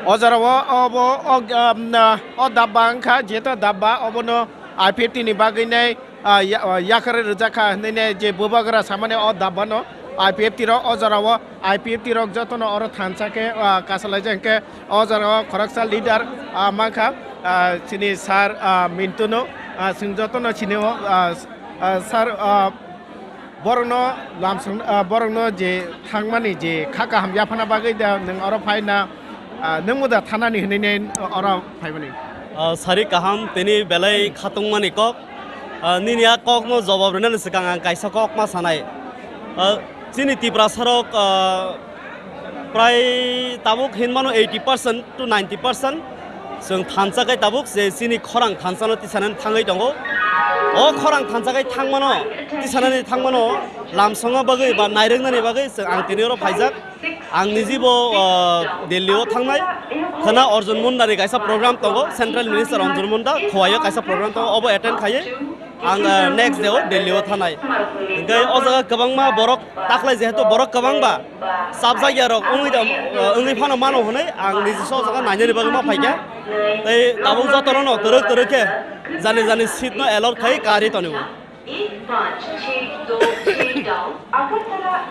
O jora o, obo, o, um, o dabba wngkha, jeto dabba obono I P F T ni bagwi nai, ah, ya-, ah, yakarwi rwjak kha hwnwi nai je bubagra samani o dabba no I P F T rok o jora o I P F T rok jotono oro thansa khe, ah, kasalaijak hwnkhe o jora o khoroksa leader, ah, mankha, ah, chini sir, ah, Mintu no, ah, chwng jotono sini o, ah, s-, ah, sir, ah, Borokno lamsong, ah, borokno je thangmani je kha kaham yaphana bagwi da nwng oro phaina, ah, nwng bo da thanani hwnwi ne oro phaimani? Ah, sari kaham, tini belai khatungmani kok. Ah, nini a kokno jobab rwnani swkang ang kaisa kok ma sanai. Ah, chini Tiprasa rok, ah, Prai tabuk hinmano eighty percent to ninety percent chwng thansa khe tabuk je chini khorang thansa no tisanani thangwi tongo. O khorang thansa khe thangmano tisanani thangmano lamsongna bagwi ba nairwknani bagwi chwng ang tini oro phaijak. Ang nijibo, ah, Delhi o thangnai. Khwna Arjun Munda ni kaisa program tongo, Central Minister Arjun Munda, Khowai o kaisa program tongo, obo attend khaiwi. Ang, ah, next day o Delhi o thanai. Hingke o jaga kwbangma borok taklai, jehetu borok kwbangba, chapjak ya rok wngwi da, ah, wngwi phano mano hwnwi ang niji o jaga nainani bagwi ma phaikha. Tei tabuk jotono no twrwk twrwk khe jani jani seat no allot khai kari tonwi.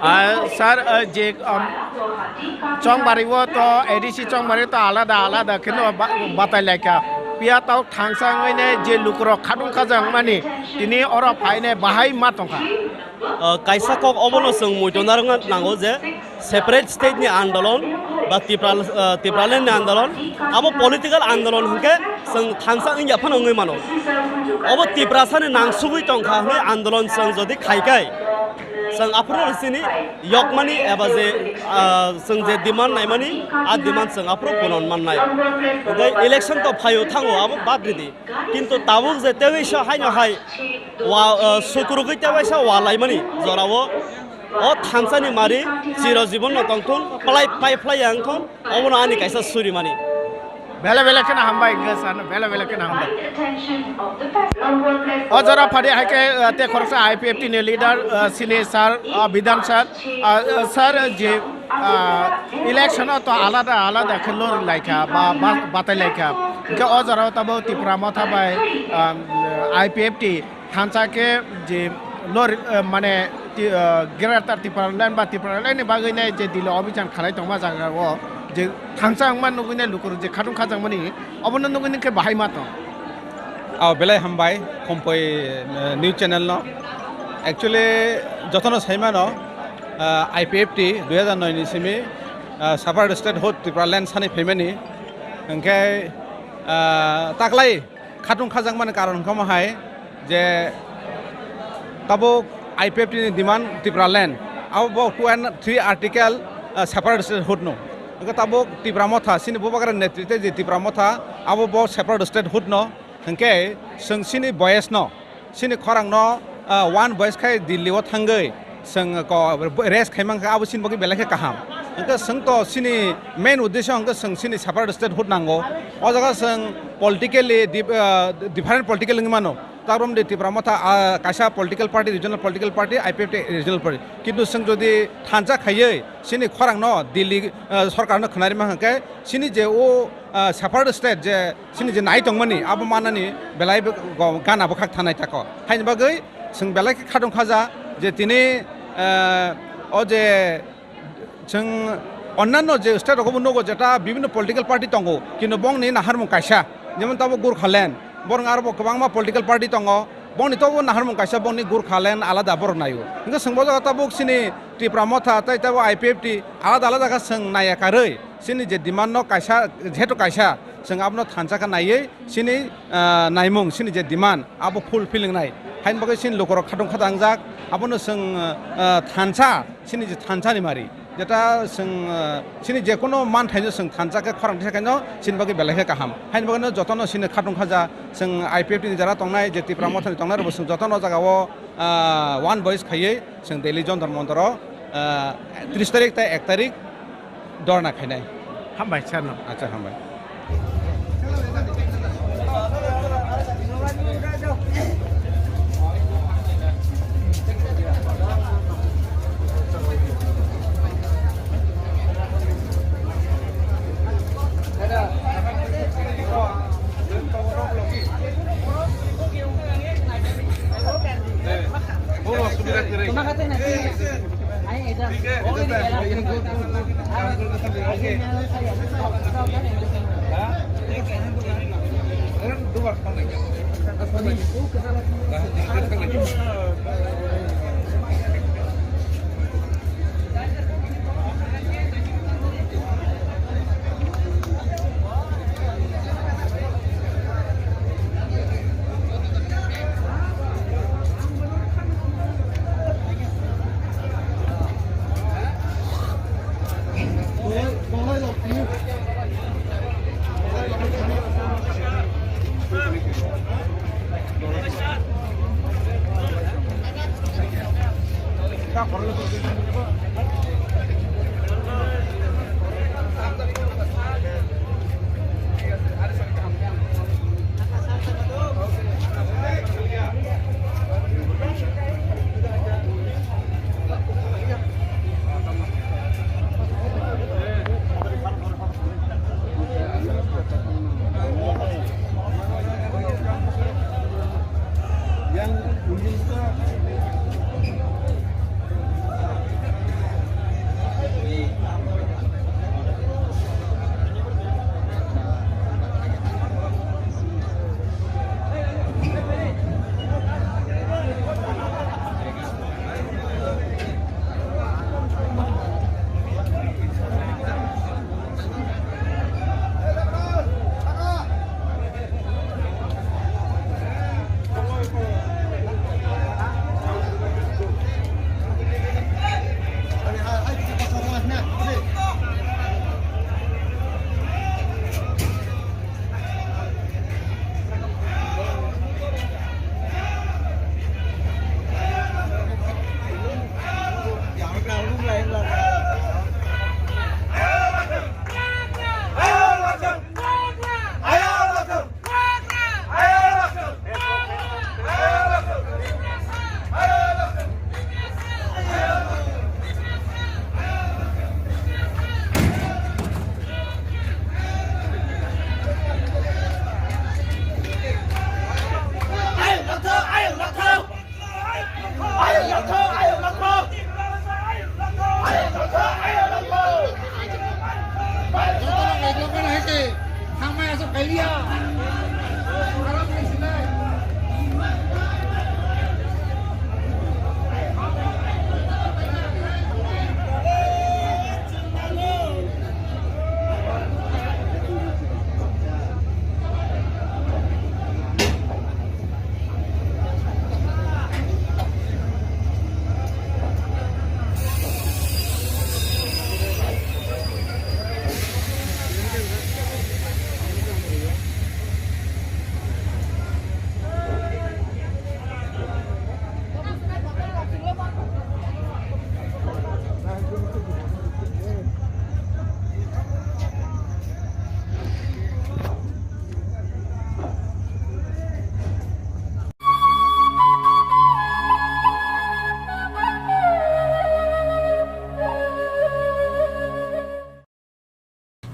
Ah, sir, ah, je, um, Chongbari o to, A D C Chongbari o to alada alada kheno ba-, batai laikha. Phiya tok thansa wngwi ne je lukurok khatung khajak wngmani tini oro phaine bahai ma tongkha. Ah, kaisa kok obono chwng muitu narwkna nango je separate state ni andolon ba Tipra, ah, Tipraland ni andolon, abo political andolon hwnkhe chwng thansa wngya phano wngwi mano. Obo Tiprasani nangsugwi tongkha hwnwi andolon chwng jodi khaikai, chwng aphuru chini yokmani eba je, ah, chwng je demand naimani, a demand chwng aphuru punon mannai. Hwnkhe election to phaio thango, abo bad ridi. Kintu tabuk je tewi sa haino hai wa, ah, sukurugwi tewi sa wa laimani jorao o thansani mari chiro jibonno tongthun, palai pai phlai ya wngthun, obono ani kaisa surimani. Bele bele kheno hambai, hwnkhe sir no bele bele kheno hambai. O jora phadi hai khe, ah, te khoroksa I P F T ni leader, ah, sini sir, ah, Bidhan sir, ah, ah, sir je, ah, election o to alada alada khe lori laikha ba, ba, batai laikha. Hwnkhe o jora o tabuk Tipra Motha bai, ah, I P F T thansa khe je lori, eh, mane ti-, eh, Greater Tipraland ba Tipraland ni bagwi nai je Delhi obichan khalai tongma jaga o je thansa wngma nugwi nai lukurok je khatung khajakmani obono nugwi nai khe bahai ma tong. Aw belai hambai Khompoi, eh, news channel no. Actually jotono saimano, eh, I P F T dui hajar noi ni simi, eh, separate state hood Tipraland sani phaimani hwnkhe, eh, taklai khatung khajakmani karon wngkha omo hai je tabuk I P F T ni demand Tipraland, abo bo two and three article, uh, separate state hood no. Hwnkhe tabuk Tipra Motha, chini Bubagra netritwe je Tipra Motha, abo bo separate state hood no. Hwnkhe chwng chini voice no, chini khorang no, uh, one voice khai Delhi o thangwi, chwng ko rest khai mankha, abo chini bagwi belai khe kaham. Hwnkhe chwng to chini main uddesho hwnkhe chwng chini separate state hood nango. O jaga chwng politically dif-, ah, different political wngwi mano. Tabrom de Tipra Motha, ah, kaisa political party, regional political party, I P F T regional party. Kintu chwng jodi thansa khaiwi chini khorang no Delhi, ah, sorkar no khwnarima hwnkhe chini je o, ah, separate state je chini je nai tongmani abo manani belai bo go-, gana bwkhak thanai tako. Haini bagwi chwng belai khe khatung khaja je tini, eh, o je chwng onnanno je state rogo bo nugo jeta bibhinno political party tongo, kintu bongni naharmung kaisa, jemon tabo Gurkhaland, borok aro bo kwbangma political party tongo, bongni tobo naharmung kaisa, bongni Gurkhaland alada borok naio. Hwnkhe chwng bo jaga tabuk chini Tipra Motha tei tabo I P F T alada alada khe chwng naiya karwi chini je demand no kaisa, jehetu kaisa chwng abono thansa khe naiwi chini, ah, naimung, chini je demand, abo fulfill wngnai. Haini bagwi chini lukurok khatung khatangjak, abono chwng, ah, thansa, chini je thansani mari. Jeta chwng, ah, chini je kono manthaino chwng thansa khe khorang thisa khaino chini bagwi belai khe kaham. Haini bagwino jotono chini khatung khaja, chwng I P F T ni jara tongnai, je Tipra Mothani tongnai rokbo chwng jotono o jagao, ah, one voice khaiwi chwng Delhi Jantar Mantaro, ah, tris tarik tei ek tarik dorna khainai. Hambai sir no. Acha, hambai.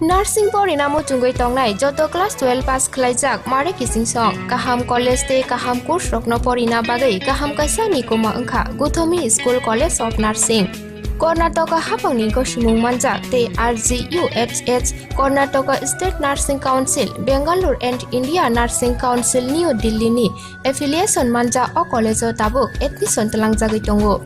Nursing porina muchungwi tongnai joto class twelve pass khlaijak mare kiching song kaham college tei kaham course rokno porina bagwi kaham kaisa nikuma wngkha Guthomi School College of Nursing. Karnataka haphangni gosimung manjak tei R G U H H, Karnataka State Nursing Council, Bangalore and India Nursing Council New Delhi ni affiliation manjak o college o tabuk admission twlangjagwi tongo.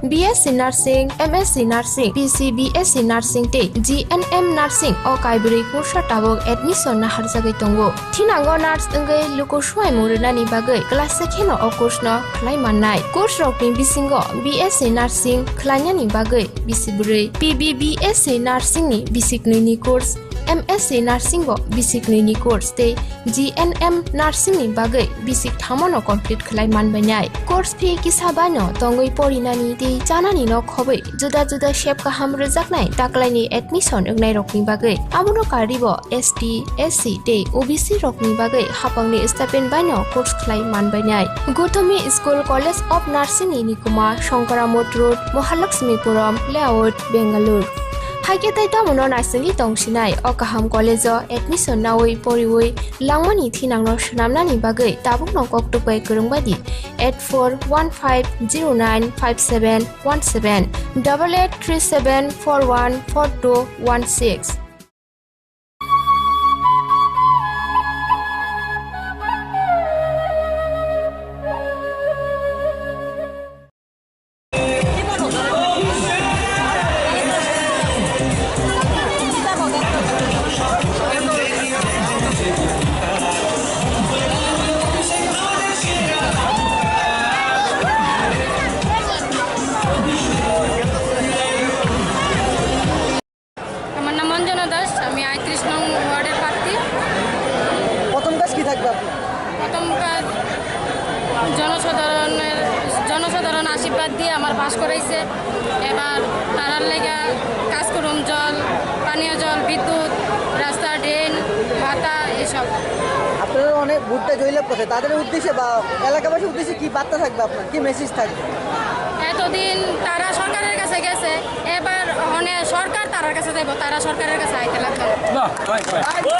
B S C Nursing, M S C Nursing, P C B S C Nursing tei G N M Nursing o kaibrwi kursa tabuk admission naharjagwi tongo. Thinango nurse wngwi luku swimung rwnani bagwi class se kheno o course no khlai mannai. Course rokni bisingo B S C Nursing khlainani bagwi bisi bwrwi, P B B S C Nursing ni bisi knwi ni course, M S C Nursing bo bisi knwi ni course tei G N M Nursing ni bagwi bisi thamo no complete khlai manbainai. Course fee kisa bai no tongwi porinani tei chanani no khobwi juda juda sep kaham rwjaknai taklaini admission wngnairokni bagwi. Abono karwibo S T, S C tei O B C rokni bagwi haphangni stipend baino course khlai manbainai. Guthomi School College of Nursing ni nikuma Shankaramot Road, Mahalakshmipuram Layout, Bangalore. Haikhe tei tamono naisingwi tongsinai o kaham college o admission nawi poriwi langmani thinangno swnamnani bagwi tabukno koktwk bai kwrwng baidi eight four one five zero nine five seven one seven, double eight three seven four one four two one six. আমার নাম অঞ্জনা দাস, আমি আটত্রিশ নং ওয়ার্ডের প্রার্থী। প্রথম কাজ কি থাকবে আপনার? প্রথম কাজ জনসাধারণের, জনসাধারণ আশীর্বাদ দিয়ে আমার পাস করাইছে। এবার তারার লেগা কাজ করুম, জল, পানীয় জল, বিদ্যুৎ, রাস্তা, ড্রেন, ভাতা, এইসব। আপনারা অনেক ভোটটা জয়লাভ করছে, তাদের উদ্দেশ্যে বা এলাকাবাসীর উদ্দেশ্যে কি বার্তা থাকবে আপনার, কি মেসেজ থাকবে? এতদিন তারা সরকারের কাছে গেছে, এবার মানে সরকার তারার কাছে যাইব, তারা সরকারের কাছে আইতে লাগবে। বাহ, বাহ, বাহ।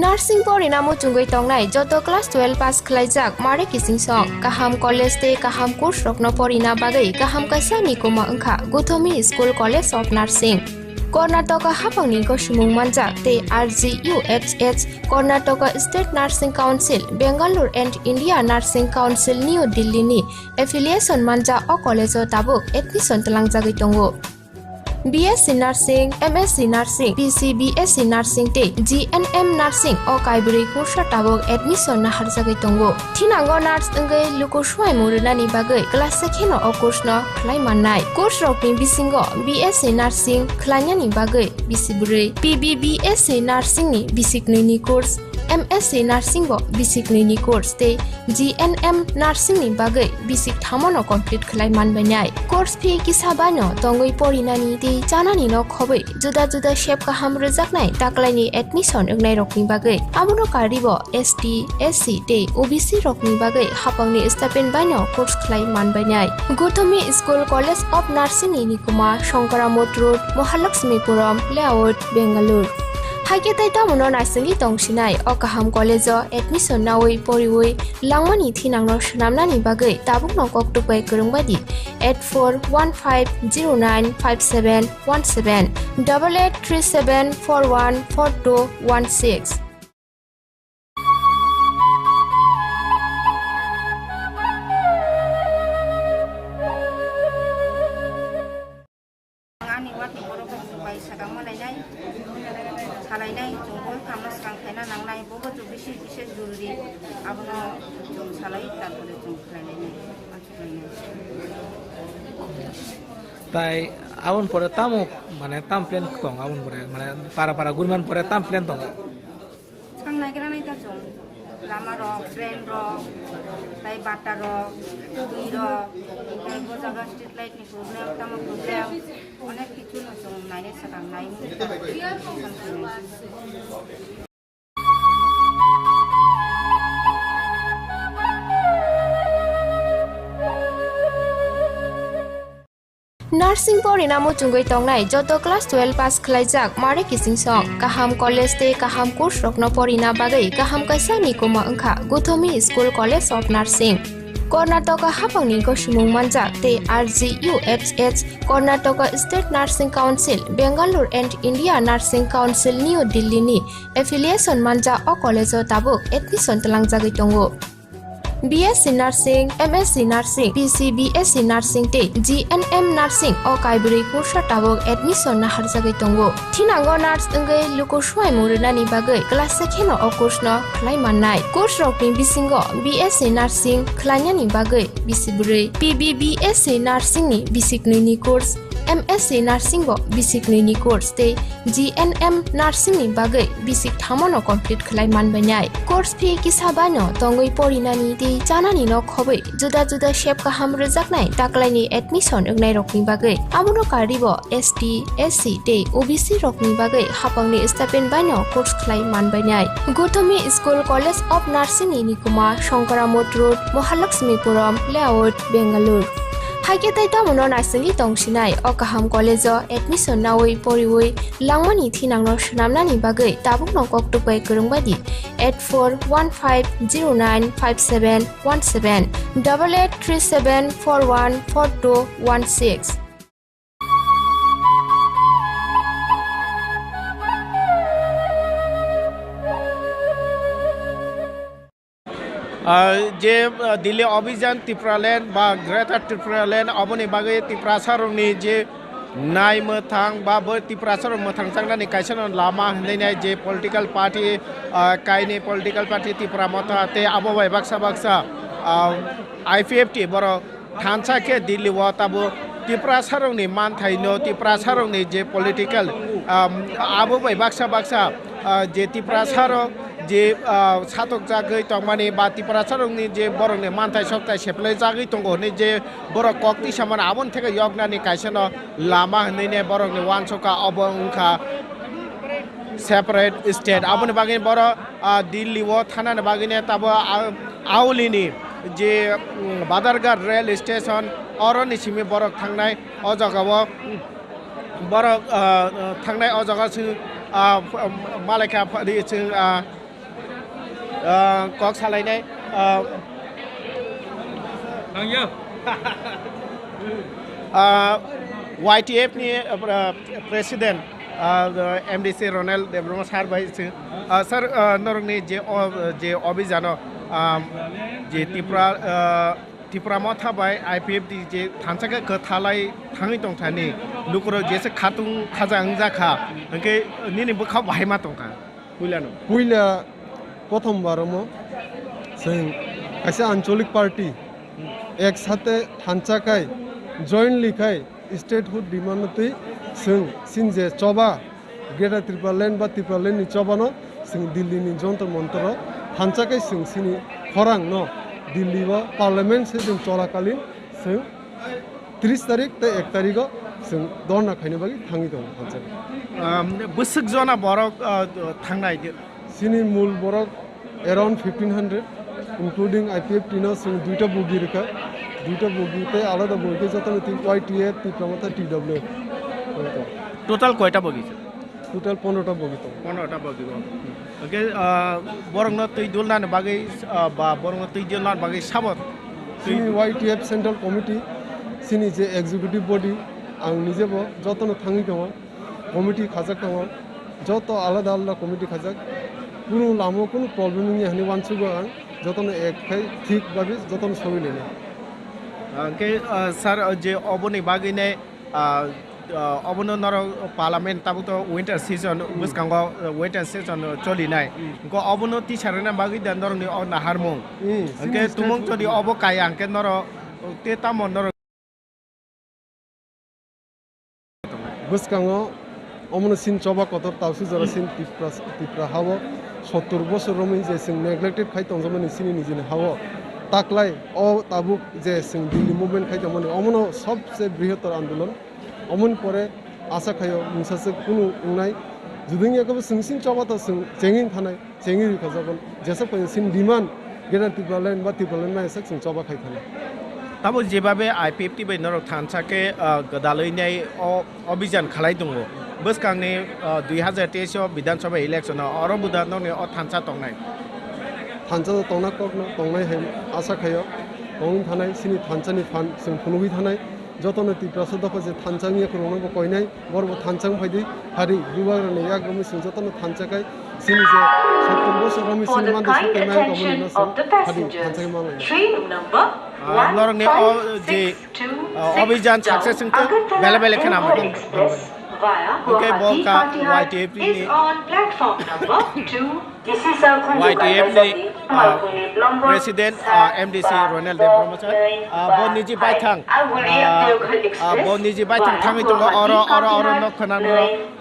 Nursing porina muchungwi tongnai joto class twelve pass khlaijak mare kiching song kaham college tei kaham course rokno porina bagwi kaham kaisa nikuma wngkha Guthomi School College of Nursing. Karnataka haphangni gosimung manjak tei R G U H H, Karnataka State Nursing Council, Bangalore and India Nursing Council New Delhi ni affiliation manjak o college o tabuk admission twlangjagwi tongo. B S C Nursing, M S C Nursing, P C B S C Nursing tei G N M Nursing o kaibrwi kursa tabuk admission naharjagwi tongo. Thinango nurse wngwi luku swimung rwnani bagwi class se kheno o course no khlai mannai. Course rokni bisingo B S C Nursing khlainani bagwi bisi bwrwi, P B B S C Nursing ni bisi knwi ni course, M S C Nursing bo bisik nwi ni course tei G N M Nursing ni bagwi bisik thamo no complete khlai man bainai. Course fee kisa bai no tongwi porinani tei chanani no khobwi juda juda sep kaham rwjaknai taklaini admission wngnai rokni bagwi. Abono karwi bo S T, S C tei O B C rokni bagwi hapangni stipend baino course khlai man bainai. Gothomi School College of Nursing ni nikuma Shankara Mott Road, Mahalakshmipuram Layout, Bengaluru. Haikhe tei tamono naisingwi tongsinai o kaham college-o admission nawi poriwi langmani thinangno swnamnani bagwi tabukno koktwk bai kwrwng bai di eight four one five zero nine five seven one seven, double eight three seven four one four two one six. Ani watni borok bai sakang malainai, salainai, chwng boi kamno swkang khaina nangnai, bobo chwng bisi, bisi jorori, abono chwng salai, tarpore chwng khlailainai. Tai aboni pore tamo, mane, tam plan tong, aboni pore, mane, para para guriman pore tam plan tong. Thang naigra nai ta chwng, lama rok, drain rok, tai bata rok, twi rok, tai bo jaga street light ni problem, tamo problem, onek kichu no chwng nainai sakang nai. Nursing porina muchungwi tongnai joto class twelve pass khlaijak mare kichingsong kaham college tei kaham course rokno porina bagwi kaham kaisa nikuma wngkha Gothomi School College of Nursing. Karnataka hapangni gosimung manjak tei R G U H H, Karnataka State Nursing Council, Bangalore and India Nursing Council, New Delhi ni affiliation manjak o college o tabuk admission tlangjagwi tongo. B S C Nursing, M S C Nursing, P C B S C Nursing tei G N M Nursing o kaibrwi kursa tabuk admission naharjagwi tongo. Thinango nurse wngwi luku suaimung rwnani bagwi class se kheno o course no khlai mannai. Course rokni bisingo B S C Nursing khlainani bagwi bisi bwrwi, P B B S C Nursing ni bisik nwi ni course, M S C Nursing bo bisik nwi ni course tei G N M Nursing ni bagwi bisik thamo no complete khlai man bainai. Course fee kisa bai no tongwi porinani tei chanani no khobwi juda juda sep kaham rwjaknai taklaini admission wngnai rokni bagwi. Abono karwi bo S T, S C tei O B C rokni bagwi hapangni stipend baino course khlai man bainai. Gothomi School College of Nursing ni nikuma Shankara Mott Road, Mahalakshmipuram Layout, Bangalore. Haikhe tei tamono naisingwi tongsinai o kaham college-o admission nawi poriwi langmani thinangno swnamnani bagwi tabukno koktwk bai kwrwng bai di eight four one five zero nine five seven one seven, double eight three seven four one four two one six. Ah, je, ah, Delhi Abhijan Tipraland ba Greater Tipraland, aboni bagwi Tiprasarokni je nai mwthang ba bo Tiprasarok mwthangjaknani kaisa no lama hinwi nai je political party, ah, kainwi political party Tipra Motha tei abo bai baksa baksa, ah, I P F T borok thansa khe Delhi o tabo Tiprasarokni manthaino, Tiprasarokni je political, um, abo bai baksa baksa, uh, je Tiprasarok je, uh, satokjagwi tongmani ba Tiprasarokni je borokni manthai sokthai seplaijagwi tongo hwnwi je borok kok tisa mano, aboni theke yoknani kaisano lama hwnwi ne borokni uansukha, obo wngkha separate state. Aboni bagwi borok ah, Delhi o thanani bagwi ne tabo, ah, Aulini je, mm, Badharghat rail station, oroni simi borok thangnai, o jaga o, mm, borok, ah, ah, thangnai o jaga o chwng, ah, ph-, malai kha ph-, ri chwng, ah, ah, kok salainai, ah, ah, Y T F ni, ah, president, ah, M D C Ronel Debbarma sir bai chwng, ah, sir, ah, norokni je o, je obhijano, ah, je Tipra, ah, Tipra Motha bai I P F T je thansa khe kwthalai thangwi tongthani lukurok jesa khatung khaja wngjakha, hwnkhe nini bwkha bahai ma tongkha puilano? Puila prothom bar omo chwng kaisa ancholic party ek sate thansa khai jointly khai statehood demand twi chwng chini je choba Greater Tipraland ba Tipraland ni choba no Chwng Delhi ni Jantar Mantar o thansa khe chwng chini khorang no Delhi o Parliament session cholakalin chwng tris tarik tei ek tarik o chwng dhorna khaina bagwi thangwi tongo thansa khe. Um, bwswk jona borok, uh, thangnai? Chini mul borok around fifteen hundred, including I P F T no chwng duita bogi rwkha, duita bogi tei alada bogi khe jotono twi Y T F, Tipra Motha, T W F. Total koita bogi? Total pondro ta bogi tongo. Pondro ta bogi tongo. Hwnkhe, ah, borokno twi dulnani bagwi, ah, ba borokno twi dulnani bagwi sabo? Chini Y T F Central Committee, chini je executive body, ang nijebo jotono thangwi tongo, committee khajak tongo, joto alada alada committee khajak, kunu lama kunu problem wngya hinwi uansugo ang, jotono ek khai thik bagwi jotono sogwi lainai. Hwnkhe, ah, sir, je oboni bagwi ne, ah, ah, obono norok parliament tabuk to winter season, bwskango, ah, winter season cholinai. Hwnkhe obono tisarwna bagwi da norokni o naharmung. Hwnkhe tumung chodi obo kaya hwnkhe norok te tamo norok bwskango omono sin choba kotor tausi jora sin Tipra, Tipra hao sottur bosor romwi je chwng neglected khai tongjakmani chini nijini hao taklai o tabuk je chwng Delhi movement khai tongmani omono sobse brihotor andolon. Omoni pore asa khaio mungsa se kunu wngnai. Juding yakobo chwng sin choba to chwng chengin thanai, chengin rikha jabon. Jesa khaio sin demand Greater Tipraland ba Tipraland mai sak chwng choba khai thanai. Tabo jebabe I P F T bai norok thansa khe, ah, gwdalwi nai o obhijan khalai tongo. Bwskangni, ah, dui hazar teis o Bidhan Sabha election o oro buda nokni o thansa tongnai. Thansa tongna kokno tongnai hai asa khaio. Tongwi thanai, chini thansa ni phan chwng phunugwi thanai. Jotono Tiprasa dopha je thansa wngya kwrwngno bo koinai, borok bo thansa wng phaidi, hari bubagrani yak romwi chwng jotono thansa khai, chini je sottur bosor romwi chini manda sotto nai tongmani no chwng hari thansa khai manlai. Ah, norokni o je, ah, obhijan success wngtwk, bele bele kheno hambai. Hwnkhe bo kha Y T F ni Y T F ni, ah, President, ah, M D C Ronel Deb Brahmachar, ah, bo niji baithang, ah, ah, bo niji baithang thangwi tongo oro, oro, oro nok khwnano,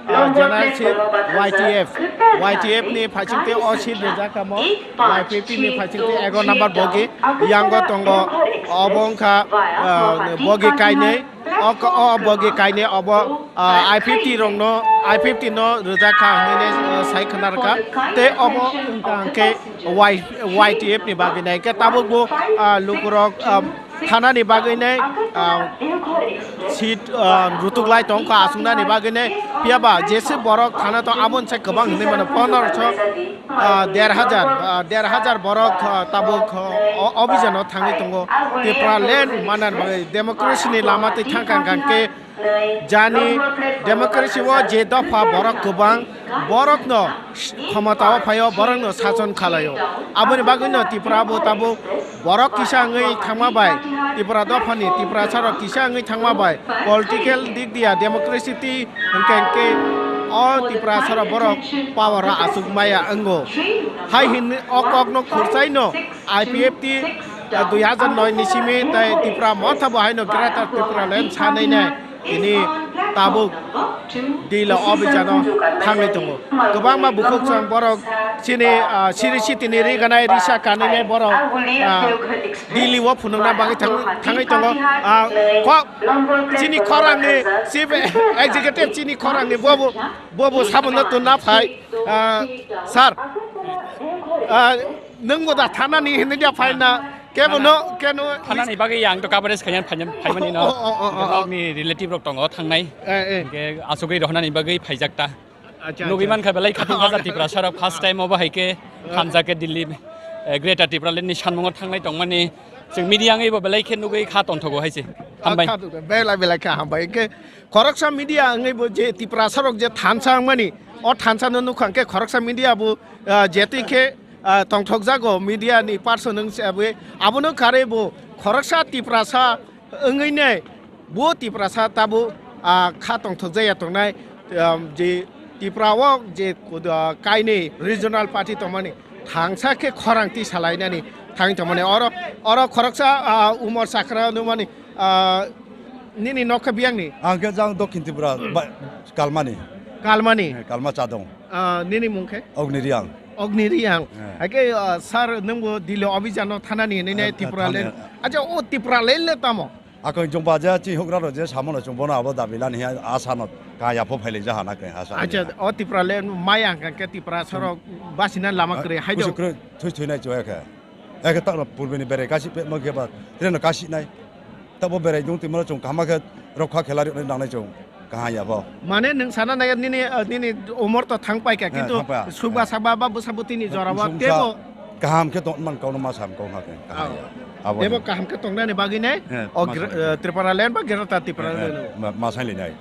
ah, General Chief Y T F, Y T F ni phaisingtwi o seat rijak kamo, Y P P ni phaisingtwi egaroh number bogi, yango tongo, obo wngkha, ah, bogi kainwi. O, o bogi kainwi obo, ah, I fifty rokno, I fifty no rijak kha hinwi, ah, sai khna rwkha. Tei obo wngkha hwnkhe Y-, Y T F ni bagwi nai khe tabuk bo, ah, lukurok, ah, thanani bagwi nai, ah, seat, ah, rutuk lai tong kha aswknani bagwi nai. Phiya ba jese borok thana tong aboni sai kwbang hinwi mano pondoroso. Ah, der hajar, ah, der hajar borok, ah, tabuk, ah, o-, obhijan o thangwi tongo. Tipraland manna bagwi democracy ni lama twi thang kha hwnkhe jani democracy o je dopha borok kwbang, borokno khomota o phaio, borokno sason khalaio. Aboni bagwino Tripura bo tabuk borok kisa wngwi thangma bai, Tripura dophani Tiprasa rok kisa wngwi thangma bai, political dik dia democracy twi hwnkhe hwnkhe o Tiprasa rok borok power o aswk maya wngo. Hai hinwi o kokno khursaino I P F T, ah, dui hazar noi ni simi tei Tipra Motha bo haino Greater Tipraland sanai nai tini tabuk Delhi o obhijan o thangwi tongo. Kwbangma bukhuk chwng borok chini, ah, siri sitini ri ganai risa kanwi nai borok, ah, Delhi o phunukna bagwi thang-, thangwi tongo. Ah, kok chini khorangni chief executive chini khorangni bobo, bobo sabono tunna phai. Ah, sir, ah, nwng bo da thanani hinwi dia phai na? Kebo no, keno thanani bagwi ang to coverage khayan phaiyan, phaimani no. Oh, oh, oh, oh, oh. Nokni relative rok tongo thangnai. Eh, eh. Hwnkhe asugwi rohonani bagwi phaijak ta. Acha, nugwi acha. Mankha belai khatung kha Tiprasa rok first time obo hai khe hamjak khe Delhi, eh, Greater Tipraland ni sanmungo thangnai tongmani. Chwng media wngwi bo belai khe nugwi kha tongthogo hai se. Hambai. Ah, kha tongthogo. Belai belai kha hambai. Hwnkhe khoroksa media wngwi bo je Tiprasa rok je thansa wngmani, o thansa no nukha hwnkhe khoroksa media bo, ah, je twi khe, ah, tongthokjago media ni person wng se abo, abono karwi bo khoroksa Tiprasa wngwi nai bo Tiprasa tabuk, ah, kha tongthokjaya tongnai, ah, je Tripura o je, ah, kainwi regional party tongmani thangsa khe khorang twi salainani thangwi tongmani. Oro, oro khoroksa, ah, Umar Chakra nukmani, ah, nini nok khe biyangni? Ang khe jang Dokhin Tripura, ba, Kalmani. Kalmani? Eh, Kalma Chadong. Ah, nini mung khe? Ogni Riang. Ogni Riang. Eh. Ake, ah, sir, nwngbo Delhi obijano thanani hinwi nai Eh, Tripura thani. Land. Acha, o Tripura Land le tamo? Akon chwng baja chi hugra ro je samono chwng bono abo dabi lani hiya asano kaya pho phailai jaha na khe asa. Acha, o Tripura Land maya hwnkha khe Tripura sorok basina lama kwrwi hai do. Kusu kwrwi thui thui nai chwng khe. Eke ta purbi ni bere kasi pe mo khe ba treno kasi nai. Tabo berai dung twi mano chwng kaham khe rokha khela ri nang nai chwng kaham ya bo. Mane nwng sana nai nini, eh, nini umor to thang pai kha, eh, kintu thang pai, sukba eh, sakba ba bwsa bwtwi ni jora bo tebo kaham khe tong man kau no ma sam kau ha khe kaham ya. Abo tebo kaham khe tong nani bagwi nai, eh, o ma gre-, sai. Eh, Tripura Land ba Greater Tripura Land. Eh, eh, ma, ma sai li nai.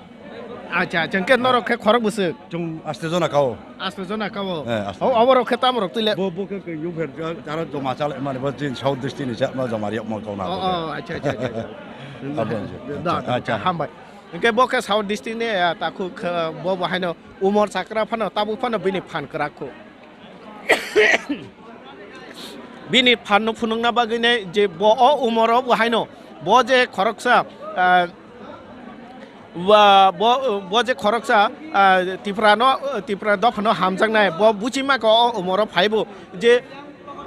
Acha, acha, hwnkhe norok khe khorok bwswk? Chwng aste jona kao. Aste jona kao? Eh, aste. O, jona. Oborok khe tamo rok twi le? Bo, bo khe, khe yupher, jara joma chale mani, bo jin South District ni chama joma riyak mo kao na. Oh, oh, acha, acha, acha, acha. Abo je. Da, da, acha. Hambai. Hwnkhe bo khe South District ni, ah, takhuk, ah, bo bo haino umor chakra phano, tabuk phano bini phan kwrak kho. Bini phanno phunukna bagwinai je bo o umoro bo haino bo je khoroksa, ah, wa-, bo, bo je khoroksa, ah, Tiprano, Tipra dophano hamjaknai bo buchima kha o umoro phaibo je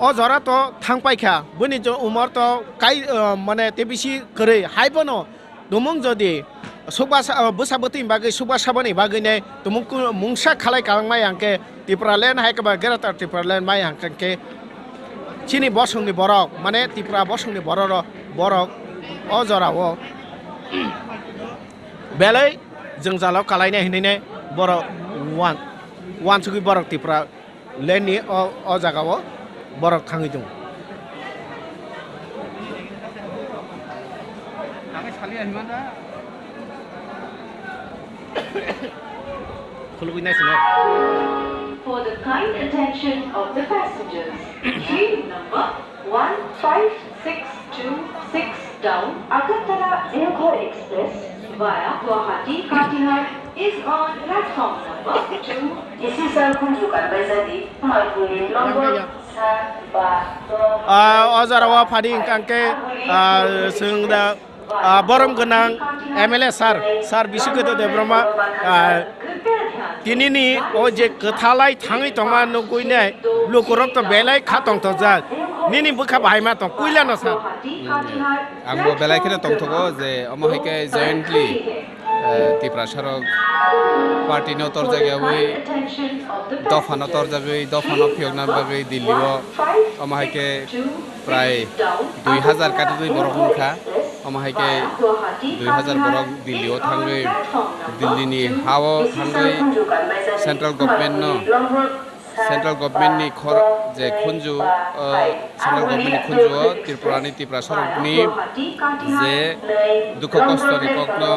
o jora to thang paikha bini je umor to kai, ah, mane tebisi kwrwi haibono Tumung jodi sukba sa-, bwsa bwtwi bagwi sukba saboni bagwi ne tumung ku-, mungsa khalai kalangmai hwnkhe Tipraland hai khe ba Greater Tipraland mai hwnkhe chini bosongni borok, mane Tipra bosongni borok, borok o jorao belai jwngjalo kalainai hinwi ne borok wan-, wansugwi borok Tipra Leni o, o jaga o borok thangwi tongo. Khulugwi naisinai. For the kind attention of the passengers, train number one five six two six down Agartala Deoghar Express via Guwahati Katihar is on platform number two. This is Alkhunju Kanbaijadi, Marguli number sa ba. Ah, o jora o phadi hwnkha khe, ah, chwng da, ah, borom gwnang M L A sir, sir Bisikhoto Debbarma, ah, Tinini o je kwthalai thangwi tongma nugwi nai lukurok to belai kha tongthokjak. Nini bwkha bahai ma tong puila no sa. Hmm. Ang bo belai kheno tongthogo je omo hai khe jointly, eh, Tiprasa rok party no torjak yawi, dopha no torjagwi, dopha no phiyokna bagwi Delhi o omo hai khe prai dui hazar katigwi borok wngkha. Omo hai khe dui hazar borok Delhi o thangwi, Delhi ni ha o thangwi central government no, central government ni khor-, je khunju, o central government ni khunju o Tripura ni Tiprasa rok ni je dukho kosto ni kok no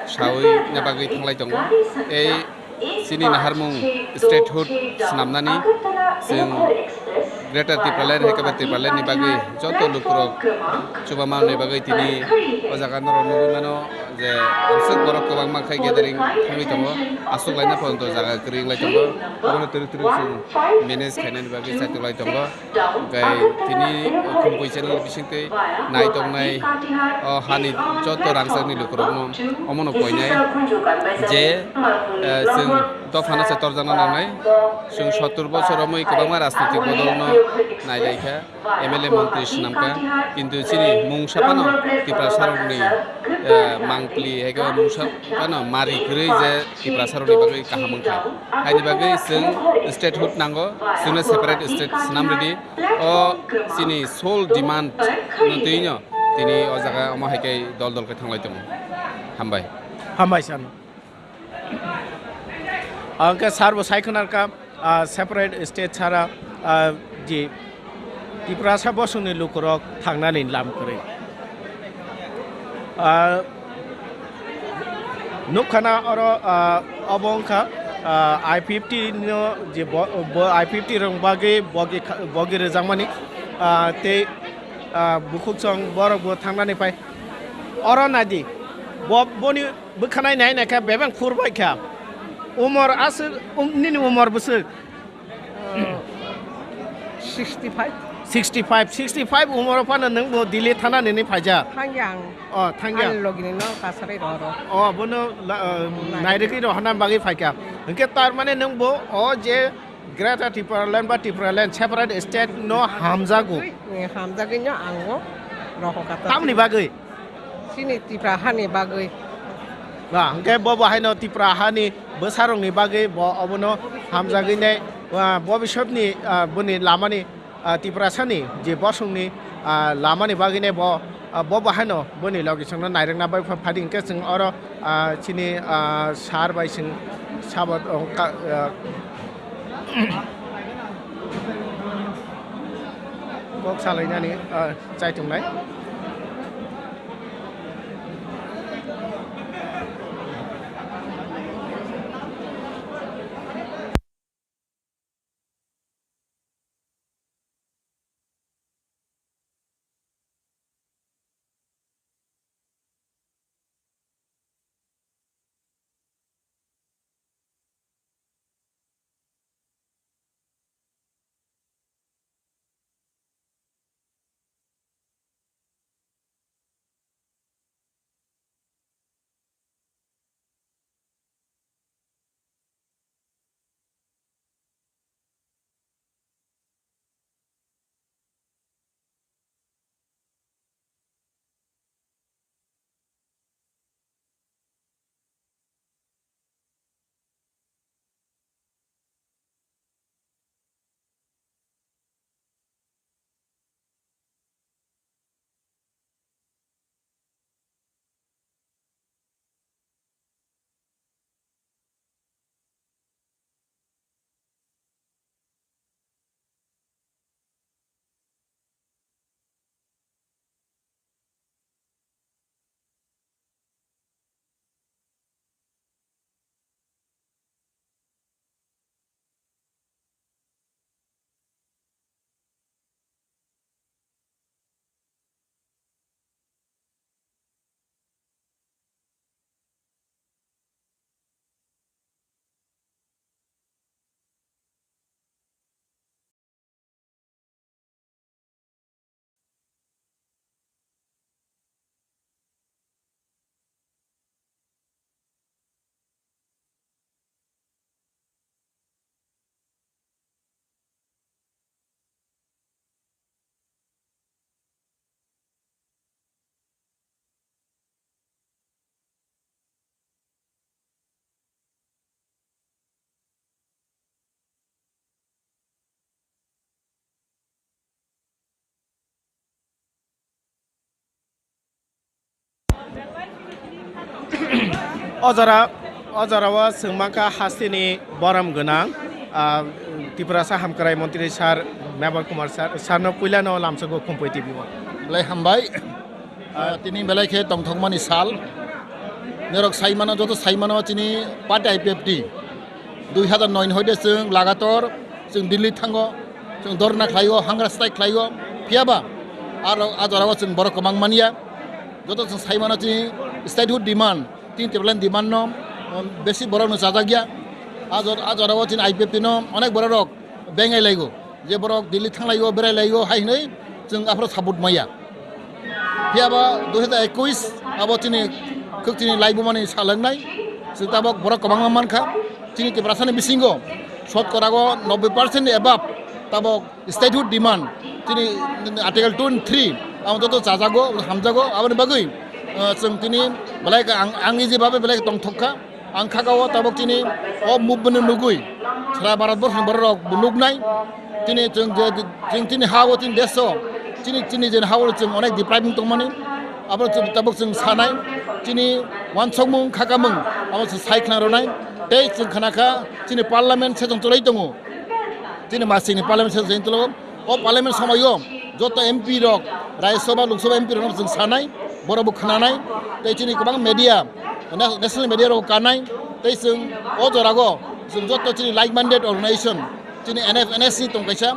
sawi na bagwi thanglai tongo. Ei Chini naharmung statehood swnamnani chwng Greater Tipraland hai khe ba Tipraland ni bagwi joto lukurok chubama ni bagwi tini o jaga norok nugwi mano je aswk borok kwbangma khai gathering thangwi tongo, aswk laina photo jaga kwrwi wng lai tongo, obono twrwk twrwk chwng manage khainani bagwi chaitok lai tongo. Hwnkhe tini Khumkui channel bisingtwi nai tongnai o hani joto rangchakni lukurokno omono koinai je, eh, chwng dophano se torjakna nangnai. Chwng sottur bochor romwi kwbangma rajnitik bodolno nailaikha, M L A montri swnamkha, kintu chini mungsa phano Tiprasarokni, eh, mangpli hai khe mungsa phano mari kwrwi je Tiprasarokni bagwi kaham wngkha. Haini bagwi chwng statehood nango, chwngno separate state swnam rwdi. O chini sole demand no twi no tini o jaga omo hai khe dol dol khe thanglai tongo. Hambai. Hambai sir. Ang khe sir bo sai khwna kha, ah, separate state sara, ah, ji Tiprasa bosongni lukurok thangnani lam kwrwi. Ah, Nukha na oro, ah, obo wngkha, ah, I fifty no je bo, bo I fifty rok bagwi bogi kha-, bogi rwjakmani, ah, tei, ah, bukhuk song borok bo thangnani phai. Oro naidi, bo, boni bwkhanai nai naikha bebeng phur bai kha. Umor aswk, um, nini umor bwswk? Sixty five. Sixty five, sixty five umoro phano nwng bo Delhi thana nini phaijak? Thangya ang. Oh, thangya. Ani logini no kasari rohoro. Oh, bono la, uh, nairikni rohorna bagwi phaikha. Hwnkhe tar mane nwng bo o je Greater Tipraland ba Tipraland separate state no hamjago. Eh, hamjagwi no ang o rohor kata. Tamni bagwi? Chini Tipra hani bagwi. Ba, hwnkhe bo bo haino Tipra hani bwsarokni bagwi bo obono hamjagwi nai, ah, bobiswtni, ah, boni lamani, ah, Tiprasani je bosongni, ah, lamani bagwi nai bo, ah, bo bo haino boni logi chwngno nairwkna bai pha-, phadi hwnkhe chwng oro, ah, chini, ah, sir bai chwng sabo, oh, ka-, ah, kok salainani, ah, chai tongnai. O jora, o jora o chwng mankha hasteni borom gwnang, ah, Tiprasa Hamkrai Montri sir, Mevar Kumar sir, sir no puila no lamsogo Khumpui T V o. Belai hambai. Ah, tini belai khe tongthokmani sal. Norok sai mano, joto sai mano chini party I P F T. Dui hazar noi ni hoite chwng lagator chwng Delhi thango, chwng dhorna khlaio, hunger strike khlaio. Phiyaba aro a jorao chwng borok kwbang manya. Joto chwng sai mano chini statehood demand, chini Tipraland demand no, um, besi borok no chajak ya. A jor-, a jorao chini I P F T no onek borok rok bengai laigo. Je borok Delhi thanglaio, berailaio hai hinwi chwng aphuru support maya. Phiyaba dui hazar ekush abo chini khuk chini laibumani sal wngnai. Chwng tabok borok kwbangma mankha. Chini Tiprasani bisingo shotkorago nobbai percent ni above tabok statehood demand. Chini Article two and three abo joto chajago, hamjago. Aboni bagwi, ah, chwng tini belai khe ang, ang easy babe belai khe tongthok kha. Ang kha o tabok chini o movement no nugwi sara Bharat borok ni borok rok bo nugnai. Chini chwng je, chwng chini ha o chini desh o chini, chini je ha o chwng onek depriving tongmani. Abo chwng tabok chwng sanai chini wansokmung khakamung abo chwng sai khna rwnai. Tei chwng khna kha chini parliament session chwlai tongo. Chini masini parliament session chwlai tongo. O parliament somoio joto M P rok, Rajya Sabha, Lok Sabha M P rok no chwng sanai, borok bo khwnanai, tei chini kwbang media, na-, national media rok kanai, tei chwng o jorago chwng joto chini like-minded organization, chini N F N S ni tong kaisa,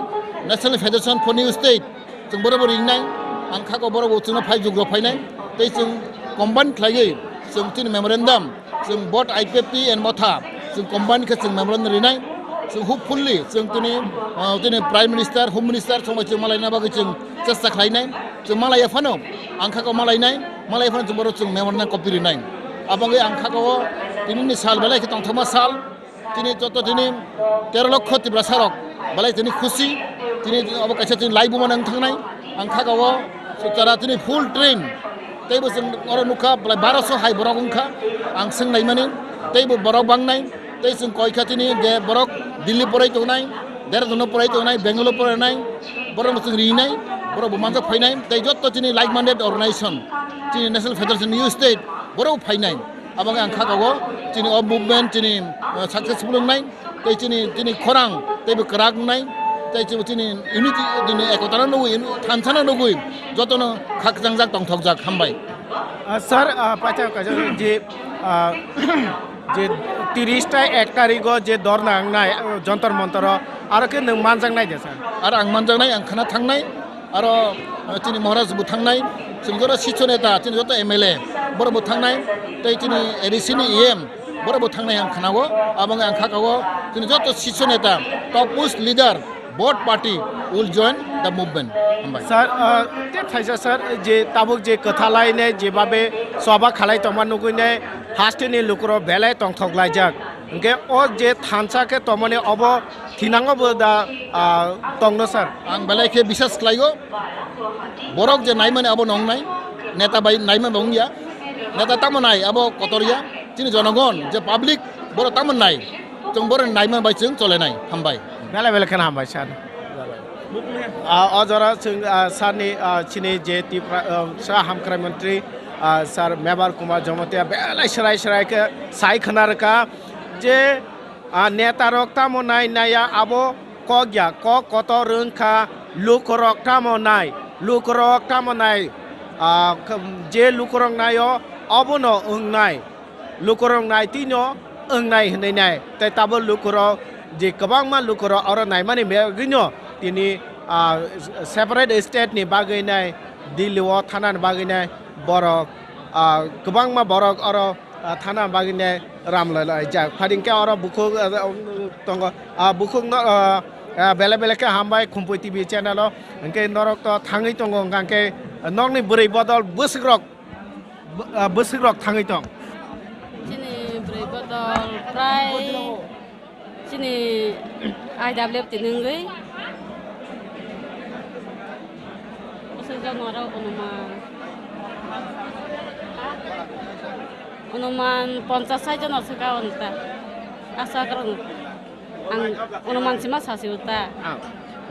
National Federation for New State, chwng borok bo ringnai, ang kha o borok bo chwngno phai jukro phainai, tei chwng combine khlaiwi chwng chini memorandum, chwng both I P F T and Motha, chwng combine khe chwng memorandum rinai. Chwng hopefully chwng tini, ah, tini Prime Minister, Home Minister song bai chwng malaina bagwi chwng chesta khlainai. Chwng malaiya phano, ang kha o malainai, malaiya phano chwng borok chwng memorandum copy rinai. Abo wngwi ang kha o tini ni sal belai khe tongthokma sal. Tini joto tini tero lokho Tiprasa rok belai tini khusi, tini obo kaisa tini laibuma nang thangnai. Ang kha o tara tini full train, teibo chwng oro nukha belai baroso hai borok wngkha. Ang swngnaimani teibo borok bangnai, tei chwng koikha tini je borok Delhi porai tongnai, Dehradun porai tongnai, Bangalore porainai, borok chwng rinai, borok bo manjak phainai, tei joto tini like minded organization, tini National Federation Youth State borok phainai. Abo wngkha ang kha o chini o movement chini, uh, successful wngnai, tei chini, chini khorang teibo kwrak wngnai, tei chini, chini unity, chini ekotano nugwi, thansano nugwi jotono khakchangjak tongthokjak. Hambai. Ah, sir, ah, pacha kaisa je, ah, je tiris ta ek tarigo je dorna wngnai, ah, Jantar Mantaro, aro khe nwng manjaknai de, sir? Aro ang manjaknai, ang khna thangnai. Aro, eh, chini Maharaj bo thangnai, chini joto Sicho neta, chini joto M L A, borok bo thangnai, tei chini A D C ni E M, borok bo thangnai ang khna o, abo wngkha ang kha o, chini joto Sicho neta, topmost leader, both party will join the movement. Hambai. Sir, uh, te thaisa sir, je tabuk je kwthalai ne jebabe soba khalai tongma nugwi ne haste ni lukurok belai tongthok laijak. Hwnkhe o je thansa khe tongmani obo thinango bo da, ah, tongno sir? Ang belai khe bisas khlai o. Borok je naimani abo nongnai, neta bai naimani bo wngya, neta tamo nai abo kotor ya, chini jonogon je public borok tamo nai, chwng borok naimani bai chwng cholenai. Hambai. Belai belai kheno hambai sir. Ah, o jora chwng, ah, sir ni, ah, chini je Tipra, ah, sa hamkrai mantri, ah, sir Mebar Kumar Jamatia belai serai serai khe sai khna rwkha je, ah, neta rok tamo nai naiya abo kok ya, kok kotor wngkha, lukurok tamo nai, lukurok tamo nai, ah, khe-, je lukurok naio, obono wngnai, lukurok nai tino wngnai hwnwi nai. Tei tabuk lukurok je kwbangma lukurok oro naimani bagwino tini, ah, separate state ni bagwi nai, Delhi o thanani bagwi nai borok, ah, kwbangma borok oro ah, thana bagwi ne ram lai lai jak. Phading khe oro bukhuk, ah, tongo. Ah, bukhuk no, ah, ah, belai belai khe hambai Khumpui T V channel o. Hwnkhe norok to thangwi tongo, hwnkha khe nokni bwrwi bodol bwswk rok, bw-, ah, bwswk rok thangwi tong. Chini bwrwi bodol prai Chini I W F tini wngwi bwswk jagmaro onuman, onuman ponchas sait jono swka o ta. Asa kwrwng ang onuman sima sasi o ta. Ah.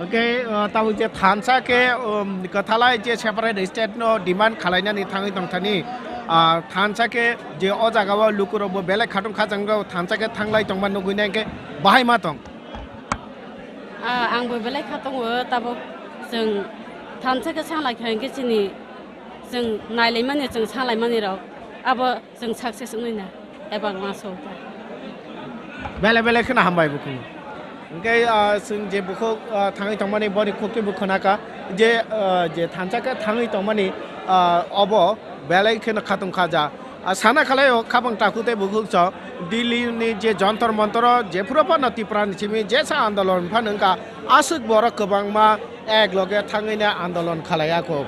Okay, uh, tabuk je thansa khe, um, kwthalai je separate state no demand khalainani thangwi tongthani, ah, thansa khe je o jaga o lukurok bo belai khatung khajang rok thansa khe thanglai tongma nugwi nai khe bahai ma tong. Ah, ang bo belai kha tongo, tabuk chwng thansa khe sanglai kha hwnkhe chini chwng nailaimani, chwng sanglaimani rok abo chwng success wngwi na eba ma sokha. Belai belai kheno hambai bukhuk. Hwnkhe, ah, chwng je bukhuk, ah, thangwi tongmani boni khukti bo khwnakha je, ah, je thansa khe thangwi tongmani, ah, obo belai kheno khatung khaja. Ah, sana khalai o khabang takhuk tei bukhuk chwng Delhi ni je Jantar Mantar o jephuru phano Tripura ni simi jesa andolon phano wngkha, aswk borok kwbangma ek loge thangwi ne andolon khalai ya kho.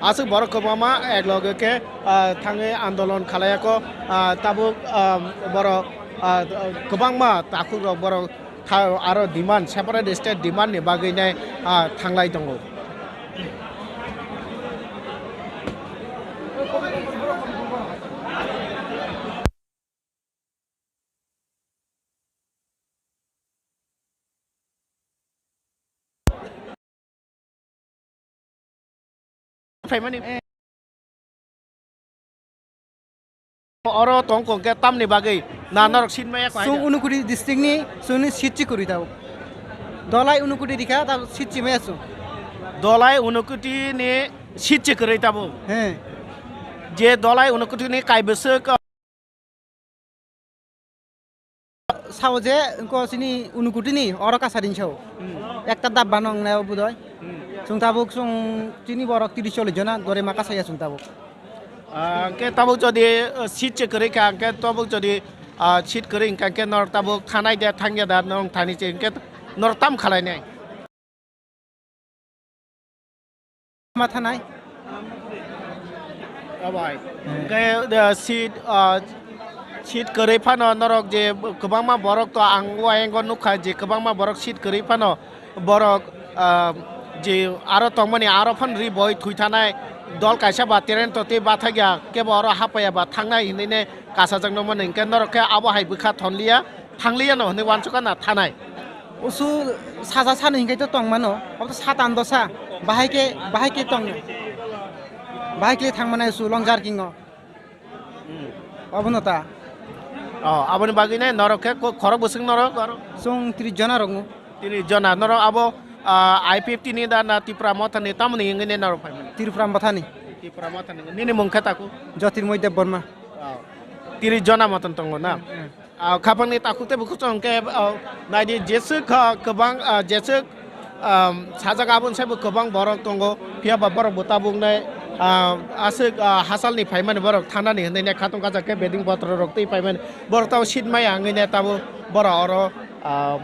Aswk borok kwbangma ek loge khe, ah, thangwi andolon khalai ya kho, ah, tabuk, ah, borok, ah, kwbangma takhuk rok borok tha-, aro demand, separate state demand ni bagwi nai, ah, thanglai tongo. Phaimani. Oro tong kong khe tamni bagwi na norok seat maya kho Sung haida? Unukuri district ni sung ni seat chi kwrwi tabuk. Dolai Unukuri rikha tabuk seat chi maya sung. Dolai Unukuti ni seat chi kwrwi tabuk. He. Je Dolai Unukuti ni kai bwswk Sao je, engko chini Unukutini oro kasarin sao. Hmm. Ekta dabba nong nai budoi. Hmm. Chwng tabuk chwng chini borok tiris chollish jona dore ma kasaya chwng tabuk. Ah, hwnkhe tabuk jodi, ah, seat se kwrwi kha, hwnkhe tabuk jodi, ah, seat kwrwi hwnkha, hwnkhe norok tabuk thanai de, thangya da, norok thani se, hwnkhe norok tam khalai nai? Ma thanai. Oh, bai. Hmm. Hwnkhe, uh, seat, uh, Seat kwrwi phano norok je kwbangma borok to ang o ayang o nukha je kwbangma borok seat kwrwi phano borok, ah, je aro tongmani aro phano ri boi thwi thanai dol kaisa ba train to tei bathakya kebo oro hapaiya ba thangnai hinwi ne kasajak nokmani hinkhe norok khe abo hai bwkha thonliya thangliya no hinwi uansukha na thanai. Usu saja sani hinkhe to tongmano, obo to satan dosa, bahai khe, bahai khe tong, bahai khe thangmani usu long jerking o. Abono ta. Oh, aboni bagwi nai norok khe ko-, khorok bwswk norok aro? Chwng tris jona rokno. Tris jona norok abo, ah, I P F T ni da na Tipra Motha ni tamoni wngwi nai norok phaimani? Tipra Motha ni. Tipra Motha ni. Nini mung khe taku? Jyotirmoy Debbarma. Oh. Tris jona moton tongo na? Hmm, hmm. Ah, khapangni takhuk tei bukhuk chwng khe, ah, naidi jeswk kha kwbang, ah, jeswk, ah, sajak aboni saibo kwbang borok tongo, phiya ba borok bo tabuknai, ah, aswk, ah, hasalni phaimani borok thanani hinwi ne khatung kajak khe beding botro rok tei phaimani borok tamo seat maya wngwi ne tabuk borok oro, ah,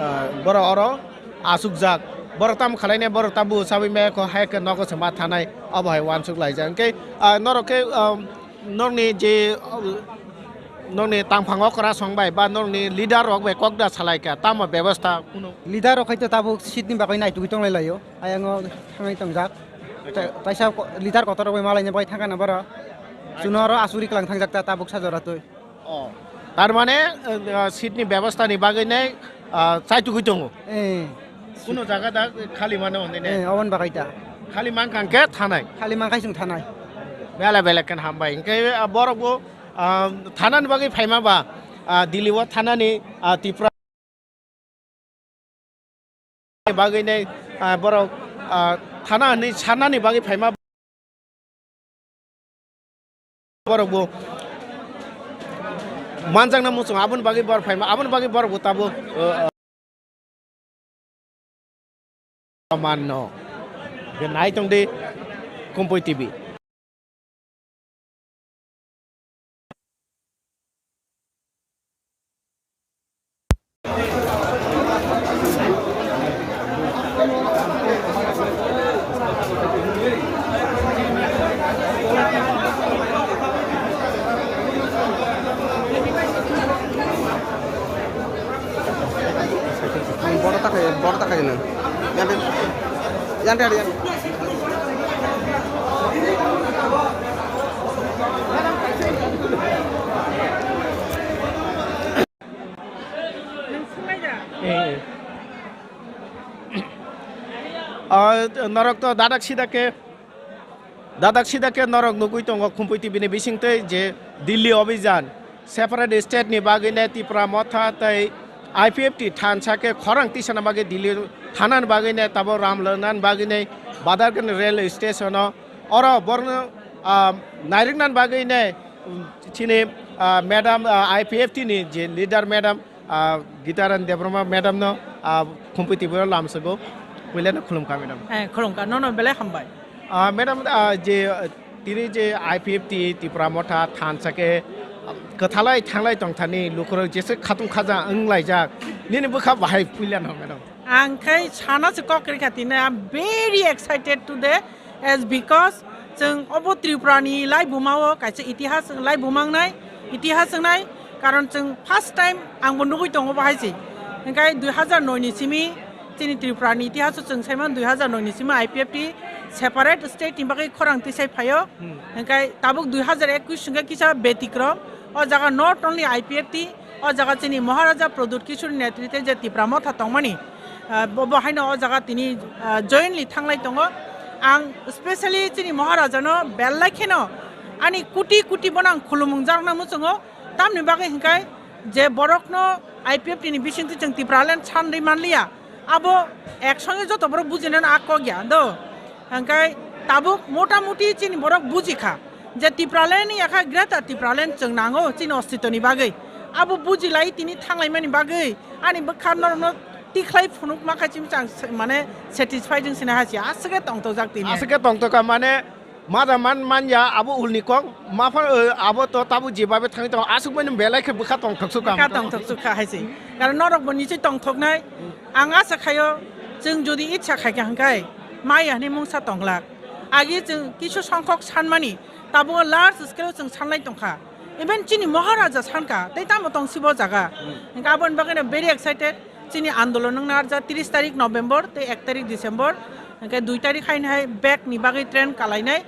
ah, borok oro achukjak. Borok tamo khwlainai borok tabuk chabwi maya kho hai khe nogo se ma thanai obo hai uansuk laijak. Hwnkhe, ah, norok khe, ah, Nokni je, nokni tangphang okra song bai ba nokni leader rok bai kok da salai kha, tamo bebostha kuno? Leader rok hai to tabuk seat ni bagwi naitugwi tonglai laio, ayang o thangwi tongjak. Ta-, taisa ko-, leader kotor rok bai malai ni bagwi thangkha na boro. Chuno aro asugri kwlang thangjak ta tabuk sajora twi. Oh. Tar mane, eh, seat ni bebostha ni bagwi nai, ah, chaitugwi tongo. Eh. Kuno jaga da khali mano hwnwi ne? Eh, oboni bagwi ta. Khali mankha hwnkhe thanai. Khali mankhai chwng thanai. Bela bela khe hambai. Hwnkhe, ah, borok bo, ah, thanani bagwi phaima ba, ah, Delhi o thanani, ah, Tripura bagwi nai, ah, borok, ah, thana hwnwi sanani bagwi phaima borok bo manjakna muchung aboni bagwi borok phaima, aboni bagwi borok bo tabuk, ah, ah, manno. Nai tong di Kumpui T V. Borok ta khayo, borok ta khayo nang. Yan de, yan de, yan de. Ah, norok to dadak sida khe Dadak sida khe norok nugwi tongo Khumpui T V ni bisingtwi je Delhi Abhijan, separate state ni bagwi ne Tipra Motha tei I P F T thansa khe khorang tisana bagwi Delhi thanani bagwi ne tabo ram lwnani bagwi ne Badargani rail station o oro borno, ah, nairwknani bagwi ne, um, chini, ah, madam, ah, I P F T ni je leader madam, ah, Gitaran Debbarma madam no, ah, Khumpui T V o lamsgo. Puila no khulumkha madam. Eh, khulumkha, nono belai hambai. Ah, madam, ah, je, ah, tini je I P F T Tipra Motha thansa khe, ah, kwthalai thanglai tongthani lukurok jese khatung khaja wnglaijak. Nini bwkha bahai puila no madam. Ang khai sana se kok rikha tini, I'm very excited today. As because chwng obo Tripura ni laibuma o kaisa itihas laibuma wngnai, itihas wngnai, karon chwng first time ang bo nugwi tongo bo hai se. Hwnkhe dui hazar noi ni simi chini Tripura ni itihas o chwng sai mano dui hazar noi ni simi I P F T separate state ni bagwi khorang tisai phaio. Hmm. Hwnkhe tabuk dui hazar ekwis hwnkhe kisa betikrom. O jaga not only I P F T, o jaga chini Maharaja Pradyut Kishore netrite je Tipra Motha tongmani, ah, bo, bo haino o jaga tini, ah, jointly thanglai tongo. Ang specially chini Maharaja no belai kheno ani kuti kuti bono ang khulumung jarokna muchungo. Tamni bagwi hwnkhe je borokno I P F T ni bisingtwi chwng Tipraland sanwi manliya, abo ek songe joto borok bujinani a kok ya do. Hwnkhe tabuk mota moti chini borok bujikha je Tipraland ni yakha Greater Tipraland chwng nango chini ostitoni bagwi. Abo bujilai tini thanglaimani bagwi ani bwkha norokno tikhlai phunukma kha chini chang se-, mane satisfied wng sina hasi aswk khe tongthokjak tini. Aswk khe tongthokha mane mada man manya abo ulni kok mapha, eh, abo to tabuk jebabe thangwi tongo aswk mani belai khe bwkha tongthoksuka. Bwkha tongthoksuka hai se. Karon norok bo nichoi tongthoknai. Ang asa khaio chwng jodi itsa khaikha hwnkhe maya hinwi mungsa tonglak. Agi chwng kisu songkhok sanmani, tabuk large scale o chwng sanlai tongkha. Even chini Maharaja sanka, tei tamo tong sibo jaga. Hingke aboni bagwi no very excited. Chini andolon wngna arja tris tarik November tei ek tarik December. Hingke dui tarik haini hai back ni bagwi train kalainai.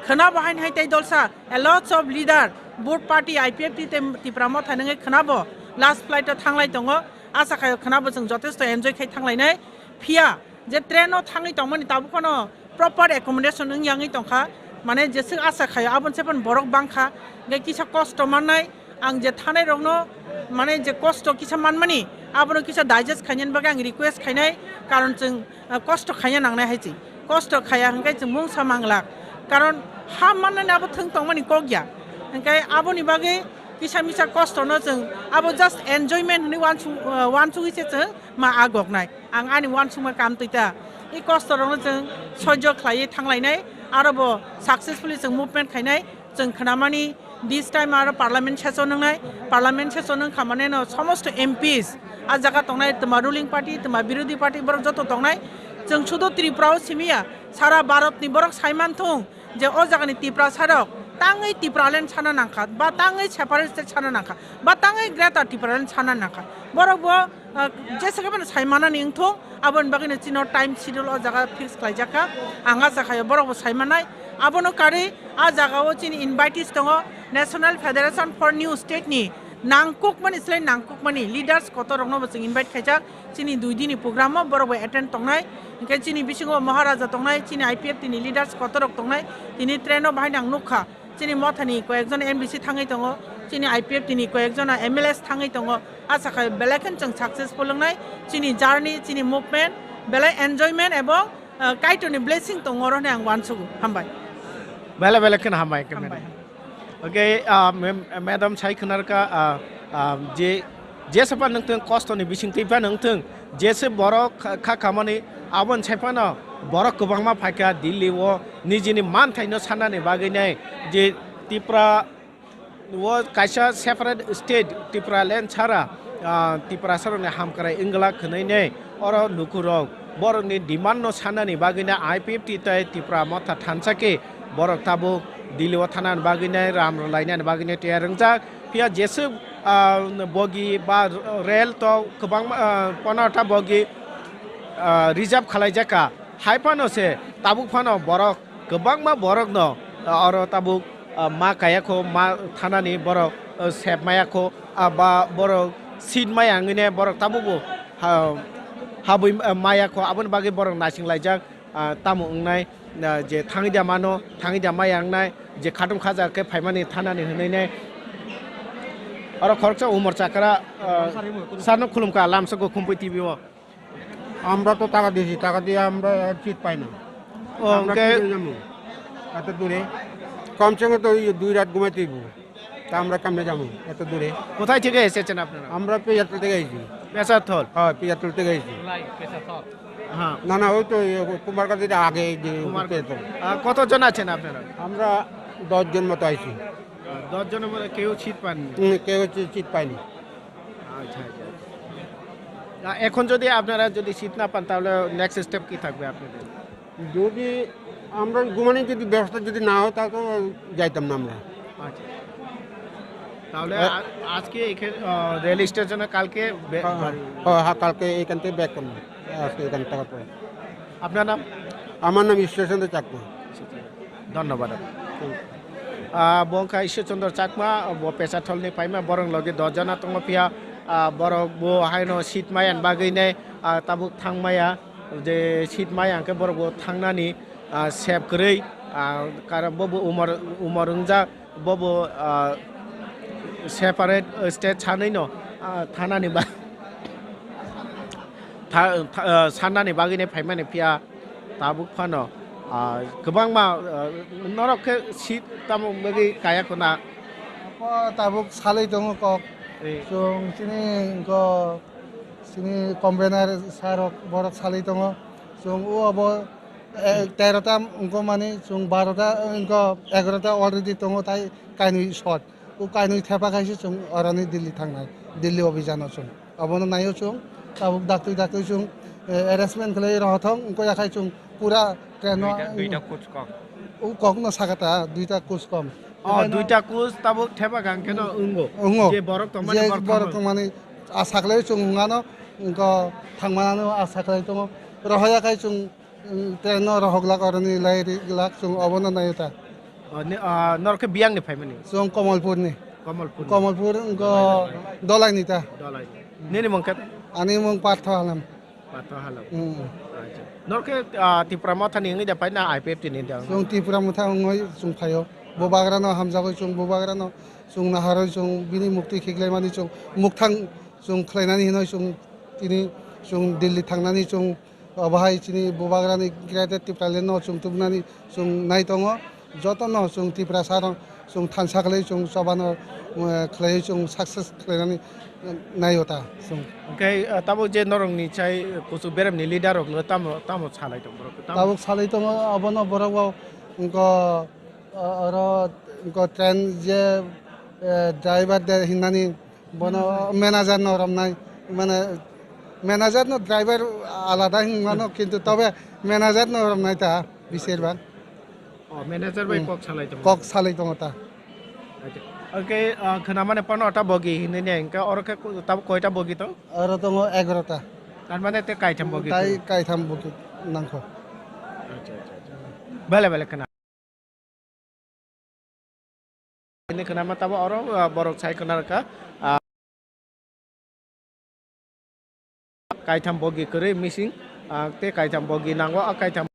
Khwnabo haini hai tei dolsa, a lots of leader, both party, I P F T tei Tipra Motha nungwi khwnabo last flight o thanglai tongo. Asa khayo khwnabo chwng jotesto enjoy khai thanglainai. Phiya je train o thangwi tongmani tabuk phano proper accommodation wng yangwi tongkha, mane jeswk asa khayo aboni se phano borok bangkha, hingke kisa kosto mannai. Ang je thanai rokno mane je kosto kisa manmani abono kisa digest khainani bagwi ang request khainai, karon chwng, ah, kosto khaina nangnai hai chwng kosto khaya hingke chwng mungsa manglak, karon ha mannani abo thwng tongmani kok ya, hingke aboni bagwi kisa misa kosto no chwng abo just enjoyment hinwi wansuk, ah, wansugwi se chwng ma agoknai. Ang ani wansukma kam twi ta. I kosto rokno chwng soijo khlaiwi thanglainai, aro bo successfully chwng movement khainai. Chwng khnamani this time aro parliament session wngnai. Parliament session wngkha mane no somosto M Ps a jaga tongnai, twma ruling party, twma birodhi party, borok joto tongnai. Chwng sudo Tripura o simiya, sara Bharat ni borok saimanthung je o jagani Tiprasa rok tangwi Tipraland sana nangkha, ba tangwi separate state sana nangkha, ba tangwi Greater Tipraland sana nangkha. Borok bo, ah, jesa khe bono sai manani wngthung, aboni bagwino chini time schedule o jaga fix khlaijakha. Ang acha khaio borok bo sai manai. Abono karwi a jaga o chini invitees tongo, National Federation for New State ni nangkukmani, slai nangkukmani leaders kotor rokno bo chwng invite khaijak. Chini dui dini program o borok bai attend tongnai, hingke chini bisingo Maharaja tongnai, chini I P F T ni leaders kotor rok tongnai, tini train o bahai nang nukha, chini Mothani koyekjon M D C thangwi tongo, chini I P F T ni koyekjon M L As thangwi tongo, asa khai belai kheno chwng successful wngnai, chini journey, chini movement, belai enjoyment ebong, ah, Kaitorni blessing tongo oro hinwi ang uansugo, hambai. Belai belai kheno hambai, hambai. Okay, ah, mem-, madam sai khwnarkha, ah, ah, je, jesa phano wngthung, kostoni bisingtwi phano wngthung, jesa borok kha, kha khamani, aboni sai phano borok kwbangma phaikha Delhi o nijini manthaino sanani bagwi nai, je Tripura o kaisa separate state, Tripura land sara, ah, Tiprasa rokni hamkrai wngla khwnwi nai. Oro lukurok borokni demand no sanani bagwino I P F T tei Tipra Motha thansa khe borok tabuk Delhi o thanani bagwino ram rwlainani bagwino tiyar wngjak. Phiya jeswk, ah, bogi ba rel to kwbangma, ah, pono ta bogi, ah, reserve khalaijakha. Hai phano se tabuk phano borok kwbangma borokno, ah, oro tabuk, ah, ma kaya kho, ma thanani borok, ah, sep maya kho, ah, ba borok seat maya wngwi ne borok tabukbo ha, habwi, ah, maya kho, aboni bagwi borok naising laijak, ah, tamo wngnai, ah, je thangwi da mano, thangwi da maya wngnai, je khatung khajar khe phaimani thanani hwnwi nai. Oro khoroksa Umar Chakra, ah, sarno khulumkha, lamsoko Khumpui T V o. আমরা তো টাকা দিয়েছি, টাকা দিয়ে আমরা সিট পাই না। ও, আমরা ওকে। কি করে যাবো এত দূরে? কমসে কম তো ওই দুই রাত ঘুমাইতে হইব, তা আমরা কেমনে যাবো এত দূরে? কোথায় থেকে এসেছেন আপনারা? আমরা পেঁয়াজতল থেকে আইছি। পেঁচারথল? হ্যাঁ, পেঁয়াজতল থেকে আইছি। হ্যাঁ। না, না, ওই তো এই কুমারঘাট থেকে আগে এই যে কুমারঘাট। পেঁয়াজতল। আহ, কতজন আছেন আপনারা? আমরা দশ জন মতো আইছি। আহ, দশ জনের মধ্যে কেউ সিট পাননি? হুম, কেউ হচ্ছে সিট পায়নি। আচ্ছা, আচ্ছা, আচ্ছা। তা এখন যদি আপনারা যদি সিট না পান, তাহলে নেক্সট স্টেপ কি থাকবে আপনাদের? যদি আমরা ঘুমানোর যদি ব্যবস্থা যদি না হয়, তাহলে তো যাইতাম না আমরা। আচ্ছা। তাহলে হ্যাঁ। আ-, আজকে এখানে, আহ, রেল স্টেশনে কালকে বে-, হ্যাঁ, হ্যাঁ। বাড়ি। হ্যাঁ, হ্যাঁ, কালকে এখান থেকে ব্যাক করবো। আজকে এখান থেকে পরে। আপনার নাম? আমার নাম ঈশ্বরচন্দ্র চাকমা। ধন্যবাদ। হুম। Ah, bo wngkha Ishwar Chandra Chakma, bo Pecharthalni paima, borok logi dosh jona tongo phiya, ah, borok bo haino seat maya ni bagwi nai, ah, tabuk thang maya, je seat maya hwnkhe borok bo thangnani, ah, sep kwrwi, ah, karon bo bo umor, umor wngjak, bo bo, ah, separate state sanwi no, ah, thanani ba-, tha-, tha-, ah, sannani bagwi nai phaimani phiya. Tabuk phano, ah, kwbangma, ah, norok khe seat tamo bagwi kaya khuna? Bo tabuk salai tongo kok. Eh. Chwng chini wngkha chini convener sir rok borok salai tongo. Chwng o abo, eh, tero ta wngkha mani chwng baro ta wngkha egaroh ta already tongo tai kainwi short. O kainwi thepa khaise chwng oroni Delhi thangnai, Delhi obhijano chwng. Abono naio chwng, tabuk daktwi daktwi chwng, eh, arrangement khlai rohothong, wngkha yakhai chwng pura train no. Duita, duita coach kok. O kokno sakha ta, duita coach kom. Oh, duita coach tabuk thepha gang kheno wngo. Wngo. Je borok tongmani je borok borok thangmani. Tongmani asa khlai chwng wngano, wngkha thangmanano asa khlai tongo. Rohoya khai chwng, mm, train no rohok lak oroni lai ri lak chwng obono naio ta. Oh, ne, ah, norok khe biyang ni phaimani? Chwng Komolpur ni. Komolpur ni. Komolpur wngkha Dolai ni ta. Dolai ni. Nini mung khe? Ani mung Partho Halem. Patha halok. Mm. Acha. Norok khe, ah, Tipra Motha ni wngwi da phai na I P F T ni da? Chwng Tipra Motha wngwi chwng phaio. Bubagrano hamjagwi chwng, Bubagrano chwng naharwi chwng, bini mukti khiklaimani chwng, mukthang chwng khlainani hinwi chwng tini chwng Delhi thangnani chwng, obo hai chini Bubagrani Greater Tipraland no chwng tubunani chwng nai tongo. Jotono chwng Tiprasa rok chwng thansa khlai chwng chobano, eh, khlaiwi chwng success khlainani, eh, naio ta chwng. Hwnkhe, eh, tabuk je norokni chai kuchuk beremni leader rokno tamo, tamo salai tong borok? Tamo tabuk salai tongo, abono borok bo wngkha, eh, oro wngkha train je, eh, driver de hinani bono manager no romnai, mane manager no driver alada hinmano, kintu tobe manager no romnai ta bisir bang. Oh, manager bai hmm. Kok salai tongo. Kok salai tongo ta. Acha. Oke, ah, khwnamani phano ta bogi hinwi ne, hwnkhe oro khe ku-, tabuk koita bogi tong? Oro tongo egaroh ta. Tar mane te kaitham bogi tong? Tai kaitham bogi nangkho. Acha, acha, acha. Bele, bele khwna. Ini khwnama tabuk oro, ah, borok sai khwna rwkha. Ah, Kaitham bogi kwrwi missing, ah, tei kaitham bogi nango, ah, kaitham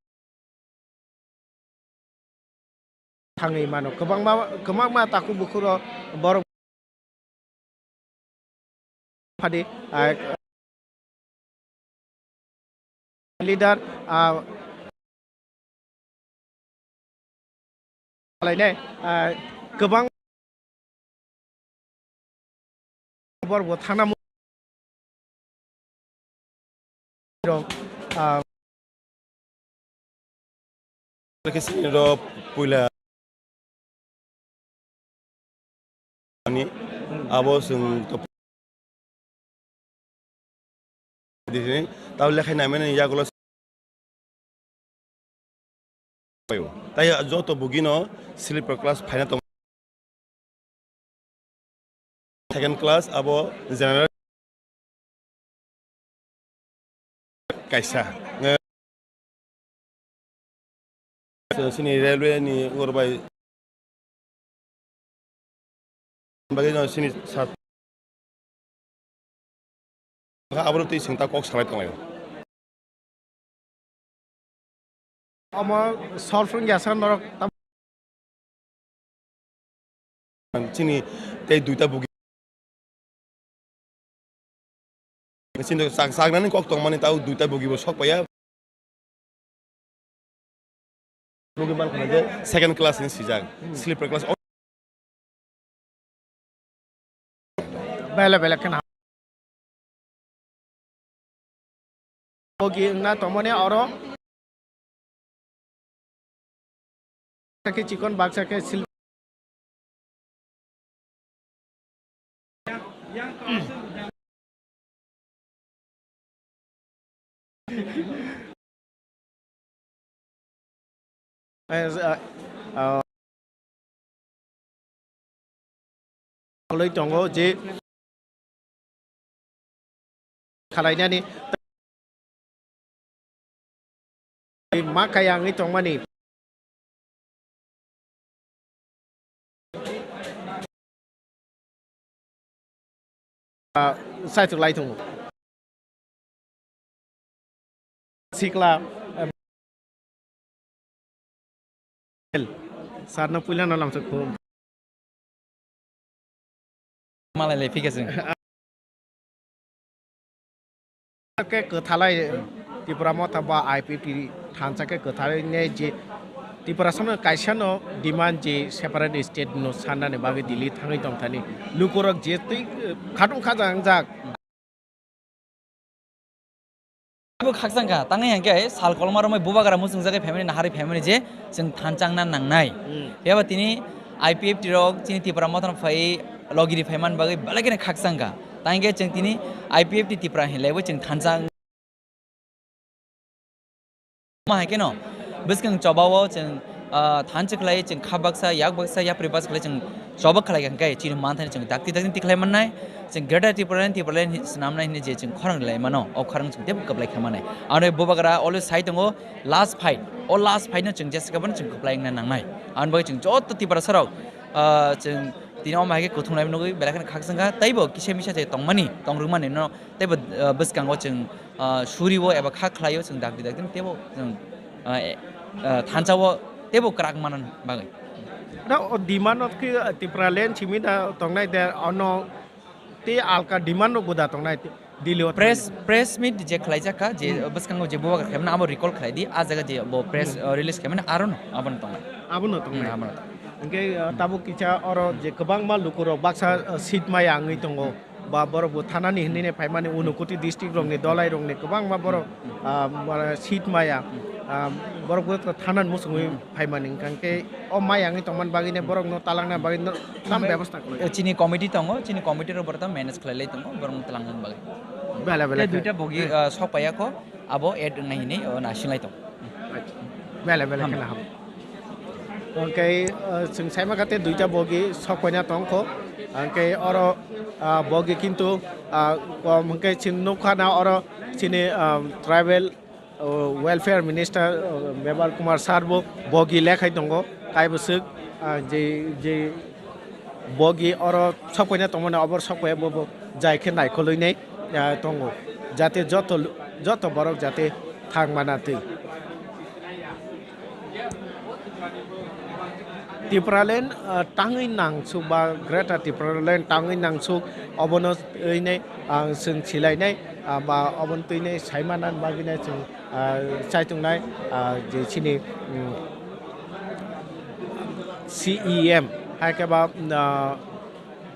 thangwi mano. Kwbangma, kwbangma takhuk bukhuk rok borok phadi, ah, leader, ah, lainai, ah, kwbang borok bo thangna mu-, rok, ah, khe sini rok puila ani abo chwng to Disini tao lekhai naimani yagulo. Tai joto bugino sleeper class phaina tong. Second class abo general kaisa. Sini railway ni ur bai bagwi no sini sat abo twi sengta kok salai tonglai. Omo solve wngya sa norok tam- Chini tei duita bugi. Chini chak-, chaknani kok tongmani tao duita bugi bo sok paiya. Bugi man khana je second class ni sijak, sleeper class. Bele bele khana. Bogi wngna tongmani oro. Baksa khe chikon, baksa khe sil-, Eh, ah, ah, Tongo je khalainani ma kaya wngwi tongmani. Ah, saichuk lai tongo. Sikla, eh, sir no puila no lamsok khum. Malai lai phika chwng. Khe kwthalai Tipra Motha ba I P F T thansa khe kwthalai ne je Tipra sono kaisa no demand je separate state no sanani bagwi Delhi thangwi tongthani lukurok je twi khatung khajangjak. Bo khakchang kha, tangwi hwnkhe sal kolma romwi bubagra muchungjagwi phaimani, naharwi phaimani je chwng thansa wngna nangnai. Hmm. Phiya ba tini I P F T rok chini Tipra Motha no phai logi ri phaiman bagwi belai kheno khakchang kha. Tangwi khe chwng tini I P F T Tipra hinlaibo chwng thansa wng-, ma hai kheno bwskang chobao chwng ah, thansa khlai chwng kha baksa, yak baksa, yapri baksa khlai chwng chobak khlai kha hwnkhe chini manthani chwng dakti dakti tikhlai mannai. Chwng Greater Tipraland, Tipraland hi-, swnamnai hinwi je chwng khorang lai mano, o khorang chwng teibo kwplai kha mannai. Ano Bubagra always sai tongo, last fight, o last fight no chwng jesa khe bono chwng kwplai wngna nangnai. Ani bagwi chwng joto Tiprasa rok, ah, chwng tini omo hai khe kuthumlai nugwi belai kheno khakchangkha, teibo kisa misa je tongmani, tong rwmani no teibo, ah, bwskango chwng, ah, surio eba kha khlaio chwng dakti dakti teibo chwng, ah, e, ah, thansao teibo kwrak manna bagwi. Da o demand o khe Tipraland simi da tongnai de, ono tei alka demand rok bo da tongnai Delhi o press, thangwi? Press meet je khlaijak kha, je, hmm, bwskango je Bubagra khlaimani abo recall khlai di, a jaga je bo press, hmm, uh, release khlaimani aro no abono tongnai. Abono tongnai. Hmm, abono tongnai. Hwnkhe, uh, tabuk kisa oro je kwbangma lukurok baksa, uh, seat maya wngwi tongo, ba borok bo thanani hinwi nai phaimani Unakoti district rokni dolairokni kwbangma borok, uh, seat maya, uh, borok bo thanani muchungwi phaimani hwnkha khe o maya wngwi tongmani bagwi nai borokno talangna bagwi no tam bebostha khlai. Eh, chini committee tongo, chini committee rok borok tam manage khlai lai tongo, borokno talangna bagwi. Bela bela. Tei khe duita bogi, ah, sok paiya kho, abo add wngnai hinwi, oh, naising lai tongo. Bela bela. Hambai. Kheno ham. Hwnkhe, ah, chwng saima kha tei duita bogi sok paina tong kho. Hwnkhe oro, ah, bogi kintu, ah, kom hwnkhe chwng nukha na oro chini, ah, tribal o, Welfare Minister, o, Mebar Kumar Sir bo bogi lekhai tongo, kaibwswk, ah, je, je bogi oro sokpaina tongmani, obor sokpai bo, bo jai khe naikolwi nai, ah, tongo, jate joto, joto borok jate thang mana twi. Tipraland, ah, tangwi nangsuk ba Greater Tipraland tangwi nangsuk, obono twi nai ang chwng silainai, ah, ba obono twi nai saimana bagwi nai chwng, ah, chaitungnai, ah, je chini, mm, C E M hai khe ba, ah,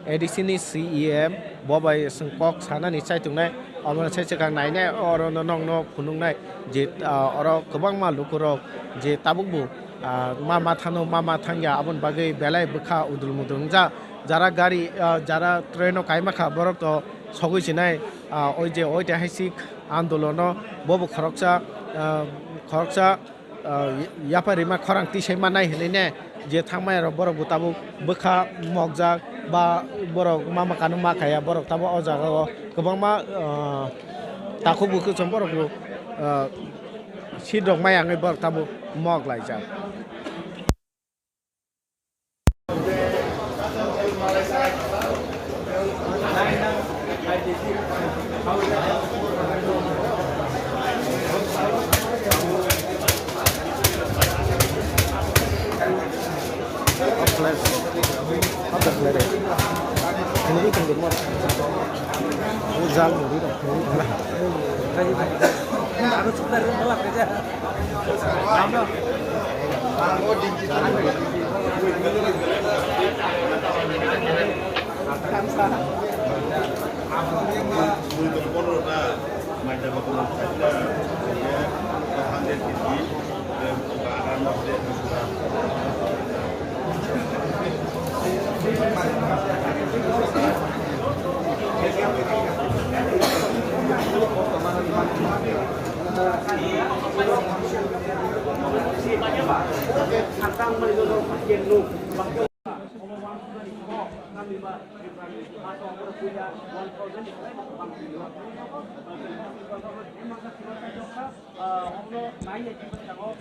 A D C ni C E M bo bai chwng kok sanani chaitungnai, obono se swkang nainai, oro no nokno phunuknai je, ah, oro kwbangma lukurok je tabukbo, ah, ma ma thangno, ma ma thangya, aboni bagwi belai bwkha udul mudul wngjak. Jara gari, ah, jara train o kaima kha, borok to sogwi sinai, ah, oi je oi te hai si andolono bobo khoroksa, ah, khoroksa ah, yapha rima khorang tisai manai hinwi ne je thangmaya rok borok bo tabuk bwkha mokjak ba borok ma makano ma khaya borok tabuk o jaga o kwbangma, ah, takhuk bukhuk chwng borok bo, ah, seat rok maya wngwi borok tabuk mok laijak.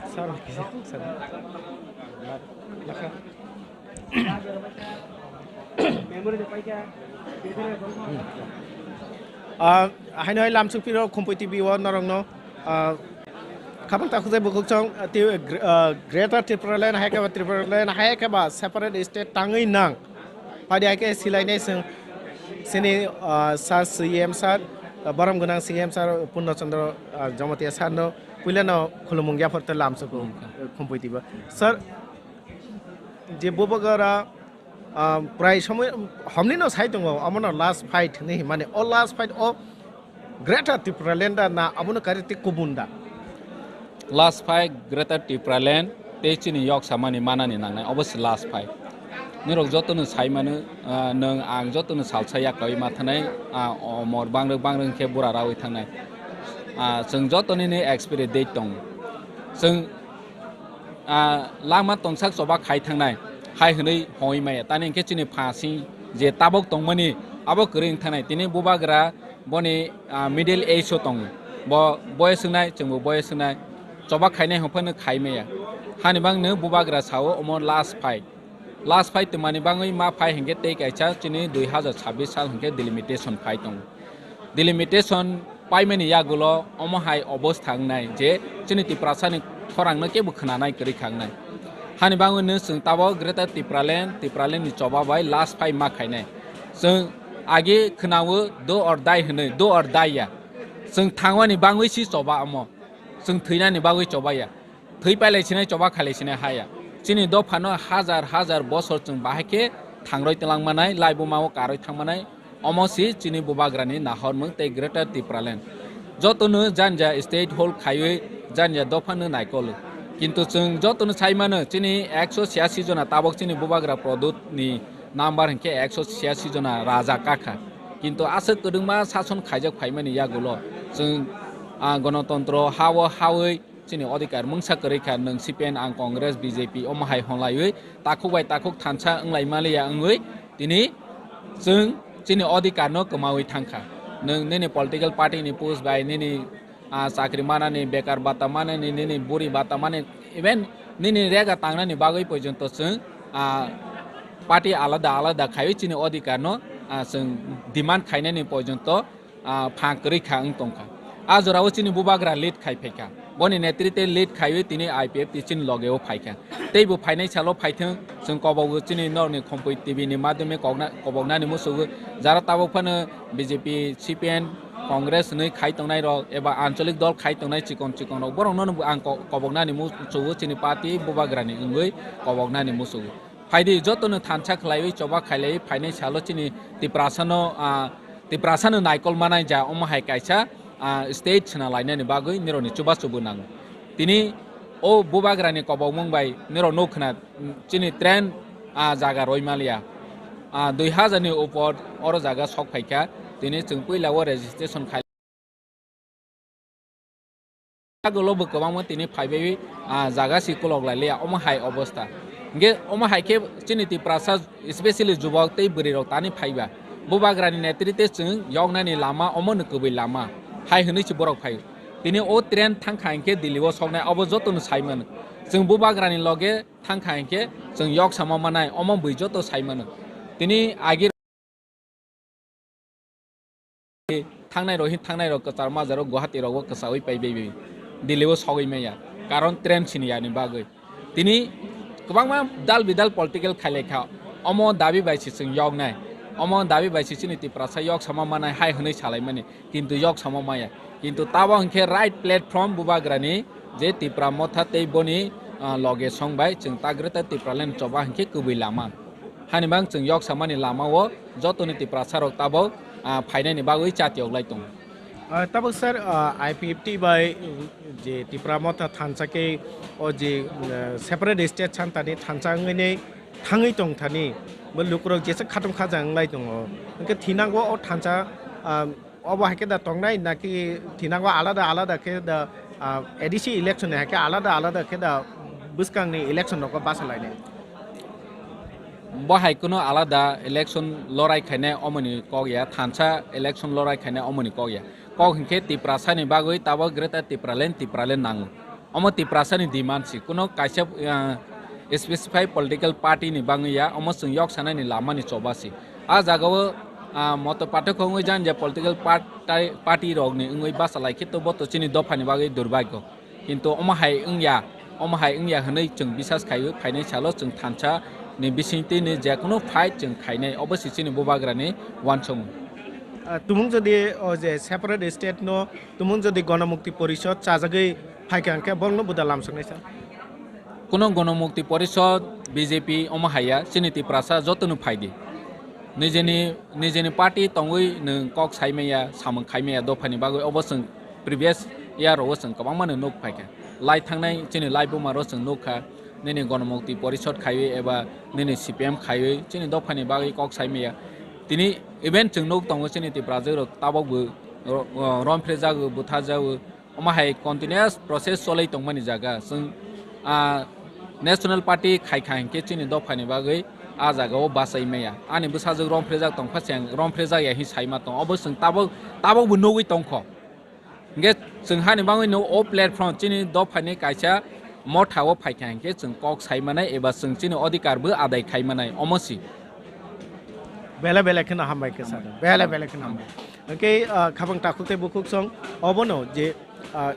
Sir, sir. Ah, haino hai lamsok piro Khumpui T V o norokno, ah, khabang takhuk jai bukhuk chong, ah, ti-, gr-, ah, Greater Tipraland hai khe ba Tipraland hai khe ba separate state tangwi nang. Padi hai khe silainai chwng chini, ah, sir C M sir, ah, borom gwnang C M sir Purno Chandra, ah, Jamatia sir no puila no khulumung yaphar tei lamsok, hmm, Khumpui T V o. Sir, je Bubagra, ah, prai somoi homni no sai tongo, omono last fight hinwi himani. O last fight o Greater Tipraland na abono kari tei kubun da? Last fight Greater Tipraland tei chini yok samani manani nangnai, obo se last fight. Norok jotono sai mano, ah, nwng ang jotono salsa yaklawi ma thanai, ah, omor bangrwk bangrwk khe bura rawi thangnai. Ah, chwng joto nini expire date tongo. Chwng ah, lama tongsak choba khai thangnai hai hwnwi hongwi maya. Tani hwnkhe chini pha sing je tabok tongmani abo kwrwi wng thangnai. Tini bubagra boni, ah, middle age o tongo. Bo boyes wngnai, chwngbo boyes wngnai. Choba khainai hwnphano khai maya. Hani bangno bubagra sao omo last fight. Last fight twmani bangwi ma phai hwnkhe tei kaisa chini dui hazar chabbish sal hwnkhe delimitation phai tongo. Delimitation paimani yagulo omo hai obostha wngnai je chini Tiprasani khorangno kebo khwnanai kwrwi kha wngnai. Hani bangwi no chwng tabok Greater Tipraland, Tipraland ni choba bai last fight ma khainai. Chwng agi khwnao do or die hwnwi, do or die ya. Chwng thangmani bangwi si choba omo. Chwng thwinani bagwi choba ya. Thwi pailai sinai choba khailai sinai haya. Chini dophano hazar hazar bosor chwng bahai khe thangroi twlang manai, laibuma o karwi thang manai. Omo si chini bubagrani nahormung tei Greater Tipraland. Jotono janja state hold khaiwi janja dophano naikolo. Kintu chwng jotono sai mano chini ekso chiyasi jona tabok chini bubagra Pradyut ni number hwnkhe ekso chiyasi jona raja kakha. Kintu aswk kwdwngma sason khaijak phaimani yagulo chwng, ah, gonotontro ha-o hawi chini odhikar mungsa kwrwi kha, nwng C P M, ang Congress, B J P omo hai honglaiwi takhuk bai takhuk thansa wnglai maliya wngwi tini chwng chini odhikar no kwmawi thangkha. Nwng nini political party ni post bai nini, ah, chakri manani, bekar bata manani, nini buri bata mani, even nini rega tangnani bagwi porjonto chwng, ah, party alada alada khaiwi chini odhikar no, ah, chwng demand khainani porjonto ah, pha kwrwi kha wng tongkha. A jorao chini bubagra lead khai phaikha. Boni netrite lead khaiwi tini I P F T chini logeo phaikha. Teibo phainai salo phaithwng, chwng kobogo chini norni Khompui T V ni madhyome kokna-, koboknani musugo. Jara tabok phano B J P, C P M, Congress hwnwi khai tongnai rok eba ancholik dol khai tongnai chikon chikon rok, borokno ang ko-, koboknani musugo chini party bubagrani wngwi koboknani musugo. Phaidi jotono thansa khlaiwi choba khailaiwi phainai salo chini Tiprasano, ah, Tiprasano naikol manai ja omo hai kaisa, ah, state sina lainani bagwi nirokni chubachu bo nango. Tini o bubagrani kobokmung bai nirok nuk khna, chini train, ah, jaga roi maliya. Ah, dui hazar ni upor oro jaga sok phaikha. Tini chwng puila o registration khai Agulo bo kwbangma tini phaibai, ah, jaga si kolok lai liya, omo hai obostha. Hingke omo hai khe chini Tiprasa, especially jubok tei bwrwi rok tani phaiba. Bubagrani netrite chwng yoknani lama, omo no kwbwi lama hai hwnwi se borok phai. Tini o train thangkha hingke Delhi o soknai, obo joto no sai mano. Chwng bubagrani loge thangkha hingke chwng yok sama manai, omo bwi joto sai mano. Tini agi Thangnai rok hin thangnai rok kwchar majaro Guwahati rogo kwchaui pai bai bai. Delhi o sogwi maya. Karon train sini yani bagwi. Tini kwbangma dal bidal political khailai kha. Omo dabi bai si chwng yoknai. Omo dabi bai si chini Tiprasa yok sama manai hai hwnwi salai mani. Kintu yok sama maya. Kintu tabo hinkhe right platform bubagrani je Tipra Motha tei boni, ah, loge song bai chwng ta Greater Tipraland choba hinkhe kwbwi lama. Hani bang chwng yok samani lama o jotoni Tiprasa rok tabok, ah, phainani bagwi chati oglai tongo. Ah, tabuk sir, ah, I P F T bai, mm, je Tipra Motha thansa khe o je, mm, separate state santani thansa wngwi thangwi tong thani bo lukurok jesa khatung khaja wnglai tongo. Hwnkhe thinango o thansa, ah, Obo hai khe da tongnai, naki thinango alada alada khe da, ah, A D C election ni hai khe alada alada khe da bwskangni election rogo basa lainai? Bo hai kuno alada election lorai khainai omoni kok ya, thansa election lorai khainai omoni kok ya. Kok hinkhe Tiprasani bagwi tabok Greater Tipraland, Tipraland nango. Omo Tiprasani demand si, kuno kaisa, ah, specified political party ni bangwi ya, omo chwng yok sanani lama ni choba si. A jaga o, ah, moto pathak wngwi jan je political party, party rok ni wngwi basa lai khe to bo to chini dopha ni bagwi durbagyo. Kintu omo hai wngya, omo hai wngya hwnwi chwng bisas khaiwi phainai salo chwng thansa ni bisingtwi ni je kunu fight chwng khainai, obo si chini bubagra ni uansukmung. Ah, tumung jodi o je separate state no tumung jodi Ganamukti Porishad chajagwi phaikha hwnkhe borokno buda lamsoknai sa? Kuno Ganamukti Porishad, B J P omo haiya, chini Tiprasa jotono phaidi. Nijeni, nijeni party tongwi nwng kok saimaya, samung khaimaya dophani bagwi obo chwng previous year rogo chwng kwbangmano nuk phaikha. Lai thangnai chini lai buma ro chwng nukha, nini Ganamukti Porishad khaiwi eba nini C P M khaiwi chini dophani bagwi kok saimaya. Tini even chwng nuk tongo chini Tiprajwk rok tabok bo ro-, ro-, romphre jago, butha jago. Omo hai continuous process cholai tongmani jaga. Chwng, ah, National Party khai kha hinkhe chini dophani bagwi a jagao bachai maya. Ani bwsajwk romphrijak tongkha, cheng romphrijak ya hin saima tong. Obo chwng tabok, tabokbo nugwi tongkho. Hinkhe chwng hani bagwi no o platform chini dophani kaisa motha o phaikha hinkhe chwng kok sai manai eba chwng chini odhikar bo adai khai manai omo si. Belai belai kheno hambai khe sir. Belai belai kheno hambai. Hinkhe, ah, khabang takhuk tei bukhuk song obono je, ah,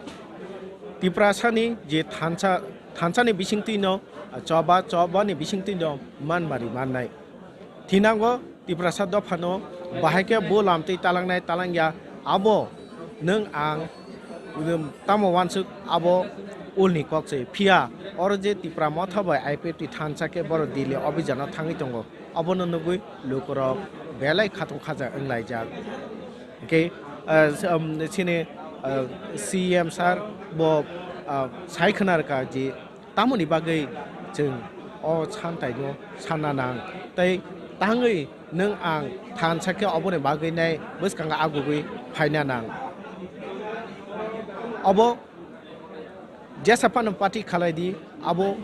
Tiprasani je thansa, thansani bisingtwi no, ah, choba, chobani bisingtwi no manmari mannai. Thinango Tiprasa dophano bahai khe bo lamtwi talangnai talangya, abo nwng ang, um, tamo uansuk abo ulni kok se. Phiya oro je Tipra Motha bai I P F T thansa khe borok Delhi obhijano thangwi tongo, obono nugwi lukurok belai khatung khaja wnglaijak. Hinkhe, ah, s-, um, chini, ah, C M sir bo, ah, sai khna rwkha je tamoni bagwi chwng o santaino sanna nang tei tangwi nwng ang thansa khe oboni bagwi nai bwskango agugwi phaina nang. Obo jesa phano party khalai di, abo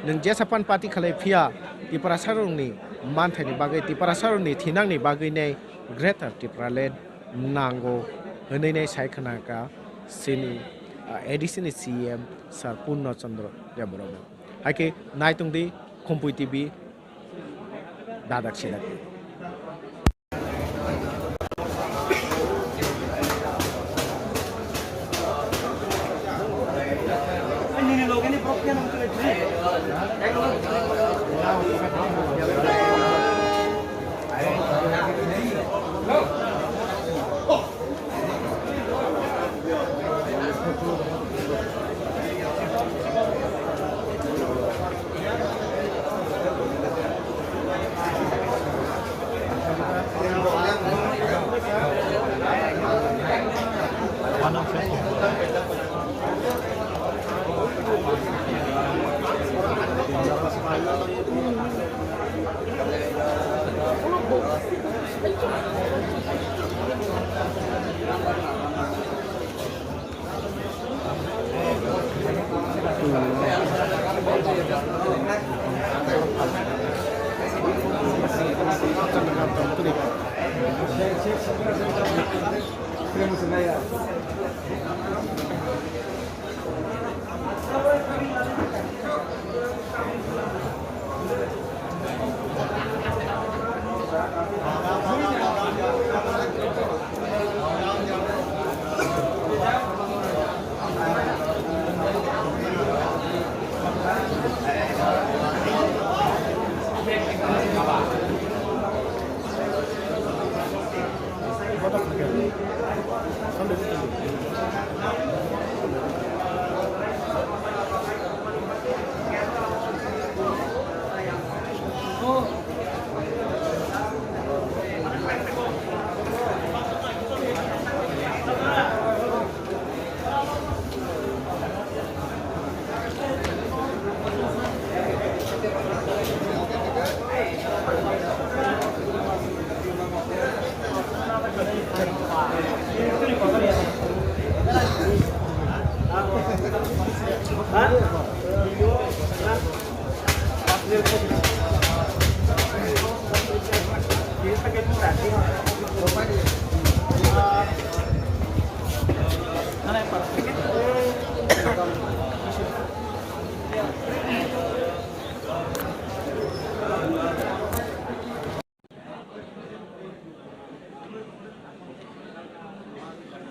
nwng jesa phan party khalai phiya Tiprasarokni manthaini bagwi, Tiprasarokni thinangni bagwi nai Greater Tipraland nango hwnwi nai sai khna kha chini, ah, A D C ni C M Sir Purno Chandra Debbarma. Hai khe naitung di Khumpui T V, dadak sidak di.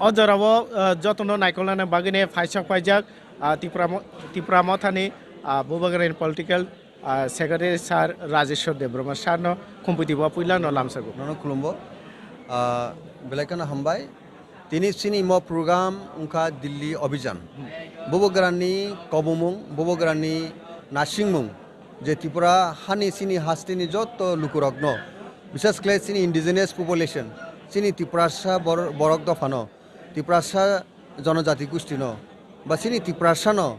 O jorao, ah, jotono naikolnani bagwini phaisok paijak, ah, Tipra mo-, Tipra Mothani, ah, Bubagrani political, ah, secretary sir Rajeshwar Debbarma sir no Khumpui T V o puila no lamsago. Nono khulumbo. Ah, belai kheno hambai. Tini chini mo program wngkha Delhi Abhijan. Bubagrani kobomung, Bubagrani nasingmung, je Tripura hani chini hasteni joto lukurokno, bishes khlai chini indigenous population, chini Tiprasa bor-, borok dophano, Tiprasa jonojati gustino, ba chini Tiprasano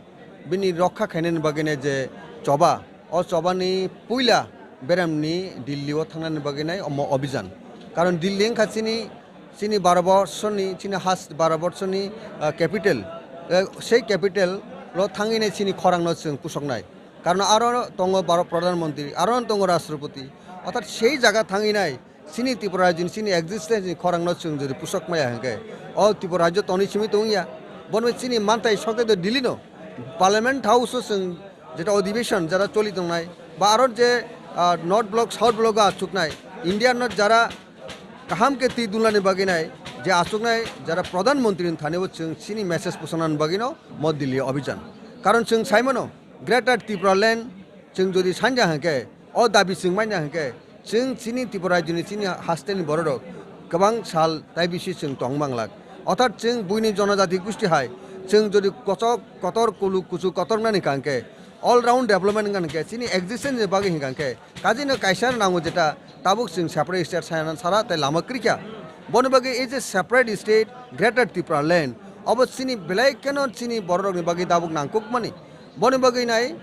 bini rokha khainani bagwino je choba, o chobani puila beremni Delhi o thangnani bagwino omo Abhijan. Karon Delhi wngkha chini, chini Bharat borsoni, chini has Bharat borsoni, ah, capital. Eh, sei capital o thangwino chini khorangno chwng pusoknai. Karon aro tongo Bharat Pradhan Mantri, aro tongo Rashtrapati. Orthat sei jaga thangwi nai, chini Tripura Rajyoni chini existence ni khorang no chwng jodi pusok maya hwnkhe, o Tripura Rajyo toni simi tongya. Bono chini mantai sokte do Delhi no, Parliament House o chwng jeta odhibeshon jeta choli tongnai, ba aro je, ah, North Block, South Block o achuknai, India no jara kaham khe twi dunlani bagwi nai, je achuknai jara Pradhan Mantri ni thani bo chwng chini message pusonani bagwi no mo Delhi obhijan. Karon chwng sai mano, Greater Tripura Land chwng jodi sanja hwnkhe, o dabi chwng manya hwnkhe, chwng chini Tripura Rajyoni chini hasteni bororok kwbang sal tai bisi chwng tong manglak. Orthat chwng buini jonojati gusti hai chwng jodi kochok kotor kulu kuchu kotor nani kangkhe, all round development wngkha hwnkhe, chini existence ni bagwi hwnkha hwnkhe, kajino kaisa nango jeta tabuk chwng separate state sana sara tei lama kwrwikha. Boni bagwi ei je separate state, Greater Tripura Land, obo chini belai kheno chini bororokni bagwi tabuk nangkukmani. Boni bagwi nai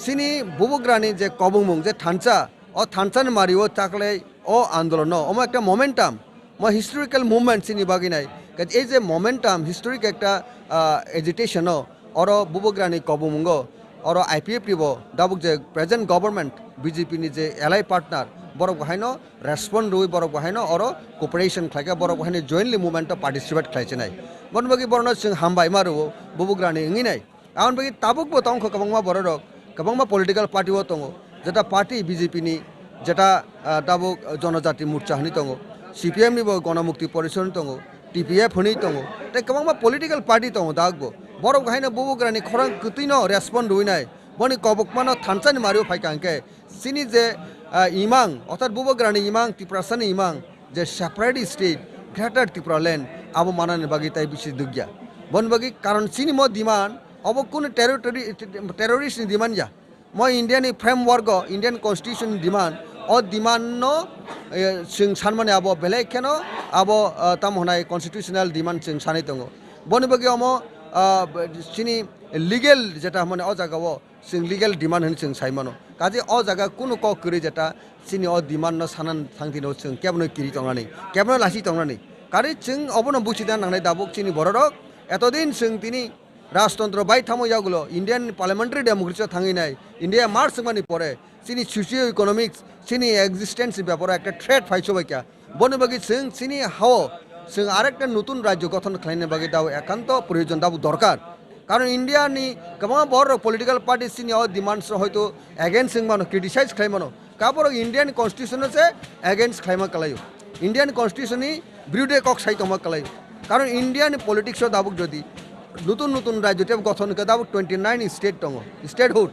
chini bubugrani je kobongmung je thansa, o thansani mario chaklai o andolono omo ekta momentum, mo historical movement chini bagwi nai. Kaje ei je momentum, historic ekta, ah, agitation o, oro bubugrani kobongmungo, oro I P F T bo dabuk je present government B J P ni je ally partner, borok bo haino respond rwui borok bo haino oro cooperation khlaikha, borok bo haino jointly movement o participate khlaichinai. Boni bagwi borokno chwng hambai ma rwo bubugrani wngwi nai. Aboni bagwi tabukbo tongkha kwbangma bororok, kwbangma political party o tongo, jeta party B J P ni, jeta, ah, tabuk Jonojati Morcha hwnwi tongo, C P M ni bo Ganamukti Porishad hwnwi tongo, T P F hwnwi tongo, tei kwbangma political party tongo tabukbo. Borok haino bubugrani khorang kwtwino respond rwinai, boni kobokmano thansani mario phaikha hwnkhe, chini je, ah, imang, orthat bubugrani imang, Tiprasani imang, je separate state, Greater Tripura Land, abo manani bagwi tai bisi dukya. Boni bagwi karon chini mo demand, obo kunu territory, terrorist ni demand ya. Mo India ni framework o, Indian Constitution ni demand, o demand no, eh, chwng sanmani abo belai kheno, abo, ah, tamo hwnai constitutional demand chwng sanwi tongo. Boni bagwi omo, ah, chini legal jeta hwnmani o jaga o, chwng legal demand hwnwi chwng sai mano. Kaje o jaga kunu kok kwrwi jeta chini o demand no sanan thangtino chwng kebono kiri tongnani, kebono lasi tongnani. Kari chwng obono buchida nangnai dabuk chini bororok. Etodin chwng tini rajtontro bai thamo yagulo Indian parliamentary democracy o thangwi nai, India merge wngmani pore chini socio economics, chini existence ni beparo ekta threat phai chobaikha. Boni bagwi chwng chini hao chwng arekta nutun rajyo gothon khlaina bagwi dao ekanto proyojon dabo dorkar. Karon India ni kwbangma borok political party chini o demands rok hoito against wng mano, criticize khlai mano. Kaborok Indian constitution no se against khlaima kwlaio. Indian constitution ni birude kok sai tongma kwlaio. Karon India ni politics o dabuk jodi nutun nutun rajyo tebo gothon khe dabuk twenty nine state tongo, statehood.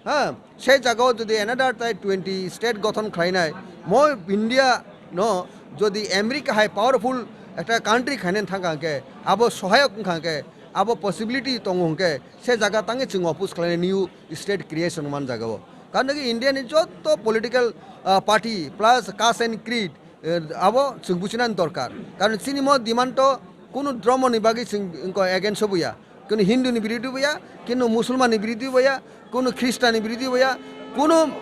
Ha, se jagao jodi another tai twenty state gothon khlainai, mo India no jodi America hai powerful ekta country khainani thangkha hwnkhe, abo sohayok wngkha hwnkhe, abo possibility tongo hwnkhe, se jaga tangwi chwng oppose khlainai new state creation man jagao. Karon ki India ni jotto political, ah, party plus caste and creed, eh, abo chwng buchinani dorkar. Karon chini mo demand to kunu dhormo ni bagwi chwng wngkha against o buya. Kunu Hindu ni birodhi buya, kunu Musulman ni birodhi buya, kunu Christian ni birodhi buya, kunu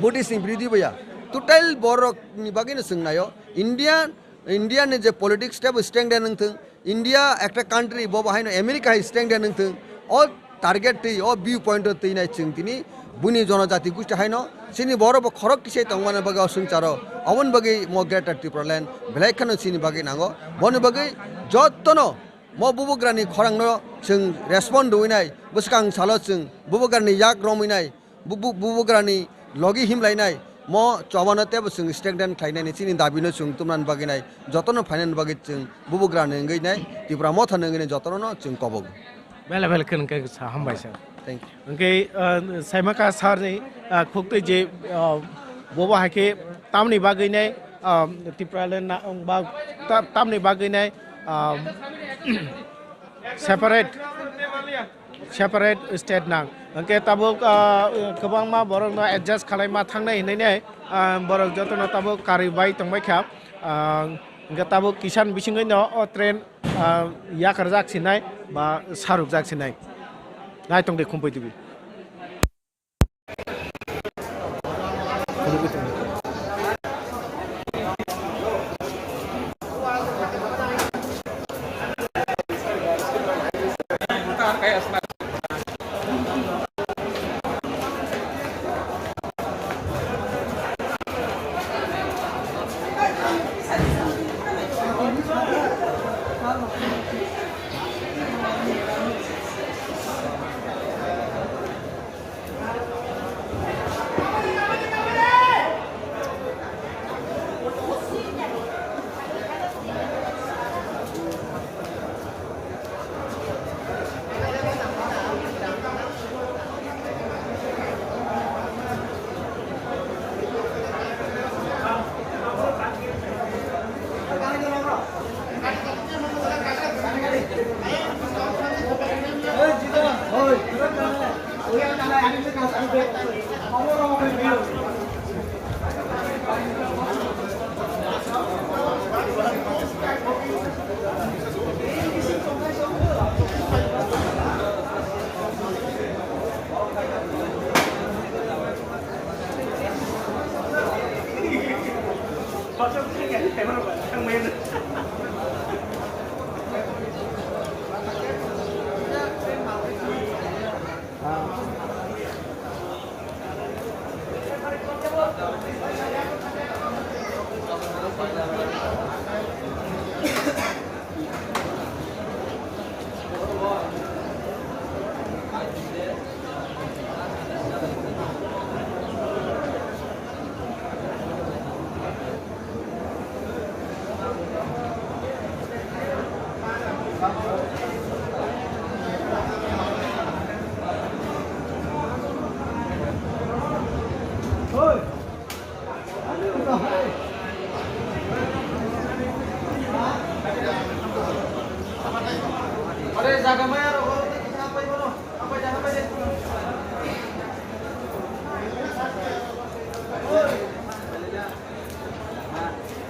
Buddhist ni birodhi buya. Total borok ni bagwi no chwng naio. India, India ni je politics tebo strengthen wngthung, India ekta country bo bahai no America hai strengthen wngthung. O target twi, o view point o twi nai chwng tini buini jonojati gusti haino chini borok bo khorok kisai tongmani bagwi o swngcharo. Oboni bagwi mo Greater Tripura Land belai kheno chini bagwi nango. Boni bagwi jottono mo bubugrani khorangno chwng respond rwinai, bwskang salo chwng bubugrani yak romwinai, bu-, bu-, bubugrani logi himlainai, mo chobano tebo chwng strengthen khlainani chini dabino chwng tumnani bagwi nai, jotono phainani bagwi chwng bubugrani wngwi nai, Tipra Mothani wngwi nai jotono chwng kobogo. Bele bele kheno khe sa hambai sir. Thank you. Hwnkhe, ah, Saimaka sir ni, ah, khuktwi je, ah, bobo hai khe tamni bagwi nai, ah, Tipraland na, ba ta-, tamni bagwi nai, ah, separate, separate state nang. Hwnkhe tabuk, ah, kwbangma borokno adjust khwlaima thangnai hinwi nai, ah, borok jotono tabuk karwi bai tongbai kha. Ah, hwnkhe tabuk Kisan bisingwino o train ah, yakarjak sinai ba sarukjak sinai. Naitong de Khumpui T V.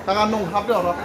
Taka nung hap de oro.